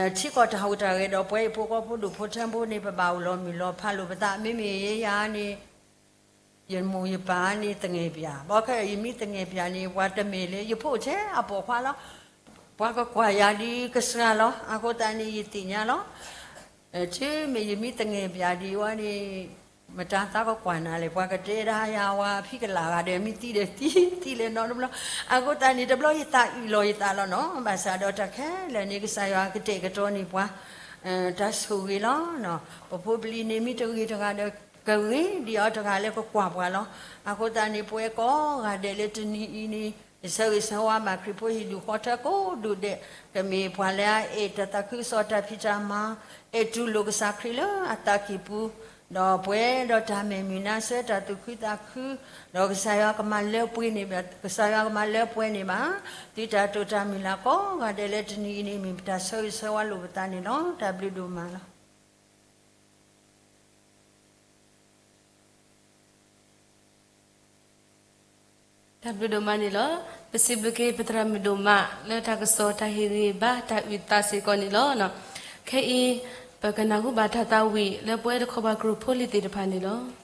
ထံကီၢ်တၢ်ဟူးတၢ်ဂဲၤဒီး ပှၤဟံၣ်ဖိဃီဖိဒူၣ်ဖိထၢဖိန့ၣ် ပဘၣ်အိၣ်လီၤမုၢ်လီၤဖးလိာ်ပသး. မ့မ့ၢ်ယၤန့ၣ် ယမိၢ်ယပၢ်န့ၣ်သငဲၣ်ပၠး, ဘၣ်ခဲအံၤ ယမ့ၢ်သငဲၣ်ပၠးန့ၣ် ပှၤတမ့ၢ်လၢယဖိၣ်ထဲအပိာ်ခွါလီၤ. ပှၤကကွၢ်ယၤဒ်ကစှၤလီၤ. အဃိသတးန့ၣ် ယသ့ၣ်ညါလီၤ. တုၤမ့ၢ်ယမ့ၢ်သငဲၣ်ပၠးဒံးဝဲန့ၣ် မတၤသးကကွၢ်နၤလဲၣ်. ပှၤကတဲဒၣ်ယၤ ဝၤဖံကလးဂၤဒီး မ့ၢ်သံဒီးသံ, သံလဲၤနီတဘျီ. အဃိသတးန့ၣ် တဘျီယသးအုးလီၤယသးလီၤနီၤ. ဘၣ်ဆၣ်ဒီးတၢ်ခဲလၢာ်န့ၣ် ကစၢ်ယွၤကတဲာ်ကတီၤန့ၢ်ပှၤ တၢ်ဆိၣ်ဂ့ၤလီၤ. ပဖိပလံၤန့ၣ် မ့ၢ်တဂ့ၤတဂၤဒီး ကဂ့ၤဒံးအီၤတဂၤလၢကကွၢ်ပှၤလီၤ. အဃိသတးန့ၣ် ပဝဲကိးဂၤဒဲးလၢတနံၤအံၤန့ၣ် ယဆၢဂ့ၤဆၢဝါဘၣ်ခရံာ်ဖိဟံၣ်ဒူၣ်ဃီထၢကိးဒူၣ်ဒဲး, ကမ့ၢ်ပှၤလၢအအဲၣ်တၢ်သးခုကစီၣ်တၢ်ဖံးတၢ်မၤ, အဲၣ်တူၢ်လိာ်ကစၢ်ခရံာ်လၢအသးကံၢ်ပူၤ, ဒီးပှဲၤဒီးတၢ်မဲာ်မုာ်နါဆၢ တၢ်သူၣ်ခုသးခု, ဒီးကစၢ်ယွၤကမၤလၢပှဲၤန့ၢ်ဘၣ်, ကစၢ်ယွၤကမၤလၢပှဲၤန့ၢ်ဘၣ် သုတၢ်တိာ်တၢ်မုၢ်လၢ်ကိးဂၤဒဲးလၢတနံၤအံၤန့ၣ် မ့ၢ်ပတၢ်ဆၢဂ့ၤဆၢဝါလိာ်ပသးန့ၣ်လီၤ. တၢ်ဘျုးဒိၣ်မးလီၤ. တၢ်ဘျုးဒိၣ်မးန့ၣ်လီၤ. ပစံးဘျုးက့ၤပသရၣ်မုၣ်ဒိၣ်မး လၢတၢ်ကစီၣ်တၢ်ဟ့ၣ်ဂံၢ်ဘါ တၢ်အုၣ်သးစ့ၢ်ကီးန့ၣ်လီၤ. ခဲအံၤ ပကနၢ်ဟူဘၣ်တၢ်သးဝံၣ်လၢပဝဲတခီပၤကရူၢ်ဖိလံၤသ့ၣ်တဖၣ်န့ၣ်လီၤ.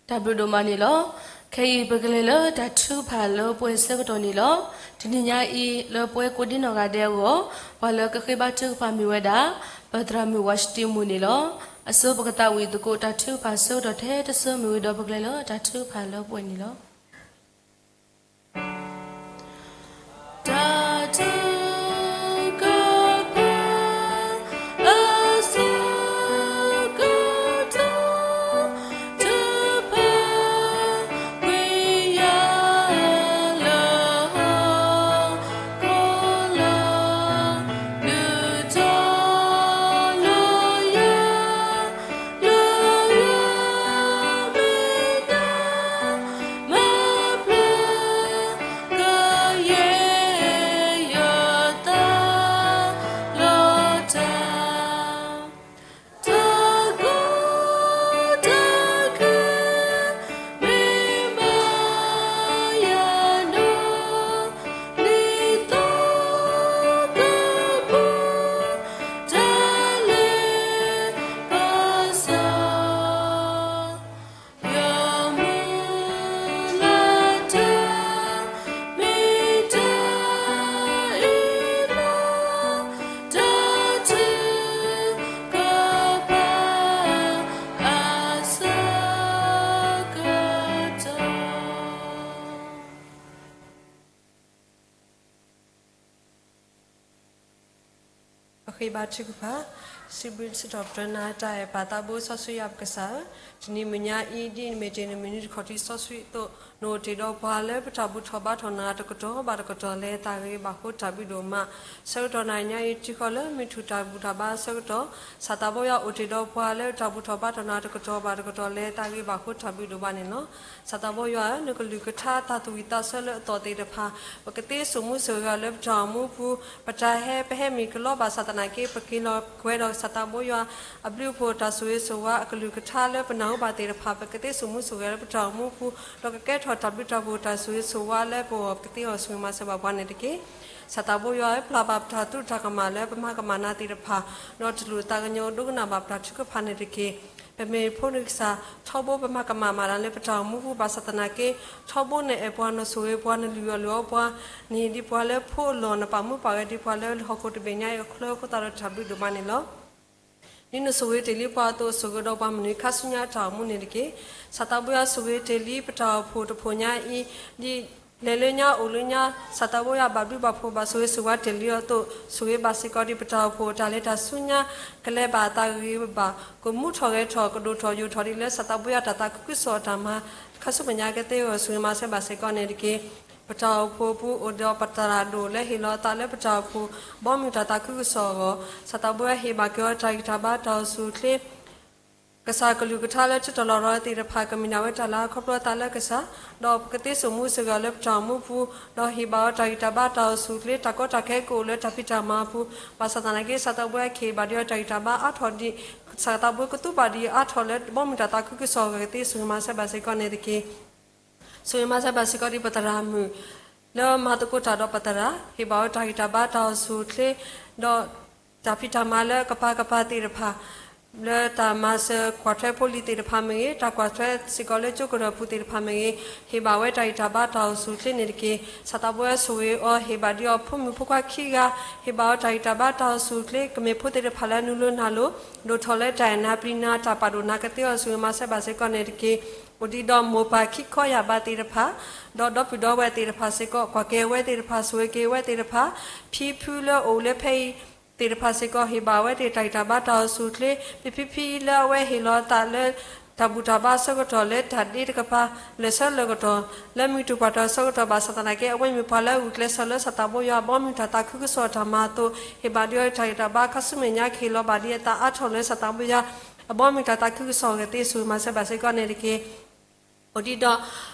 တၢ်ဘျုးဒိၣ်မးန့ၣ်လီၤ. ခဲအံၤပကလဲၤလၢတၢ်ထုကဖၣ်လၢပှဲၤဆၢကတီၢ်န့ၣ်လီၤ. တနံၤညါအံၤ လၢပှဲၤကိးဒံနီၢ်ဂၤဒဲးအဂီၢ် ပှၤလၢကဃ့ဘါထုကဖၣ်မ့ၢ်ဝဲဒၣ် ပသရၣ်မုၣ်ဝးၡတံမူၣ်န့ၣ်လီၤ. အဆိပကသးဝံၣ်သကိးတၢ်ထုကဖၣ်ဆၢကတီၢ်ထဲတဆၢမ့ၢ်ဝံၤဒီး ပကလဲၤလၢတၢ်ထုကဖၣ်လၢပှဲၤန့ၣ်လီၤ. တၢ်ထုကဖၣ် အဆၢကတီၢ် ထုကဖၣ်ကွံာ်ယၤလၢဟီၣ်ခိၣ်လီၤ. ဒုးထီၣ်လၢယၤ လၢယမဲာ်ညါ မၤပျၢၤ ကယဲၢ်ယသးလီၤတၢ်, တၢ်ကိၢ်တၢ်ဂီၤ မ့ၢ်ဘၣ်ယၤနီၢ် ဒ်သိးကပူၤ တၢ်လဲၤပစီ ယမုၢ်လၢ်တၢ် မ့ၢ်တၢ်အ့ၣ်လိာ် တၢ်ထုကဖၣ် အဆၢကတီၢ်. ပဃ့ဘါထုကဖၣ်, စံးဘျုးစံးထီၣ်ပတြၢၤနၤတၢ်အဲၣ်ပၢ်သးဘိစီဆှံယွၤပကစၢ်ဧၢ, တနံၤမုၢ်ညါအံၤ ဒ်နမ့ၢ်တ့ၢ်နမုၢ်နံၤတခီၣ်ထံးစီဆှံအသိး, နအိၣ်တ့ၢ်ဒီးပှၤလၢပတၢ်ဘူၣ်ထီၣ်ဘါထီၣ်နၤတကတီၢ်ဘၣ်တကတီၢ် လၢတၢ်ဂ့ၤဘၣ်ဃိတၢ်ဘျုးဒိၣ်မး, ဆၢကတီၢ်နၤညါအံၤ ထံကီၢ်လၢမုၢ်ထူၣ်တၢ်ဘူၣ်တၢ်ဘါဆၢကတီၢ်, ဆၣ်သးဘိယွၤအိၣ်တ့ၢ်ဒီးပှၤလၢတၢ်ဘူၣ်ထီၣ်ဘါထီၣ်နၤတကတီၢ်ဘၣ်တကတီၢ် လၢတၢ်ဂ့ၤဘၣ်ဃိတၢ်ဘျုးဒိၣ်မးန့ၣ်လီၤ. ဆၣ်သးဘိယွၤဧၢ, နကလုၢ်ကထါတၢ်သူၣ်ဝံၣ်သးဆၢလၢအသီၣ်သ့ၣ်တဖၣ်, ပကသ့စိာ်မူစိာ်ဂဲၤလၢပတၢ်အိၣ်မူပူၤ, ပတၢ်ဟဲပဟဲမ့ၢ်ကလီဘၣ်ဆၣ်သနာ်က့ ပက့ၤလီၤကွဲဒီးဆၣ်သးဘိယွၤ အဘျုးအဖှိၣ်တၢ်ဆိၣ်ဂ့ၤဆိၣ်ဝါအကလုၢ်ကထါလၢပနၢ်ဟူဘၣ်သ့ၣ်တဖၣ် ပကသ့စိာ်မူစိာ်ဂဲၤလၢပတၢ်အိၣ်မူပူၤ, ဒီးကကဲထီၣ်တၢ်ဘျုးတၢ်ဖှိၣ်တၢ်ဆိၣ်ဂ့ၤဆိၣ်ဝါလၢပဂီၢ် ပကသ့အီၤဆိၣ်ဂ့ၤမၤစၢၤဘၣ်ပှၤန့ၣ်တက့ၢ်. ဆၣ်သးဘိယွၤဧၢ, ပျၢ်ဘၣ်ပတၢ်သူၣ်တၢ်ကမၣ်လၢပမၤကမၣ်နၤသ့ၣ်တဖၣ်, ဒီးတလိၣ်သးကညီၤဒိကနၣ်ဘၣ်ပတၢ်ထုကဖၣ်န့ၣ်တက့ၢ်. ပမ့ၢ်ဖိနကစၢ် ထီဘိပမၤကမၣ်မၤတၢ်လၢပတၢ်အိၣ်မူပူၤဘၣ်ဆၣ်သနာ်က့, ထီဘိနအဲၣ်ပှၤနဆိၣ်ဂ့ၤပှၤနလုၢ်အီၣ်လုၢ်အီပှၤ, နဟ့ၣ်ဒံးပှၤလၢဖိအလီၢ် နပာ်မူပာ်ဂဲၤဒံးပှၤလၢဟီၣ်ခိၣ်တဘ့ၣ်ညါအံၤအချၢအဃိသတးဒီးတၢ်ဘျုးဒိၣ်မးန့ၣ်လီၤ. ဒ်နဆိၣ်ဂ့ၤတ့ၢ်လံပှၤအသိး ဆိၣ်ဂ့ၤဒီးပှၤမုၢ်နံၤခါဆူညါတၢ်အိၣ်မူန့ၣ်တက့ၢ်. ဆၣ်သးဘိယွၤဆိၣ်ဂ့ၤတ့ၢ်လံပတၢ်အိၣ်ဖှိၣ်တဖှိၣ်ညါအံၤ, ဒ်လဲၤလၢညါအိၣ်လၢညါ, ဆၣ်သးဘိယွၤဘၣ်ဘျုးဘၣ်ဖှိၣ်ဘၣ်ဆိၣ်ဂ့ၤဆိၣ်ဝါတ့ၢ်လံအီၤအသိး, ဆိၣ်ဂ့ၤဘၣ်စ့ၢ်ကီးဒံးပတၢ်အိၣ်ဖှိၣ်တၢ်လဲၤတၢ်ဆူညါ, ကလဲၤဘၣ်အသးဂ့ၤဂ့ၤဘၣ်ဘၣ်, ကမူထီၣ်ဂဲၤထီၣ် ကဒိၣ်ထီၣ်ယိာ်ထီၣ်ဒ်လၢဆၣ်သးဘိယွၤတၢ်သးခုကစီၣ်အတၢ်မၤ ခါဆူမဲာ်ညါကသ့အဂီၢ် ဆိၣ်ဂ့ၤမၤစၢၤဘၣ်စ့ၢ်ကီးန့ၣ်တက့ၢ်. ပတၢ်အိၣ်ဖှိၣ်အပူၤအိၣ်ဒီးပသရၣ်ဒိၣ်လၢဟ့ၣ်လီၤအသးလၢပတၢ်အိၣ်ဖှိၣ် ဘီမုၢ်တၢ်သးခုကစီၣ်အဂီၢ်, ဆၣ်သးဘိယွၤဟ့ၣ်ဘၣ်က့ၤအီၤတၢ်ဂံၢ်တၢ်ဘါတၢ်အိၣ်ဆူၣ်အိၣ်ချ့ ကစၢ်ကလုၢ်ကထါလၢထူးထီၣ်လီၤရီၤသ့ၣ်တဖၣ် ကမ့ၢ်ဒၣ်ဝဲတၢ်လၤခီဖျိအသးလၢကစၢ်, ဒီးပကသ့စိာ်မူစိာ်ဂဲၤလၢပတၢ်အိၣ်မူပူၤ, ဒီးဟ့ၣ်ဘၣ်အီၤတၢ်ဂံၢ်တၢ်ဘါတၢ်အိၣ်ဆူၣ်အိၣ်ချ့ တၢ်ကီတၢ်ခဲကအိၣ်လၢတၢ်ဖံးတၢ်မၤအပူၤ, ဘၣ်ဆၣ်သနာ်က့ ဆၣ်သးဘိယွၤကဟ့ၣ်ဘၣ်ဒံးအီၤတၢ်ဂံၢ်တၢ်ဘါအါထီၣ်ဒံး, ဆၣ်သးဘိယွၤကသူဘၣ်ဒံးအါထီၣ်လၢဘီမုၢ်တၢ်သးခုကစီၣ်အဂီၢ်ကသ့ ဆိၣ်ဂ့ၤမၤစၢၤဘၣ်စ့ၢ်ကီးန့ၣ်တက့ၢ်. ဆိၣ်ဂ့ၤမၤစၢၤဘၣ်စ့ၢ်ကီးဒံးပသရၣ်မုၣ် လၢမၤသကိးတၢ်ဒီးပသရၣ်, ဟ့ၣ်ဘၣ်အီၤတၢ်ဂံၢ်တၢ်ဘါတၢ်အိၣ်ဆူၣ်အိၣ်ချ့, ဒီးတၢ်ဖံးတၢ်မၤလၢကပၤကပၤသ့ၣ်တဖၣ်, လၢတၢ်မၤစၢၤကွၢ်ထွဲဖိလံၤသ့ၣ်တဖၣ်မ့ၢ်ဂ့ၤ, တၢ်ကွၢ်ထွဲစ့ၢ်ကီးလၢကၠိကရၢၢ်ပူၤသ့ၣ်တဖၣ်မ့ၢ်ဂ့ၤ, ဟ့ၣ်ဘၣ်ဝဲတၢ်ဂံၢ်တၢ်ဘါတၢ်အိၣ်ဆူၣ်အိၣ်ချ့န့ၣ်တက့ၢ်. ဆၣ်သးဘိယွၤဆိၣ်ဂ့ၤအီၤ, ဟ့ၣ်ဘၣ်ဒံးအီၤဖိမုၣ်ဖိခွါခံဂၤ, ဟ့ၣ်ဘၣ်အီၤတၢ်ဂံၢ်တၢ်ဘါတၢ်အိၣ်ဆူၣ်အိၣ်ချ့, ကမ့ၢ်ဖိသ့ၣ်တဖၣ်လၢနုာ်လီၤနၤလီၤ, ဒိၣ်ထီၣ်လၢတၢ်အဲၣ်နၤပျံၤနၤ တၢ်ပာ်ဒိၣ်နၤကသ့အီၤ ဆိၣ်ဂ့ၤမၤစၢၤဘၣ်စ့ၢ်ကီးန့ၣ်တက့ၢ်. အိၣ်ဒံးဒီးမိၢ်ပၢ်ခံခီယာ်ဘးသ့ၣ်တဖၣ်, ဒီးဒီပုၢ်ဒီဝဲၢ်သ့ၣ်တဖၣ်စ့ၢ်ကီး ကွၢ်က့ၤအဝဲသ့ၣ်တဖၣ် ဆိၣ်ဂ့ၤက့ၤအဝဲသ့ၣ်တဖၣ်, ဖံဖုလၢအအိၣ်လၢဖဲအံၤသ့ၣ်တဖၣ်စ့ၢ်ကီး ဟ့ၣ်ဘၣ်ဝဲသ့ၣ်တၢ်ဂံၢ်တၢ်ဘါတၢ်အိၣ်ဆူၣ်အိၣ်ချ့, ဖံဖံဖံလၢအဝဲဟ့ၣ်လီၤအသးလၢ တၢ်ဘူၣ်တၢ်ဘါအဆၢကတီၢ်လၢတၢ်ဒ့တကပၤ လၢာ်ဆၢလၢာ်ကတီၢ် လၢမုၢ်တပှၢ်တၢၢ်အဆၢကတီၢ်ဘၣ်ဆၣ်သနာ်က့ အဝဲမ့ၢ်ပှၤလၢအဂုာ်ကျဲးစၢးလၢဆၣ်သးဘိယွၤအဘီမုၢ်တၢ်သးခုကစီၣ်အတၢ်မၤအသိး ဟ့ၣ်ဘၣ်ဒံးအီၤတၢ်ဂံၢ်တၢ်ဘါ ခါဆူမဲာ်ညါကဟ့ၣ်လီၤဘၣ်ဒံးအသးအါထီၣ်လၢဆၣ်သးဘိယွၤ အဘီမုၢ်တၢ်သးခုကစီၣ်အဂီၢ်သ့ ဆိၣ်ဂ့ၤမၤစၢၤဘၣ်စ့ၢ်ကီးန့ၣ်တက့ၢ်. အိၣ်ဒံး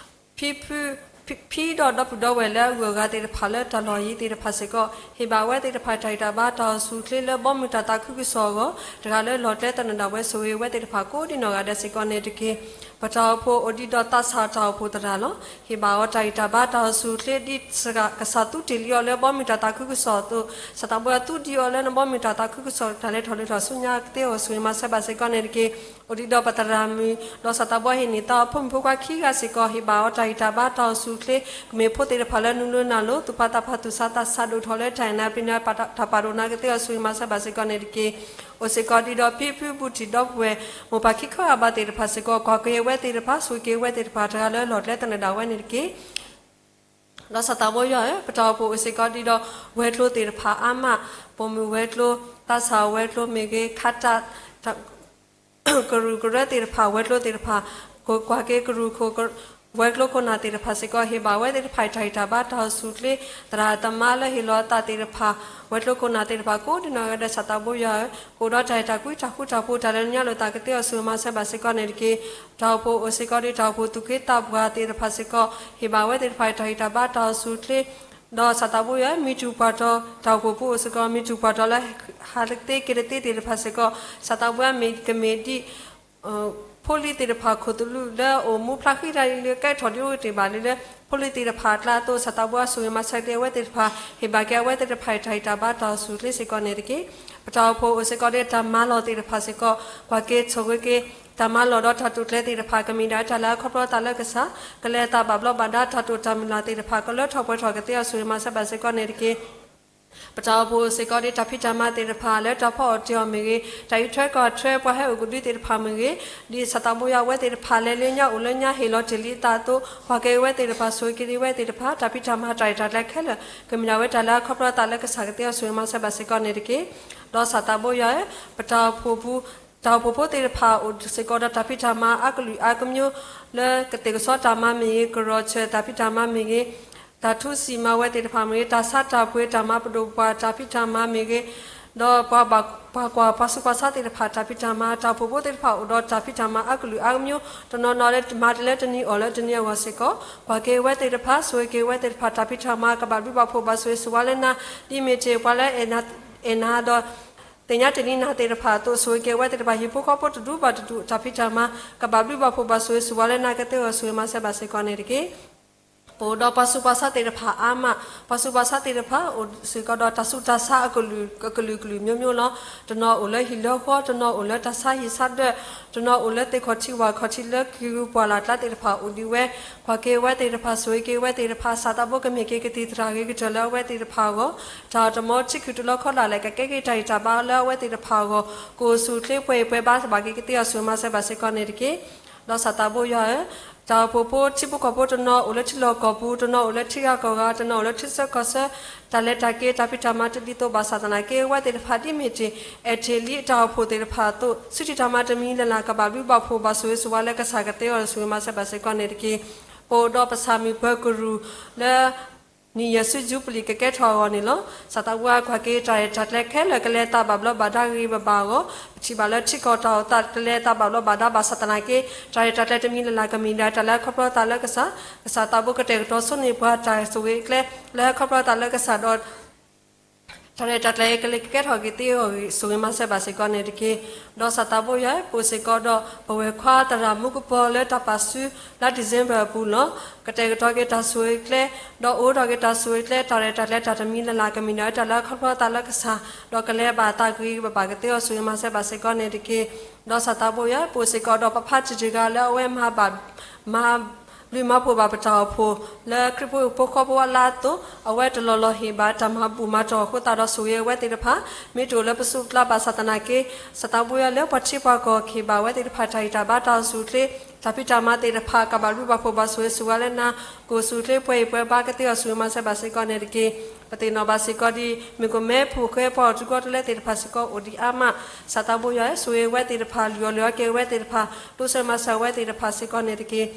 ဒီး ဖံဖု ဖံဒီးဒီပုၢ်ဒီဝဲၢ်လၢအဂုၤအဂၤသ့ၣ်တဖၣ်လၢတၢ်လီၢ်ယံၤသ့ၣ်တဖၣ်စ့ၢ်ကီး ဟ့ၣ်ဘၣ်ဝဲသ့ၣ်တဖၣ်တၢ်ဂံၢ်တၢ်ဘါတၢ်အိၣ်ဆူၣ်အိၣ်ချ့လၢဘီမုၢ်တၢ်သးခုကစီၣ်အဂီၢ် တဂၤလၢလီၢ်ကျဲသနၢၣ်ဒၣ်ဝဲ ဆိၣ်ဂ့ၤဝဲသ့ၣ်တဖၣ်ကိးဒံနီၢ်ဂၤဒဲးစ့ၢ်ကီးန့ၣ်တက့ၢ်. ပတၢ်အိၣ်ဖှိၣ်အိၣ်ဒံးဒီးသးစၢ်တၢ်အိၣ်ဖှိၣ်သရၣ်လီၤ. ဟ့ၣ်ဘၣ်အီၤတၢ်ဂံၢ်တၢ်ဘါတၢ်အိၣ်ဆူၣ်အိၣ်ချ့ ဒ်ကစၢ်သူတ့ၢ်လံအီၤလၢဘီမုၢ်တၢ်သးခုကစီၣ်အသိး, စၢ်သးဘိယွၤသူဒံးအီၤလၢနဘီမုၢ်တၢ်သးခုကစီၣ် တၢ်လဲၤထီၣ်လဲၤထီၣ်ဆူညါကသ့အဂီၢ် ဆိၣ်ဂ့ၤမၤစၢၤဘၣ်စ့ၢ်ကီးန့ၣ်တက့ၢ်. အိၣ်ဒံးဒီးပသရၣ်မုၣ် ဒီးစၢ်သးဘိဟ့ၣ်န့ၢ်သးအီၤဖိမုၣ်ဖိခွါခံဂၤစ့ၢ်ကီး ဟ့ၣ်ဘၣ်အီၤတၢ်ဂံၢ်တၢ်ဘါတၢ်အိၣ်ဆူၣ်အိၣ်ချ့ ကမ့ၢ်ဖိသ့ၣ်တဖၣ်လၢနူလိနၢ်လိၤ သူၣ်ပာ်သးပာ်သူၣ်စၢ်သးစၢ် ဒိၣ်ထီၣ်လၢတၢ်အဲၣ်နၤပျံၤနၤ တၢ်ပာ်ဒိၣ်နၤကသ့အဂီၢ် ဆိၣ်ဂ့ၤမၤစၢၤဘၣ်စ့ၢ်ကီးန့ၣ်တက့ၢ်. အိၣ်စ့ၢ်ကီးဒံးဒီးဖံဖုဘူးထံးဒီပုၢ်ဝဲၢ် မိၢ်ပၢ်ခံခီဂၤဘၣ်သ့ၣ်တဖၣ်စ့ၢ်ကီး ကွၢ်က့ၤဝဲသ့ၣ်တဖၣ် ဆိၣ်ဂ့ၤက့ၤဝဲသ့ၣ်တဖၣ် တဂၤလၢလီၢ်ကျဲသနၢၣ်ဒၣ်ဝဲန့ၣ်တက့ၢ်. ဒီးစၢ်သးဘိယွၤဧၢ, ပတၢ်အိၣ်ဖှိၣ်အိၣ်စ့ၢ်ကီးဒံးဒီး ဝဲၤကျိၤသ့ၣ်တဖၣ်အါမး, ပိာ်မုၣ်ဝဲၤကျိၤ, သးစၢ်ဝဲၤကျိၤမ့ၢ်ဂ့ၤ, ခးတၢ် ကရူၢ်ကရၢသ့ၣ်တဖၣ် ဝဲၤကျိၤသ့ၣ်တဖၣ်, ကွၢ်က့ၤကရူၢ်ခိၣ် ဝဲၤကျိၤခိၣ်နၢ်သ့ၣ်တဖၣ်စ့ၢ်ကီး ဟ့ၣ်ဘၣ်ဝဲသ့ၣ်တဖၣ်တၢ်ဂံၢ်တၢ်ဘါတၢ်အိၣ်ဆူၣ်အိၣ်ချ့, သရၣ်သမါလၢဟ့ၣ်လီၤအသးသ့ၣ်တဖၣ်, ဝဲၤကျိၤခိၣ်နၢ်သ့ၣ်တဖၣ် ကိးဒံနီၢ်ဂၤဒဲး စၢ်သးဘိယွၤဧၢ, ကအိၣ်ဒီးတၢ်အဲၣ်တၢ်ကွံတၢ်ဃူတၢ်ဖိး တၢ်လၢညါလိာ်သးကသ့အီၤ ဆိၣ်ဂ့ၤမၤစၢၤဘၣ်စ့ၢ်ကီးန့ၣ်တက့ၢ်. တၢ်အိၣ်ဖှိၣ်အိၣ်စ့ၢ်ကီးဒံး တၢ်အိၣ်ဖှိၣ်သူၣ်က့သးပှၢ်သ့ၣ်တဖၣ်စ့ၢ်ကီး ဟ့ၣ်ဘၣ်ဝဲသ့ၣ်တဖၣ်တၢ်ဂံၢ်တၢ်ဘါတၢ်အိၣ်ဆူၣ်အိၣ်ချ့, ဒီးစၢ်သးဘိယွၤ မံၤတူၢ်ပှၢ်တီၤ တၢ်အိၣ်ဖှိၣ်ဖိအိၣ်စ့ၢ်ကီး မံၤတူၢ်ပှၢ်တီၤလၢ ဟးတသ့က့ၤတသ့သ့ၣ်တဖၣ်စ့ၢ်ကီး စၢ်သးဘိယွၤ မ့ၢ်ကမ့ၢ်ဒ် ဖိလံၤသ့ၣ်တဖၣ်ခိၣ်သလုးလၢအိၣ်မူဖျါဃံတၢ်လံလၢ ကဲထီၣ်ဒံးအိၣ်ကတ့ၢ်ဘၣ်လံလၢ ဖိလံၤသ့ၣ်တဖၣ်အကျါအသိး စၢ်သးဘိယွၤ ဆိၣ်ဂ့ၤမၤစၢၤက့ၤအဝဲသ့ၣ်တဖၣ် ဟ့ၣ်ဘၣ်က့ၤအဝဲသ့ၣ်တဖၣ် တၢ်ဂံၢ်တၢ်ဘါတၢ်အိၣ်ဆူၣ်အိၣ်ချ့စ့ၢ်ကီးန့ၣ်တက့ၢ်. ပတၢ်အိၣ်ဖှိၣ်အိၣ်စ့ၢ်ကီးဒံး တၢ်မၤလီၢ်သ့ၣ်တဖၣ်စ့ၢ်ကီး ကွၢ်က့ၤဆိၣ်ဂ့ၤက့ၤ တၢ်မၤလီၢ်ဒီးတၢ်တိာ်ကျဲၤသ့ၣ်တဖၣ် ကမ့ၢ်ဒၣ်တၢ်လၢအခီဖျိသးလၢကစၢ် ကလဲၤအသးဘၣ်ဘျီးဘၣ်ဒါ တၢ်တိာ်တၢ်မုၢ်လၢ်သ့ၣ်တဖၣ် ကလၢထီၣ်ပှဲၤထီၣ်ကသ့အီၤ ဆိၣ်ဂ့ၤမၤစၢၤဘၣ်စ့ၢ်ကီးန့ၣ်တက့ၢ်. ပတၢ်အိၣ်ဖှိၣ်အိၣ်စ့ၢ်ကီးဒံး တၢ်ဖံးတၢ်မၤသ့ၣ်တဖၣ် လၢတၢ်ဖီအီၣ်တ့ၢ်အီၣ်မ့ၢ်ဂ့ၤ, တၢ်အံးထွဲကွၢ်ထွဲ ပှၤဟဲအိၣ်ကဒုသ့ၣ်တဖၣ်မ့ၢ်ဂ့ၤ, ဒ်စၢ်သးဘိယွၤ အဝဲသ့ၣ်တဖၣ်လဲၤလၢညါအိၣ်လၢညါ ဟ့ၣ်လီၤတ့ၢ်လံအသးအသိး ကွၢ်က့ၤဝဲသ့ၣ်တဖၣ် ဆိၣ်ဂ့ၤက့ၤဝဲသ့ၣ်တဖၣ် တၢ်ဖံးတၢ်မၤတၢ်ရဲၣ်တၢ်ကျဲၤခဲလၢာ် ကမ့ၢ်ဒၣ်ဝဲတၢ်လၢအခီဖျိသးလၢကစၢ်ကသ့အီၤ ဆိၣ်ဂ့ၤမၤစၢၤဘၣ်စ့ၢ်ကီးန့ၣ်တက့ၢ်. ဒီးစၢ်သးဘိယွၤဧၢ, ပတၢ်အိၣ်ဖှိၣ်ပူၤ တၢ်အိၣ်ဖှိၣ်ဖိသ့ၣ်တဖၣ် အိၣ်စ့ၢ်ကီးဒီးတၢ်ဖံးတၢ်မၤအကလုာ်အါကမျိုး လၢကသ့ၣ်ကဆီတၢ်မၤမ့ၢ်ဂ့ၤ, ကရီၢ်ဆၢၣ်တၢ်ဖံးတၢ်မၤမ့ၢ်ဂ့ၤ, တၢ်ထူစံၣ်မၤဝဲသ့ၣ်တဖၣ်မ့ၢ်ဂ့ၤ, တၢ်ဆါတၢ်ပှ့ၤတၢ်မၤပဒိၣ်ပှၤတၢ်ဖံးတၢ်မၤမ့ၢ်ဂ့ၤ, ဒီးပှၤကွၢ်ပှၤဆူးပှၤဆါသ့ၣ်တဖၣ် တၢ်ဖံးတၢ်မၤ တၢ်အိၣ်ဖှိၣ်ဖိသ့ၣ်တဖၣ် အိၣ်ဒီးတၢ်ဖံးတၢ်မၤအကလုာ်အါကမျိုး တနီၤနီၤလၢမၤတလၢတနံၤအီၣ်လၢတနံၤအဂီၢ်စ့ၢ်ကီး ကွၢ်က့ၤဝဲသ့ၣ်တဖၣ် ဆိၣ်ဂ့ၤက့ၤဝဲသ့ၣ်တဖၣ် တၢ်ဖံးတၢ်မၤ ကဘၣ်ဘျုးဘၣ်ဖှိၣ်ဘၣ်ဆိၣ်ဂ့ၤဆိၣ်ဝါလၢနၤ, ဒ်မ့ၢ်တ့ၢ်ပှၤလၢအဲၣ်နၤဒီး သ့ၣ်ညါတ့ၢ်လံနၤသ့ၣ်တဖၣ်အသိး ဆိၣ်ဂ့ၤက့ၤဝဲသ့ၣ်တဖၣ် ဟံၣ်ဖိဃီဖိတဒူဘၣ်တဒူ တၢ်ဖံးတၢ်မၤ ကဘၣ်ဘျုးဘၣ်ဖှိၣ်ဘၣ်ဆိၣ်ဂ့ၤဆိၣ်ဝါလၢနၤကသ့အဂီၢ် ဆိၣ်ဂ့ၤမၤစၢၤဘၣ်စ့ၢ်ကီးန့ၣ်တက့ၢ်. ပအိၣ်ဒီးပှၤဆူးပှၤဆါသ့ၣ်တဖၣ်အါမး, ပှၤဆူးပှၤဆါသ့ၣ်တဖၣ် အိၣ်စ့ၢ်ကီးဒီးတၢ်ဆူးတၢ်ဆါအကလုာ်ကလုာ်ကလုာ်မျိုးမျိုးလီၤ. တနီၤအိၣ်လၢဟံၣ်လၢဃီ, တနီၤအိၣ်လၢတၢ်ဆါဟံၣ်ဆါဒၢး, တနီၤအိၣ်လၢသ့ၣ်ခီၣ်ထံးဝၣ်ခီၣ်ထံးလၢက့ၤဂုၤပှၢ်လၢ်ကျါသ့ၣ်တဖၣ်အိၣ်ဒံးဝဲ, ကွၢ်က့ၤဝဲသ့ၣ်တဖၣ် ဆိၣ်ဂ့ၤက့ၤဝဲသ့ၣ်တဖၣ် စၢ်သးဘိကမ့ၢ်က့ၤကသံၣ်သရၣ်ဂ့ၤကတၢၢ်လၢအဝဲသ့ၣ်တဖၣ်အဂီၢ်, တၢ်အီၣ်တမီထံခုၣ်တလီခီလာ်လဲၣ် ကကဲက့ၤတၢ်ဂံၢ်တၢ်ဘါလၢအဝဲသ့ၣ်တဖၣ်အဂီၢ်, ကအိၣ်ဆူၣ်အိၣ်ချ့ပှဲၤအံၤပှဲၤဘါဘၣ်က့ၤကသ့အီၤ ဆိၣ်ဂ့ၤမၤစၢၤဘၣ်စ့ၢ်ကီးန့ၣ်တက့ၢ်. ဒီးစၢ်သးဘိယွၤဧၢ, တၢ်အိၣ်ဖှိၣ်ဖိထံဖိကီၢ်ဖိ တနီၤအိၣ်လၢထံလီၢ်ကီၢ်ပူၤ, တနီၤအိၣ်လၢထံဂၤကီၢ်ဂၤ, တနီၤအိၣ်လၢထံဆၢကီၢ်ဆၢ, တၢ်လဲၤတၢ်က့ၤတၢ်ဖံးတၢ်မၤတဒ်သိးဘၣ်ဆၣ်သနာ်က့ အဝဲသ့ၣ်တဖၣ်ဒ်မ့ၢ်တ့ၢ် အဲၣ်တ့ၢ်လံအတၢ်အိၣ်ဖှိၣ်သ့ၣ်တဖၣ်အသိး ဆူးထံးတၢ်မၤတမံၤလၢ်လၢ် ကဘၣ်ဘျုးဘၣ်ဖှိၣ်ဘၣ်ဆိၣ်ဂ့ၤဆိၣ်ဝါလၢကစၢ်ကသ့အီၤ ဆိၣ်ဂ့ၤမၤစၢၤဘၣ်စ့ၢ်ကီးန့ၣ်တက့ၢ်. ပအိၣ်ဒီးပဆၣ်မုၢ်ပၢၤကရူၢ်လၢ နံၣ်ယဲၢ်ဆံယူပလံၤကကဲထီၣ်အဂီၢ်န့ၣ်လီၤ. စၢ်သးဘိယွၤ ကွၢ်က့ၤတၢ်ရဲၣ်တၢ်ကျဲၤခဲလၢာ် ကလဲၤအသးဘၣ်ဘျီးဘၣ်ဒါဂ့ၤဂ့ၤဘၣ်ဘၣ်အဂီၢ်, ပထံၣ်ဘၣ်လၢထံကီၢ်တၢ်အိၣ်သး ကလဲၤအသးဘၣ်ဘျီးဘၣ်ဒါဘၣ်ဆၣ်သနာ်က့ တၢ်ရဲၣ်တၢ်ကျဲၤတမံၤလၢ်လၢ် ကမ့ၢ်ဒၣ်တၢ်လၢအခီဖျိသးလၢကစၢ်, ကစၢ်သးဘိကတဲာ်ကတီၤဆိန့ၢ်ပှၤတၢ်ဆိၣ်ဂ့ၤကျဲလၢအခီဖျိသးလၢကစၢ်ဒီး တၢ်ရဲၣ်တၢ်ကျဲၤအံၤကလဲၤကကဲထီၣ်က့ၤသ့အဂီၢ် ဆိၣ်ဂ့ၤမၤစၢၤဘၣ်စ့ၢ်ကီးန့ၣ်တက့ၢ်. ဒီးစၢ်သးဘိယွၤ ပအိၣ်စ့ၢ်ကီးဒီး ပဝဲၢ်ခွါသရၣ်မူကပီၤလၢတၢ်ပာ်စုလါ December အပူၤလီၤ. ကတဲာ်ကတီၤက့ၤတၢ်ဆိၣ်ဂ့ၤကျဲ ဒီးအိၣ်ထီၣ်က့ၤတၢ်ဆိၣ်ဂ့ၤကျဲ တၢ်ရဲၣ်တၢ်ကျဲၤတၢ်တမံၤလၢ်လၢ် ကမ့ၢ်ဒၣ်တၢ်လၢအခီဖျိသးလၢကစၢ်, ဒီးကလဲၤဘၣ်သးဂ့ၤဂ့ၤဘၣ်ဘၣ်ကသ့အီၤ ဆိၣ်ဂ့ၤမၤစၢၤဘၣ်စ့ၢ်ကီးန့ၣ်တက့ၢ်. ဒီးစၢ်သးဘိယွၤ ပအိၣ်စ့ၢ်ကီးဒီးပဖါတံၢ်တဂၤလၢအဝဲမၤဘၣ် မၤ ဘျုးမၤဖှိၣ်ဘၣ်ပတၢ်အိၣ်ဖှိၣ် လၢခရံာ်ဖိဟံၣ်ဖိဃီဖိအလါအသိး, အဝဲတလီၢ်လီၢ်ဟ့ၣ်ဘၣ်တၢ်မၤဘူၣ်မၤတီၢ်အဃိသတးဒီး ဆိၣ်ဂ့ၤအဝဲသ့ၣ်တဖၣ်, မ့ၢ်တအိၣ်လၢပစိၤပကျါဘၣ်ဆၣ်သနာ်က့ စၢ်သးဘိယွၤလၢပှၤထံပှၤကီၢ်ကဟ့ၣ်ဘၣ်ဝဲသ့ၣ်တဖၣ် တၢ်ဂံၢ်တၢ်ဘါတၢ်အိၣ်ဆူၣ်အိၣ်ချ့, တၢ်ဖံးတၢ်မၤသ့ၣ်တဖၣ် ကဘၣ်ဘျုးဘၣ်ဖှိၣ်ဘၣ်ဆိၣ်ဂ့ၤဆိၣ်ဝါလၢနၤ, ကအိၣ်ဆူၣ်အိၣ်ချ့ပှဲၤအံၤပှဲၤဘါကသ့အီၤ ဆိၣ်ဂ့ၤမၤစၢၤဘၣ်စ့ၢ်ကီးန့ၣ်တက့ၢ်. ပသ့ၣ်နီၣ်ဘၣ်စ့ၢ်ကီးဒ် မ့ၢ်ကမဲဖိဃဲပှၤအိၣ်တုၤကီတလဲသ့ၣ်တဖၣ်စ့ၢ်ကီးအိၣ်ဒံးအါမး, စၢ်သးဘိယွၤ ဆိၣ်ဂ့ၤဝဲသ့ၣ်တဖၣ် လုၢ်အီၣ်လုၢ်အီက့ၤဝဲသ့ၣ်တဖၣ် တိစၢၤမၤစၢၤဝဲသ့ၣ်တဖၣ်စ့ၢ်ကီးန့ၣ်တက့ၢ်.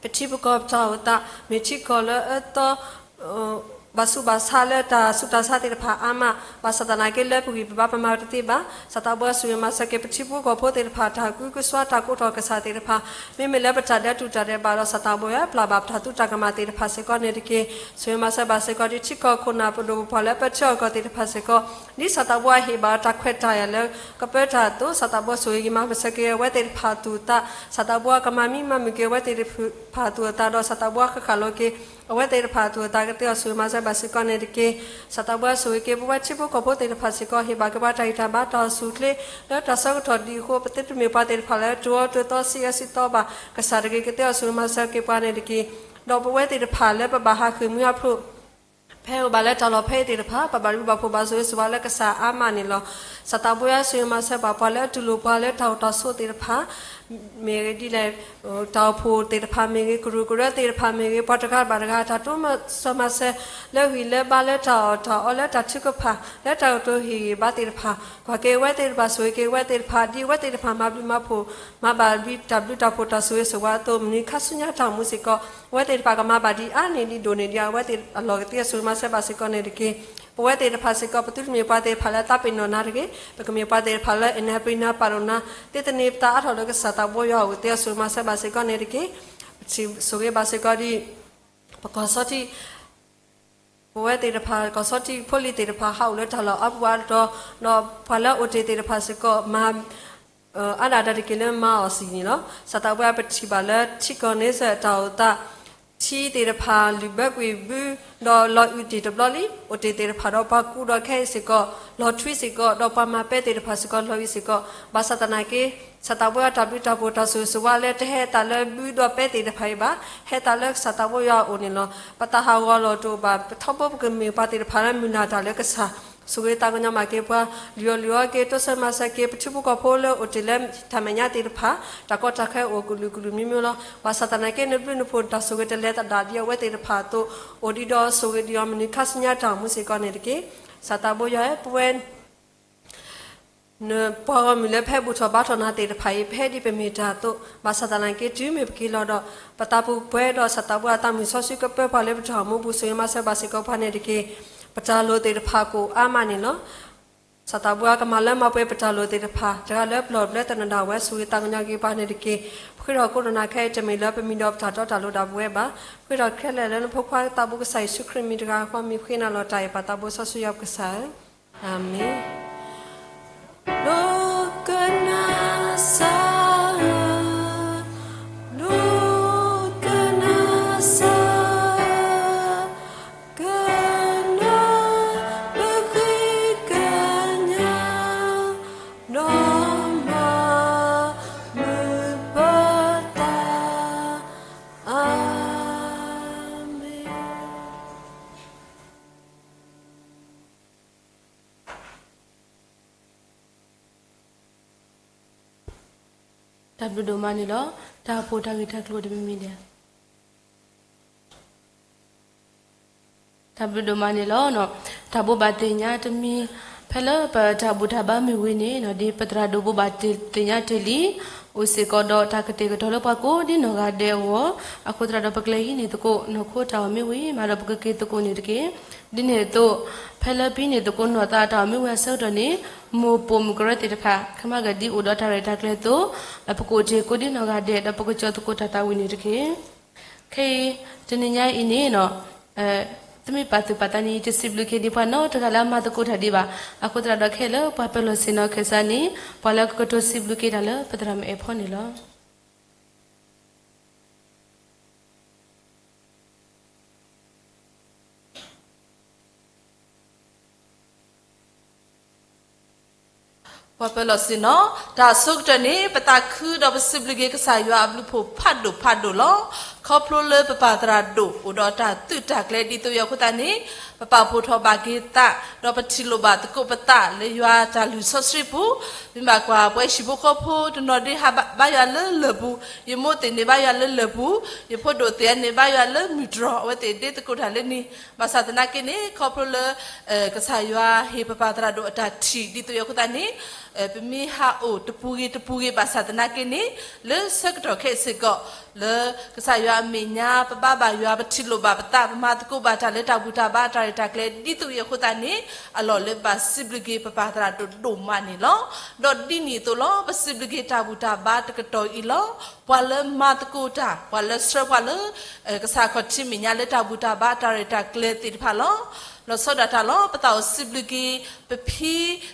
ပထံပကီၢ်ပတၢ်အိၣ်သး မ့ၢ်ထံကီၢ်လၢအအၢသီ ဘၣ်ဆူးဘၣ်ဆါလၢတၢ်ဆူးတၢ်ဆါသ့ၣ်တဖၣ်အါမး, ဘၣ်ဆၣ်သနာ်က့လၢပဂံၢ်ပဘါပမၤတသ့ဘၣ်. စီၤသးဘိဆိၣ်ဂ့ၤမၤစၢၤက့ၤပထံဖိကီၢ်ဖိသ့ၣ်တဖၣ် တၢ်ကူကစွါတၢ်ကိးထီၣ်ကစၢ်သ့ၣ်တဖၣ်, မ့မ့ၢ်လၢပတၢ်ဒဲးတူၢ်တၢ်ဒဲးဘးဒီး စီၤသးဘိယွၤပျၢ်ဘၣ်ပတၢ်သူတၢ်ကမၣ်သ့ၣ်တဖၣ်စ့ၢ်ကီးန့ၣ်တက့ၢ်. ဆိၣ်ဂ့ၤမၤစၢၤဘၣ်စ့ၢ်ကီးဒ်ထံကီၢ်ခိၣ်နၢ်ပဒိၣ်ပပှၢ်လၢပထံအကီၢ်သ့ၣ်တဖၣ်စ့ၢ်ကီး, ဒ်စီၤသးဘိအဟ့ၣ်ဘၣ်တၢ်ခွဲးတၢ်ယာ်လၢကပၢတၢ်အသိး, စီၤသးဘိဆိၣ်ဂ့ၤမၤစၢၤက့ၤအဝဲသ့ၣ်တဖၣ်အသူၣ်အသး, စီၤသးဘိကမၤမံမၤမုာ်က့ၤအဝဲသ့ၣ်တဖၣ်အသူၣ်အသးဒီး စီၤသးဘိဃၣ်ဃၣ်လီၤက့ၤ အဝဲသ့ၣ်တဖၣ်အသူၣ်အသး ကသ့အီၤဆိၣ်ဂ့ၤမၤစၢၤဘၣ်စ့ၢ်ကီးန့ၣ်တက့ၢ်. စီၤသးဘိဆိၣ်ဂ့ၤက့ၤပဝဲထံဖိကီၢ်ဖိသ့ၣ်တဖၣ်စ့ၢ်ကီး, ဟ့ၣ်ဘၣ်က့ၤပှၤတၢ်ဂံၢ်တၢ်ဘါတၢ်အိၣ်ဆူၣ်အိၣ်ချ့လၢတၢ်ဆၢကတီၢ်ဒ်အဃိ, ပသုတမ့ၢ်ပှၤသ့ၣ်တဖၣ်လၢတအီၣ်တသီစံးအၢစံးသီဘၣ်, ကစၢ်တဂ့ၤကသ့အီၤဆိၣ်ဂ့ၤမၤစၢၤက့ၤပှၤန့ၣ်တက့ၢ်. ဒီးပဝဲသ့ၣ်တဖၣ်လၢပဘၣ်ဟးဃ့ၢ်မှံဟးဖျိး ဖဲအိၣ်ဘၣ်လၢတၢ်လီၢ်ဖဲအံၤသ့ၣ်တဖၣ်, ပဘၣ်ဘျုးဘၣ်ဖှိၣ်ဘၣ်ဆိၣ်ဂ့ၤဆိၣ်ဝါလၢကစၢ်အါမးန့ၣ်လီၤ. စီၤသးဘိယွၤဆိၣ်ဂ့ၤမၤစၢၤဘၣ်ပှၤလၢအတူၢ်လိာ်ပှၤလၢတၢ်အိၣ်တၢ်ဆိးသ့ၣ်တဖၣ်, မ့ၢ်ဂ့ၤဒ်လဲၣ်, တၢ်အိၣ်ဖှိၣ်သ့ၣ်တဖၣ်မ့ၢ်ဂ့ၤ, ကရူၢ်ကရၢသ့ၣ်တဖၣ်မ့ၢ်ဂ့ၤ, ပှၤတဂၤဘၣ်တဂၤ တၢ်တိစၢၤမၤစၢၤလၢဂံၢ်လၢဘါ လၢတၢ်အီၣ်တၢ်အီ လၢတၢ်ထုကဖၣ် လၢတၢ်ကတိၤဟ့ၣ်ဂံၢ်ဘါသ့ၣ်တဖၣ်, ကွၢ်က့ၤအဝဲသ့ၣ်တဖၣ်, ဆိၣ်ဂ့ၤက့ၤအဝဲသ့ၣ်တဖၣ်, ဒ်အဝဲသ့ၣ်တဖၣ်မၤဘျုးမၤဖှိၣ် မၤဘၣ်ဒ်တၢ်ဘျုးတၢ်ဖှိၣ်တၢ်ဆိၣ်ဂ့ၤဆိၣ်ဝါအသိး, မနုၤခါဆူညါတၢ်အိၣ်မူစ့ၢ်ကီး, အဝဲသ့ၣ်တဖၣ်ကမၤဘၣ်ဒ်အါန့ၢ်ဒ်ဒိၣ်န့ၢ်ဒ်အဝဲသ့ၣ်အလီၢ် ကသ့အီၤဆိၣ်ဂ့ၤမၤစၢၤဘၣ်စ့ၢ်ကီးန့ၣ်တက့ၢ်. ပဝဲသ့ၣ်တဖၣ်စ့ၢ်ကီး ပသုတမ့ၢ်ပှၤသ့ၣ်တဖၣ်လၢသးပ့ၤနီၣ်နၤတဂ့ၤ, ပကမ့ၢ်ပှၤသ့ၣ်တဖၣ်လၢအနၢ်ပၢၢ်နၤပာ်ဒိၣ်နၤ, သ့သန့ၤပသးအါထီၣ်လၢကစၢ်သးဘိယွၤအအိၣ် ကသ့အီၤဆိၣ်ဂ့ၤမၤစၢၤဘၣ်စ့ၢ်ကီးန့ၣ်တက့ၢ်. ပထံၣ်ဆိၣ်ဂ့ၤဘၣ်စ့ၢ်ကီးဒ် ပကီၢ်ဆီထံး ပဝဲသ့ၣ်တဖၣ် ကီၢ်ဆီထံးဖိလံၤသ့ၣ်တဖၣ် ဟးအိၣ်လၢတၢ်လီၢ်အါပူၤအါတီၤ, ဒီးပှၤလၢအိၣ်တ့ၢ်သ့ၣ်တဖၣ်စ့ၢ်ကီး မၤ အါဒၣ်တၢ်တက့ၢ်လၢမၤအီၤစံးန့ၣ်လီၤ. စီၤသးဘိယွၤပထံၣ်ဘၣ်လၢထံကီၢ်န့ဆၢၣ်အတၢ်အိၣ်သး, ထံသ့ၣ်တဖၣ်လုၢ်ဘၢကွံာ်ဘု, ဒီးလီၤအုၣ်တ့ၢ်တဘျီလံ, အိၣ်တ့ၢ်သ့ၣ်တဖၣ်ဒီးပှၤကူဒီးခဲအံၤစ့ၢ်ကီး, လီၤထွံစ့ၢ်ကီး, ဒီးပှၤမၤပဲသ့ၣ်တဖၣ်စ့ၢ်ကီး လီၤအုၣ်စ့ၢ်ကီး, ဘၣ်ဆၣ်သနာ်က့ စီၤသးဘိယွၤတၢ်ဘျုးတၢ်ဖှိၣ်တၢ်ဆိၣ်ဂ့ၤဆိၣ်ဝါလၢတဟဲသးလၢဘုဒီးပဲသ့ၣ်တဖၣ်အံၤဘၣ်, ဟဲသးလၢကစၢ်သးဘိယွၤအအိၣ်န့ၣ်လီၤ. ပသးဟးဂီၤလီၤတအိၣ်ဘၣ်, ပထီဘိပကမ့ၢ်ပှၤသ့ၣ်တဖၣ်လၢမုၢ်လၢ်တၢ်လၢကစၢ်, ဆိၣ်ဂ့ၤသးကညီၤမးက့ၤပှၤ, လုၢ်အီၣ်လုၢ်အီက့ၤ တိစၢၤမၤစၢၤက့ၤ ပထံဖိကီၢ်ဖိလၢအိၣ်တ့ၢ်လၢတၢ်မဲာ်ညါသ့ၣ်တဖၣ်, တၢ်ကီတၢ်ခဲအိၣ်ကလုာ်ကလုာ်မံၤမံၤလီၤ. ဘၣ်ဆၣ်သနာ်က့ နဘျုးနဖှိၣ်နတၢ်ဆိၣ်ဂ့ၤတလဲၤသဒၣ်ဒ်အဝဲသ့ၣ်တဖၣ်အသိး, အိၣ်ဒံးဒီးဆိၣ်ဂ့ၤဒံးအီၤ မနုၤခါဆူညါတၢ်အိၣ်မူစ့ၢ်ကီးန့ၣ်တက့ၢ်. စီၤသးဘိယွၤဧၢ, ပဝဲ နပှၤဂီၢ်မုၢ်လၢဖဲဘူၣ်ထီၣ်ဘါထီၣ်နၤသ့ၣ်တဖၣ်အံၤ ပဟဲဒ်ပမ့ၢ်တၢ်အသိး, ဘၣ်ဆၣ်သနာ်က့ တုၤမ့ၢ်ပက့ၤလီၤဒီး ပသးပူၤပှဲၤဒီး စီၤသးဘိယွၤအသးမုာ်စီဆှံကပၢပှၤလၢပတၢ်အိၣ်မူပူၤ ဆိၣ်ဂ့ၤမၤစၢၤဘၣ်စ့ၢ်ကီးပှၤန့ၣ်တက့ၢ်. ပတၢ်လိၣ်သ့ၣ်တဖၣ်ကအိၣ်အါမးန့ၣ်လီၤ. စီၤသးဘိယွၤကမၤလၢမၤပှဲၤပတၢ်လိၣ်သ့ၣ်တဖၣ်, တဂၤလၢပလီၢ်ပျဲသနၢၣ်ဒၣ်ဝဲ ဆိၣ်ဂ့ၤသးကညီၤက့ၤပှၤန့ၣ်တက့ၢ်. ပဃ့ထီၣ်ကိးနီၢ်နၤခဲအံၤ တမ့ၢ်လၢပမံၤဒီးပတၢ်တီတၢ်လိၤဒၣ်ပဝဲဘၣ်. ပဃ့ထီၣ်ခဲလၢာ်လၢနဖိခွါသးဘိကစၢ်ယ့ၣ်ၡူးခရံာ်မံၤတဂၤဃီ မံၤဃ့နၤလီၤတၢ်အံၤ ပၢ်သးဘိစီဆှံယွၤပကစၢ်ဧၢ. အၤမ့ၣ်. ဒိကနၣ်စၢ်ဧၢ, ဒိကနၣ်စၢ်ဧၢ, ကနၣ်ပဃ့ကညး, ဒီးမၤမုာ်ပသး, အၤမ့ၣ်. တၢ်ဘျုးဒိၣ်မးန့ၣ်လီၤ. တၢ်အိၣ်ဖှိၣ်တၢ်ဂ့ၢ်တၢ်ကျိၤတမံၤမံၤဒဲး, တၢ်ဘျုးဒိၣ်မးန့ၣ်လီၤ. တၢ်ဘိးဘၣ်သ့ၣ်ညါတမံၤ, ဖဲလၢပတၢ်ဘူၣ်တၢ်ဘါမ့ၢ်ဝံၤန့ၣ် ဒ်ပသရၣ်ဒိၣ်ဘိးဘၣ်သ့ၣ်ညါတ့ၢ်လံ, အိၣ်စ့ၢ်ကီးဒီးတၢ်ကတဲာ်ကတီၤလၢပှၤကိးဒ်နီၢ်ဂၤဒဲးအဂီၢ်, အဃိသတးဒီးပကလဲၤဟံးန့ၢ်သကိး နီၢ်ခိတၢ်အိၣ်မ့ၢ်ဝံၤမးဒီး ပကက့ၤသကိးန့ၣ်တက့ၢ်. ဒ်န့ၣ်အသိး, ဖဲလၢပဟံးန့ၢ်သကိးနီၢ်သးတၢ်အိၣ်မ့ၢ်ဝံၤအဆၢကတီၢ်န့ၣ်, မိၢ်ပိာ်မုၣ်ကရၢသ့ၣ်တဖၣ် ခဲမးကဒ်အိၣ်ဒီးတၢ်ရဲၣ်တၢ်ကျဲၤအသိး, ပကအိၣ်တ့ၢ်ကိးဒ်နီၢ်ဂၤဒဲး ဒီးပကကၠီၤသကိးတၢ်သးဝံၣ်န့ၣ်တက့ၢ်. ခဲအံၤ တနံၤညါအံၤန့ၣ် သုမ့ၢ်ပာ်သူၣ်ပာ်သးန့ၣ် ယတစံးဘျုးက့ၤဒံးပှၤနီတဂၤလၢအမၤသကိးတၢ်ဒံးဘၣ်. အဃိသတးဒီးခဲလၢာ် ပှၤပၢၤလီၢ်ဆ့ၣ်နီၤခၢၣ်စးန့ၣ် ပှၤလၢကကတိၤစံးဘျုးက့ၤတၢ်လၢပသရၣ်မုၣ်အဲၣ်ဖီန့ၣ်လီၤ. ပှၤပၢၤလီၢ်ဆ့ၣ်နီၤ, တၢ်အဆိကတၢၢ်န့ၣ် ပသးခုဒီးပစံးဘျုးက့ၤကစၢ်ယွၤအဘျုးဖှိၣ်ဖးဒိၣ်ဖးဒိၣ်လီၤ. ခီဖျိလၢပပၢ်သရၣ်ဒိၣ် အိၣ်ဒီးတၢ်သုးတၢ်ကျဲၤဒ်သိးယၤအဃိသတးန့ၣ်, ပပာ်ဖှိၣ်ထီၣ်ဘၣ်က့ၤသး, ဒီးပထံၣ်လိာ်ဘၣ်သကိးပသးလၢယွၤတၢ်လုၢ်စီဆှံပူၤ, မ့ၢ်ဘၣ်ကွၢ်ပဝဲဟံၣ်ဖိဃီဖိတနီၤဒ့ဟးဘါယွၤလၢလၢၢ်ပူၤ, ယမိၢ်သ့ၣ်န့ၢ်ဘါယွၤလၢလၢၢ်ပူၤ, ယဖိဒိၣ်သ့ၣ်န့ၢ်ဘါယွၤလၢမုၢ်တြီၤ, အဝဲသ့ၣ်ဒ့သကိးတၢ်လၢန့ၣ် ဘၣ်ဆၣ်သနာ်က့န့ၣ် ခီဖျိလၢ ကစၢ်ယွၤဟ့ၣ်ပပၢ်သရၣ်ဒိၣ်အတၢ်ထံၣ်ဒ်သိးယၤအဃိသတးန့ၣ်, ပမ့ၢ်ဟးအိၣ်တပူၤဂ့ၤတပူၤဂ့ၤဘၣ်ဆၣ်သနာ်က့န့ၣ်, လၢဆၢကတီၢ်ခဲအံၤစ့ၢ်ကီး လၢကစၢ်ယွၤ အမဲာ်ညါပဘါဘၣ်ယွၤ ပထံၣ်လိာ်ဘၣ်ပသး ပမၤသကိးဘၣ်တၢ်လၢတၢ်ဘူၣ်တၢ်ဘါတၢ်ရဲၣ်တၢ်ကျဲၤ ဒ်သိးအံၤအဃိသတးန့ၣ် အလီၢ်လၢပဘၣ်စံးဘျုးက့ၤပပၢ်သရၣ်ဒိၣ်ဒိၣ်မးန့ၣ်လီၤ. ဒီးဒ်န့ၣ်အသိးလီၤ ပစံးဘျုးက့ၤတၢ်ဘူၣ်တၢ်ဘါတကတီၢ်အံၤလီၤ. ပှၤလၢမၤသကိးတၢ် ပှၤလၢဆှၢပှၤလၢ ကစၢ်ခီၣ်ထံးမဲာ်ညါလၢတၢ်ဘူၣ်တၢ်ဘါတၢ်ရဲၣ်တၢ်ကျဲၤသ့ၣ်တဖၣ်လီၤ. လီၤဆီဒၣ်တၢ်လီၤ ပသးအိၣ်စံးဘျုးက့ၤ ပဖံ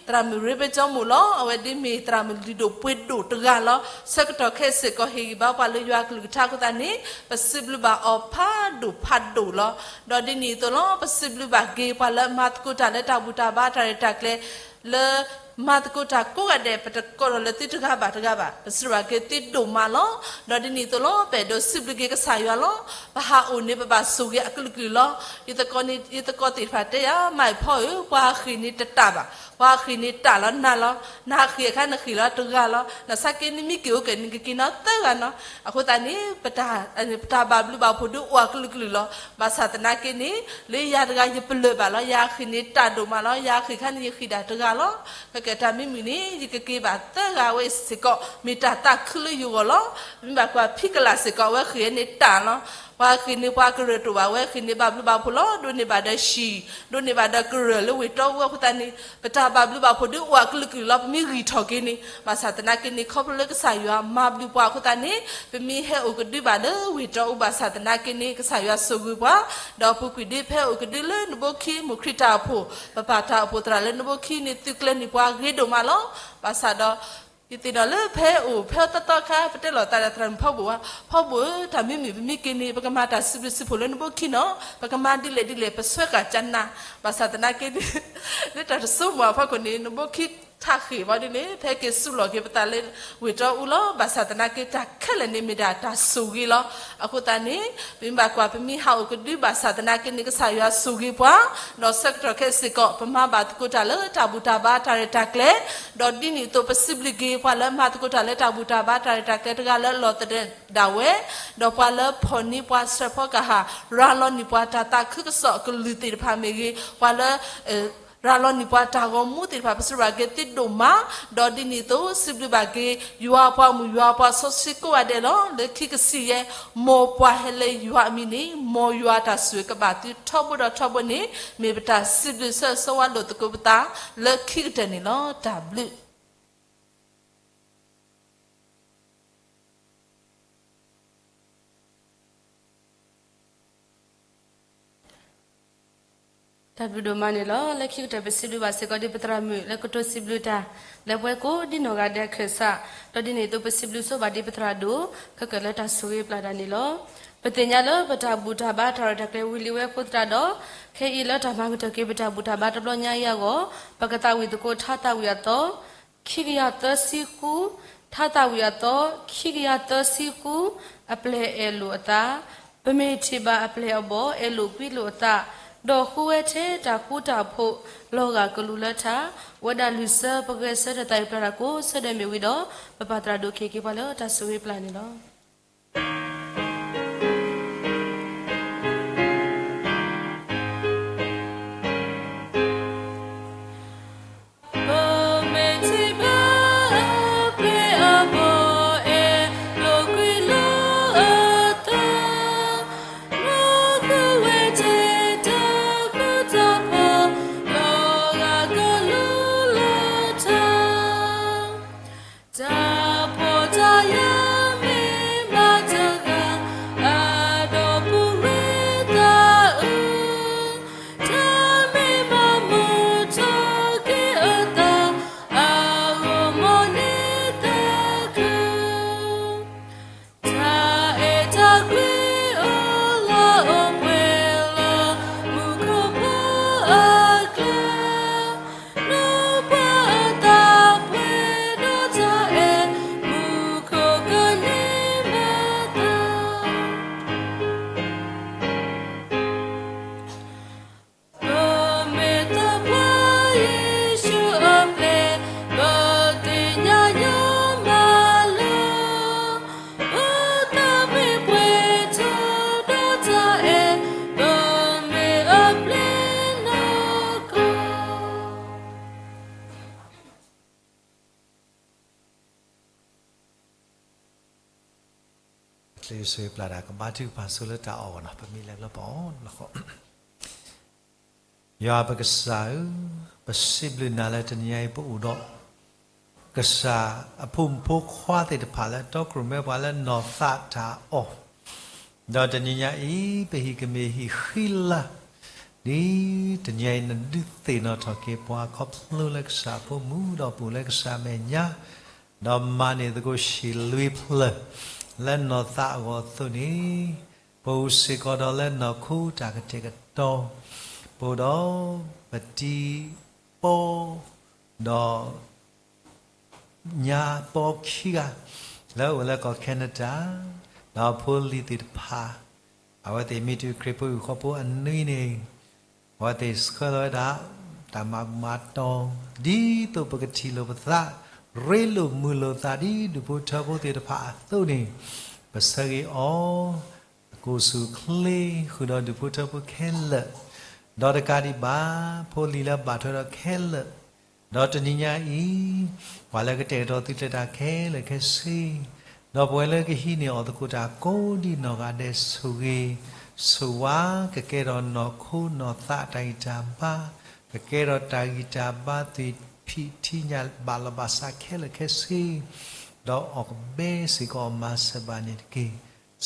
သရၣ်မုၣ်ရ့ဘဲကၠီမိၢ်လီၤ. အဝဲဒ်မ့ၢ်သရၣ်မုၣ်လုၢ်ဒိၣ်ပှ့ၤဒိၣ်တဂၤလီၤ. ဆၢကတီၢ်ခဲအံၤစ့ၢ်ကီး ဟ့ၣ်ဂံၢ်ဘါပှၤလၢယွၤကလုၢ်ကထါအဃိသတးန့ၣ် ပစံးဘျုးဘၣ်အီၤဖးဒိၣ်ဖးဒိၣ်လီၤ. ဒီးဒ်န့ၣ်အသိးလီၤ ပစံးဘျုးဘၣ်က့ၤပှၤလၢမၤသကိးတၢ်လၢတၢ်ဘူၣ်တၢ်ဘါတၢ်ရဲၣ်တၢ်ကျဲၤ လၢ မၤသကိးတၢ်ကိးဂၤဒဲး ပတကိးထီၣ်လၢသုတဂၤဘၣ်တဂၤဘၣ် ပစံးဘျုးက့ၤသုဒိၣ်မးလီၤ. ဒီးဒ်န့ၣ်အသိးလီၤ ပအဲၣ်ဒိးစံးဘျုးက့ၤကစၢ်ယွၤလီၤ. ပဟးအိၣ်န့ၣ် ပဘၣ်ဆိၣ်ဂ့ၤအကလုာ်ကလုာ်လီၤ. ယသကိးန့ၣ် ယသကိးသ့ၣ်တဖၣ်တဲယၤ မါအံၤဖီဧၢ ပှၤဃ့ၢ်န့ၣ်တတၢ်ဘၣ်, ပှၤဃ့ၢ်န့ၣ်တၢ်လီၤနၤလီၤ, နဃ့ၢ်အခါနဃ့ၢ်လီၤတဂၤလီၤ, နဆါက့နမ့ၢ်က့ၤအိၣ်က့ၤန့ၣ် ကက့ၤနီၢ်သၢဂၤနီၤ. အဃိသတးန့ၣ် ပတၢ်ဘၣ်ဘျုးဘၣ်ဖှိၣ်ဒုးအိၣ်အကလုာ်ကလုာ်လီၤ. ဘၣ်ဆၣ်သနာ်က့န့ၣ် လၢယၤတဂၤယပလၢၢ်ဘၣ်လီၤ. ယဃ့ၢ်န့ၣ်တၢ်ဒိၣ်မးလီၤ. ယဃ့ၢ်ခါန့ၣ်ယဃ့ၢ်ဒၣ်တဂၤလီၤ. ခဲကဲတၢ်မံမုာ်န့ၣ် ယကက့ၤဘၣ်သၢဂၤဝဲစ့ၢ်ကီး မ့ၢ်တၢ်သးခုလၢယဂီၢ်လီၤ. ပမ့ၢ်ဘၣ်ကွၢ်ဖံကလးစ့ၢ်ကီး အဝဲဃ့ၢ်န့ၣ်တၢ်လီၤ. ပှၤဃ့ၢ်န့ၣ်ပှၤကရၢၢ်တအိၣ်ဘၣ် အဝဲဃ့ၢ်န့ၣ်ဘၣ်ဘျုးဘၣ်ဖှိၣ်လီၤ. ဒိးန့ၢ်ဘၣ်ဒီးဟံၣ်, ဒိးန့ၢ်ဘၣ်ဒီးကရၢၢ်လၢဝ့ၢ်တီအူအဃိသတးန့ၣ် ပတၢ်ဘၣ်ဘျုးဘၣ်ဖှိၣ်ဒုးအိၣ်အကလုာ်ကလုာ်လီၤ. ပမ့ၢ်ဂံၢ်ထီၣ်က့ၤန့ၣ် ဘၣ်ဆၣ်သနာ်က့န့ၣ် ခီဖျိလၢကစၢ်ယွၤမၤဘျုးပှၤအဃိသတးန့ၣ် ပမ့ၢ်ဟဲအိၣ်ကဒုဘၣ်လၢဝ့ၢ်တီအူဘၣ်ဆၣ်သနာ်က့န့ၣ် ကစၢ်ယွၤဆိၣ်ဂ့ၤပှၤ, ဒီးပူၤကွံာ်ဒုးဖဲအိၣ်ကဒုလၢနဘိခံ မိၢ်ခရံာ်တၢ်အိၣ်ဖှိၣ် ပပၢ်တၢ်အိၣ်ဖှိၣ်သရၣ်လၢနဘိခံန့ၣ် သုကျဲၤန့ၢ်ပှၤဂ့ၤဒိၣ်မးလီၤ. ဘၣ်ဆၣ်ဒီး ယသ့ၣ်နီၣ်လၢဖဲအိၣ်ဖဲသီသီခါ ပတဲလီၤသးဒီးသရၣ်မုၣ်ဖီဘိၣ်ဝဲ, ဖီဘိၣ်ဧၢ တၢ်မံမုာ်ပမ့ၢ်က့ၤန့ၣ် ပကမၤတၢ်စံးဘျုးစံးဖှိၣ်လၢနဘိခံနီၤ, ပကမၤဒ်လဲၣ်ဒ်လဲၣ် ပဆှၢဃာ်ကနၤ, ဘၣ်ဆၣ်သနာ်က့ လၢတၢ်တဆိကမိၣ်အဖီခိၣ်န့ၣ် နဘိခံထးဃ့ၢ်ဘၣ်ဒ်န့ၣ် ဖဲက့ၤစူးလီၢ်က့ၤပသးလၢဝ့ၢ်တီအူလီၤ. ဘၣ်ဆၣ်သနာ်က့ တၢ်ခဲလၢာ်န့ၣ်မ့ၢ်ဒၣ်တၢ်ဆိၣ်ဂ့ၤလီၤ. အဃိသတးန့ၣ် ပမ့ၢ်ဘၣ်ကွၢ် ပမ့ၢ်ဟးအိၣ်ကဒုဘၣ်ဆၣ်သနာ်က့န့ၣ် ကစၢ်ယွၤဆိၣ်ဂ့ၤပှၤ, ဒီးဆၢကတီၢ်ခဲအံၤစ့ၢ်ကီး ပမၤဘၣ်သကိးတၢ်လၢတၢ်ဘူၣ်တၢ်ဘါတၢ်ရဲၣ်တၢ်ကျဲၤ, ဒီးဒ်န့ၣ်အသိး ပစံးဘျုးက့ၤပှၤလၢမၤသကိးတၢ်လၢတၢ်ဘူၣ်တၢ်ဘါတၢ်ရဲၣ်တၢ်ကျဲၤတဂၤလၢအလီၢ်သဒၢဒၣ်ဝဲ, ဒီးပှၤလၢဖီၣ်န့ၢ်ပှၤစၢဖီကဟၣ် ရၤလီၤန့ၢ်ပှၤတၢ်သးခုကစီၣ်အကလုၢ်သ့ၣ်တဖၣ်မ့ၢ်ဂ့ၤ, ပှၤလၢ ရၤလီၤန့ၢ်ပှၤတၢ်ဂီၤမူသ့ၣ်တဖၣ် ပစံးဘျုးဘၣ်က့ၤသုဒိၣ်မး, ဒီးဒ်န့ၣ်အသိး စံးဘျုးဘၣ်က့ၤ ယွၤပှၤမုၣ်ယွၤပှၤစီဆှံကိးဂၤဒဲးလီၤ. လၢခံကစံးယဲၢ် မ်ပှၤဟဲလၢယွၤအမံၤန့ၣ် မ်ယွၤအတၢ်ဆိၣ်ဂ့ၤကဘၣ်သုထီဘိဒီးထီဘိန့ၣ် မ့ၢ်ပတၢ်စံးဘျုးဆၢဂ့ၤဆၢဝါလိာ်သကိးပသး လၢခံကတၢၢ်န့ၣ်လီၤ. တၢ်ဘျုး တၢ်ဘျုးဒိၣ်မးန့ၣ်လီၤ. လၢခံကတၢၢ် ပစံးဘျုးဘၣ်စ့ၢ်ကီးဒ်ပသရၣ်မုၣ်လၢကတိၤစံးဘျုးတၢ် လၢပဝဲကိးဒ်နီၢ်ဂၤဒဲးအခၢၣ်စး, ဒီးဒ်န့ၣ်အသိး ပစံးဘျုးဆိဘၣ်ဒ်ပသရၣ်ဒိၣ် ခဲကၢၣ်လၢတၢ်ဆိၣ်ဂ့ၤပျၢ်တၢ်န့ၣ်လီၤ. ပသ့ၣ်ညါလၢပတၢ်ဘူၣ်တၢ်ဘါတၢ်ရဲၣ်တၢ်ကျဲၤဝံၤလံဝဲအဃိသတးဒီး, ခဲအံၤလၢတၢ်မၤကတၢၢ်က့ၤပတၢ်ဘူၣ်တၢ်ဘါတဘျီညါအံၤအဂီၢ်, ပကသးဝံၣ်သကိးထါသးဝံၣ်အသီ ခံကယၤသၢဆံဃု, ထါသးဝံၣ်အသီ ခံကယၤသၢဆံဃု, အပျဲၢ်အဲၣ်လိာ်အသး, ပမ့ၢ်ထံၣ်ဘၣ်အပျဲၢ်အဘီၣ် အဲၣ်လိာ်ကွံလိာ်အသး, ဒီးဃုဝဲထဲတၢ်ဃူတၢ်ဖိး လီၤဂာ်ကလူးလၢထါ, ဝဲဒၣ်လုၢ်စၢပဂဲၤဆၢထၢၣ်သးဝံၣ်ပျၢ်တၢ်ကိးဆၢဒၢးမ့ၢ်ဝံၤဒီး, ပပၢ်သရၣ်ဒိၣ်ကဟ့ၣ်က့ၤပှၤလၢတၢ်ဆိၣ်ဂ့ၤပျၢ်န့ၣ်လီၤ. ပမ့ၢ်ထံၣ်ဘၣ်အပျဲၢ်အဘီၣ် အဲၣ်လိာ်ကွံလိာ်အသး, ဒီးဃုဝဲထဲတၢ်ဃူတၢ်ဖိး လီၤဂာ်ကလူးလၢထါ, တၢ်ဖှီၣ်တၢ်ယာ်မ့ၢ် စံးဆၢပျၢ်တၢ်ကဘါထုကဖၣ်ဆိလၢတၢ်အီၣ်အဂီၢ်နီၤ, ပမ့ၢ်လဲၤလၢပအီၣ်လီၤဃီ ယွၤပကစၢ်ဧၢ, ပစံးဘျုးနၤလၢတနံၤအံၤပအိၣ်ဒီး ကစၢ်အဖိမုၣ်ဖိခွါသ့ၣ်တဖၣ်လၢတီခိၣ်ရိၣ်မဲပှၤလၢနီၢ်သးတၢ်အီၣ်, ဒီးတနံၤညါအံၤ ပဟံၣ်ကမ့ၢ်ဟံၣ်ဃံလၤ ဒ်တနံၤအံၤနဒုးသ့ၣ်နီၣ်ထီၣ်က့ၤပှၤခီဖျိလၢကစၢ်အဖိမုၣ်ဒီးပအိၣ်လၢကစၢ်အမဲာ်ညါ ဒီးမၤန့ၢ်သကိးဆံးလွံၢ်ဖျၢၣ် လၢနီၢ်သးအဂီၢ်အသိးန့ၣ်, ပအိၣ်စ့ၢ်ကီးဒီးလၢနီၢ်ခိတၢ်ကတဲာ်ကတီၤ, ပအိၣ်ဒီးပတံၤပီ ဒီး ညါပီခံဂၤ လၢအအိၣ်လၢကီၢ် Canada, ဒီးဖိလံၤသ့ၣ်တဖၣ် အဝဲသ့ၣ်မ့ၢ်တုၤခရံာ်ဖိဟံၣ်ဖိဃီဖိအနွံန့ၣ်, အဝဲသ့ၣ်ဆှၢလီၤဝဲဒၣ် တၢ်မၤဘူၣ်မၤတီၤ, ဒ်သိးပကထံၣ်လိာ်ပသး, ရ့လိာ်မုာ်လိာ်သးဒ်ဒူၣ်ဖိထၢဖိသ့ၣ်တဖၣ်အသိးန့ၣ်, ပဆၢဂ့ၤအီၤ သကိးဆူၣ်ချ့ ဃုာ်ဒီးဒူၣ်ဖိထၢဖိခဲလၢာ်, ဒီးတကးဒံးဘၣ် ဖိလံၤလၢဘၣ်ထွဲဒီးခဲလၢာ်, ဒီးတနံၤညါအံၤ, ပှၤလၢကတဲာ်ကတီၤသုးကျဲၤတၢ်ခဲလၢာ်ခဲဆ့, ဒီးပဝဲလၢကဟံးန့ၢ်အီၣ်သကိးတၢ်ကိးဒံးနီၢ်ဂၤဒဲးဆိၣ်ဂ့ၤ, ဆိၣ်ဝါ ကကဲထီၣ်နီၢ်ခိနီၢ်သးတၢ်ဂံၢ်တၢ်ဘါ, ကကဲထီၣ်တၢ်ဂံၢ်တၢ်ဘါ သွံၣ်ဖံးထံးညၣ်ဘၣ်လီၤဘၣ်စးခဲလၢာ်ခဲဆ့, ဒီးအီၣ်ကဘဲစ့ၢ်ကီးအီၣ်မၤစၢၤဘၣ်န့ၣ်တက့ၢ်.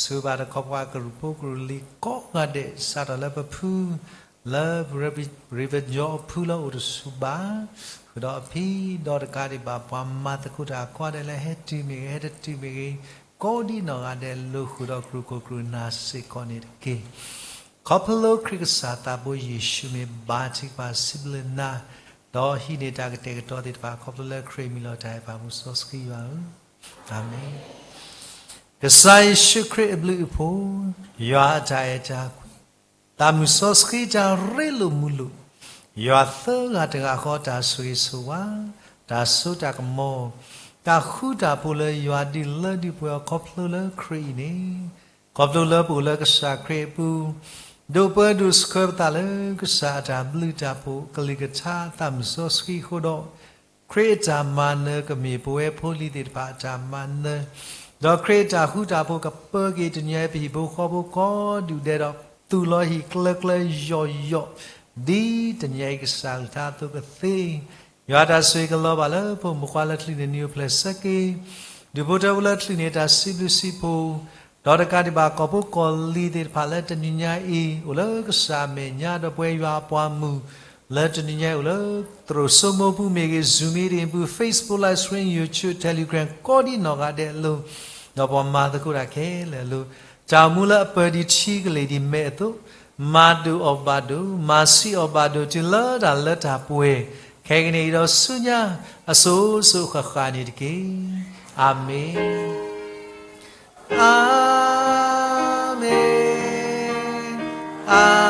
ဆိၣ်ဂ့ၤဘၣ်တခီပှၤကရူၢ်ဖိကရူၢ်လံၤကိးဂၤဒဲး စးထီၣ်လၢပဖု လၢ river ညိအဖုလၢအိၣ်တဆူၣ်ဘၣ်, ဃုာ်ဒီးအဖံ, ဒီးတကးဒံးဘၣ်ပှၤမၤသကိးတၢ်ကိးဂၤဒဲးလၢဟဲတုၤမ့ၢ်ဂ့ၤ ဟဲတတုၤမ့ၢ်ဂ့ၤ, ကိးဒံးနီၢ်ဂၤဒဲးလိၤဃုာ်ဒီးကရူၢ်ခိၣ်ကရူၢ်နၢ်စ့ၢ်ကီးန့ၣ်တက့ၢ်. ခီဖျိခရံာ်ကစၢ်သးဘိယ့ၣ်ၡူးမ့ၢ်ဘါထုကဖၣ်စံးဘျုးနၤ, ဒီးဟံးန့ၢ်တၢ်ကတဲာ်ကတီၤသ့ၣ်တဖၣ်ခီဖျိလၢခရံာ်အမံၤလီၤတၢ်အဲၣ်ပၢ်မူစီဆှံယွၤဧၢ, အၤမ့ၣ်. ကစၢ်ယ့ၣ်ၡူးခရံာ်အဘျုးအဖှိၣ်, ယွၤအတၢ်အဲၣ်တၢ်ကွံ, သးမုၣ်စီဆှံတၢ်ရ့လိာ်မုာ်လိာ်, ယွၤသၢဂၤတဂၤဃီတၢ်ဆိၣ်ဂ့ၤဆိၣ်ဝါ, တၢ်စိတၢ်ကမီၤ, တၢ်ဃူတၢ်ဖိးလၢယွၤဒုးလၢဒုးပှဲၤအီၤခီဖျိလၢခရံာ်အံၤန့ၣ်, ခီဖျိလၢပအိၣ်လၢကစၢ်ခရံာ်အပူၤ, ဒိးပၢဒိးဆှၢပသးလၢကစၢ်အတၢ်ဘျုးတၢ်ဖှိၣ်ကလုၢ်ကထါသးမုၣ်စီဆှံအဃိဒီး ခရံာ်အတၢ်မၤနၢၤကမ့ၢ်ပဝဲဖိလံၤသ့ၣ်တဖၣ်အတၢ်မၤနၢၤ, ဒီးခရံာ်အတၢ်ဃူတၢ်ဖိးကပၢက့ၤတနံၤအံၤပဟံၣ်ဖိဃီဖိကိးဒူၣ်ဒဲးဒီး သူၣ်လီၤဟံၣ်ကျၢၤကျၢၤယိာ်ယိာ်, ဒ်တနံၤအံၤကစၢ်အကလုၢ်ကထါအသိးကသ့, ယွၤတၢ်ဆိၣ်ဂ့ၤကလီၤဘၣ်လၢဖိမုၣ်ဖိခွါလၢချုးန့ၢ်နံၣ်အိၣ်ဖျဲၣ်ဆၢက့ၤ, ဒူၣ်ဖိထၢဖိလၢချုးန့ၢ်တၢ်စံးဘျုးစံးဖှိၣ်, ဒီးတကးဒံးဘၣ်ကီၢ်ဖိကီၢ်လံၤသ့ၣ်တဖၣ်လၢတနံၤညါအံၤ အိၣ်လၢကစၢ်အမဲာ်ညါ ဒီးပဝဲယွၤအပှၤမုၣ် လၢတနံၤညါအံၤအိၣ်လၢ သရိာ်စိမိၢ်ပူၤမ့ၢ်ဂ့ၤ, Zoom meeting ပူၤ, Facebook live stream, YouTube, Telegram ကိးဒံးနီၢ်ဂၤဒဲးအလိၤ, ဒီးပှၤမၤသကိးတၢ်ခဲလၢာ်အလိၤ, တၢ်အိၣ်မူလၢအပၢၤဒံးထံကလ့ၢ်ဒံးမဲးအသိး, မၤဒိၣ်အီၣ်ဘၣ်ဒိၣ်, မၤဆံးအီၣ်ဘၣ်ဒိၣ် တုၤလၢတၢ်လၢတၢ်ပှဲၤ, ခဲကနံၣ်အံၤဒီးဆူညါ အစိၤစိၤဃၣ်ဃၣ်န့ၣ်တက့ၢ်. အၤမ့ၣ်, အၤမ့ၣ်, အၤ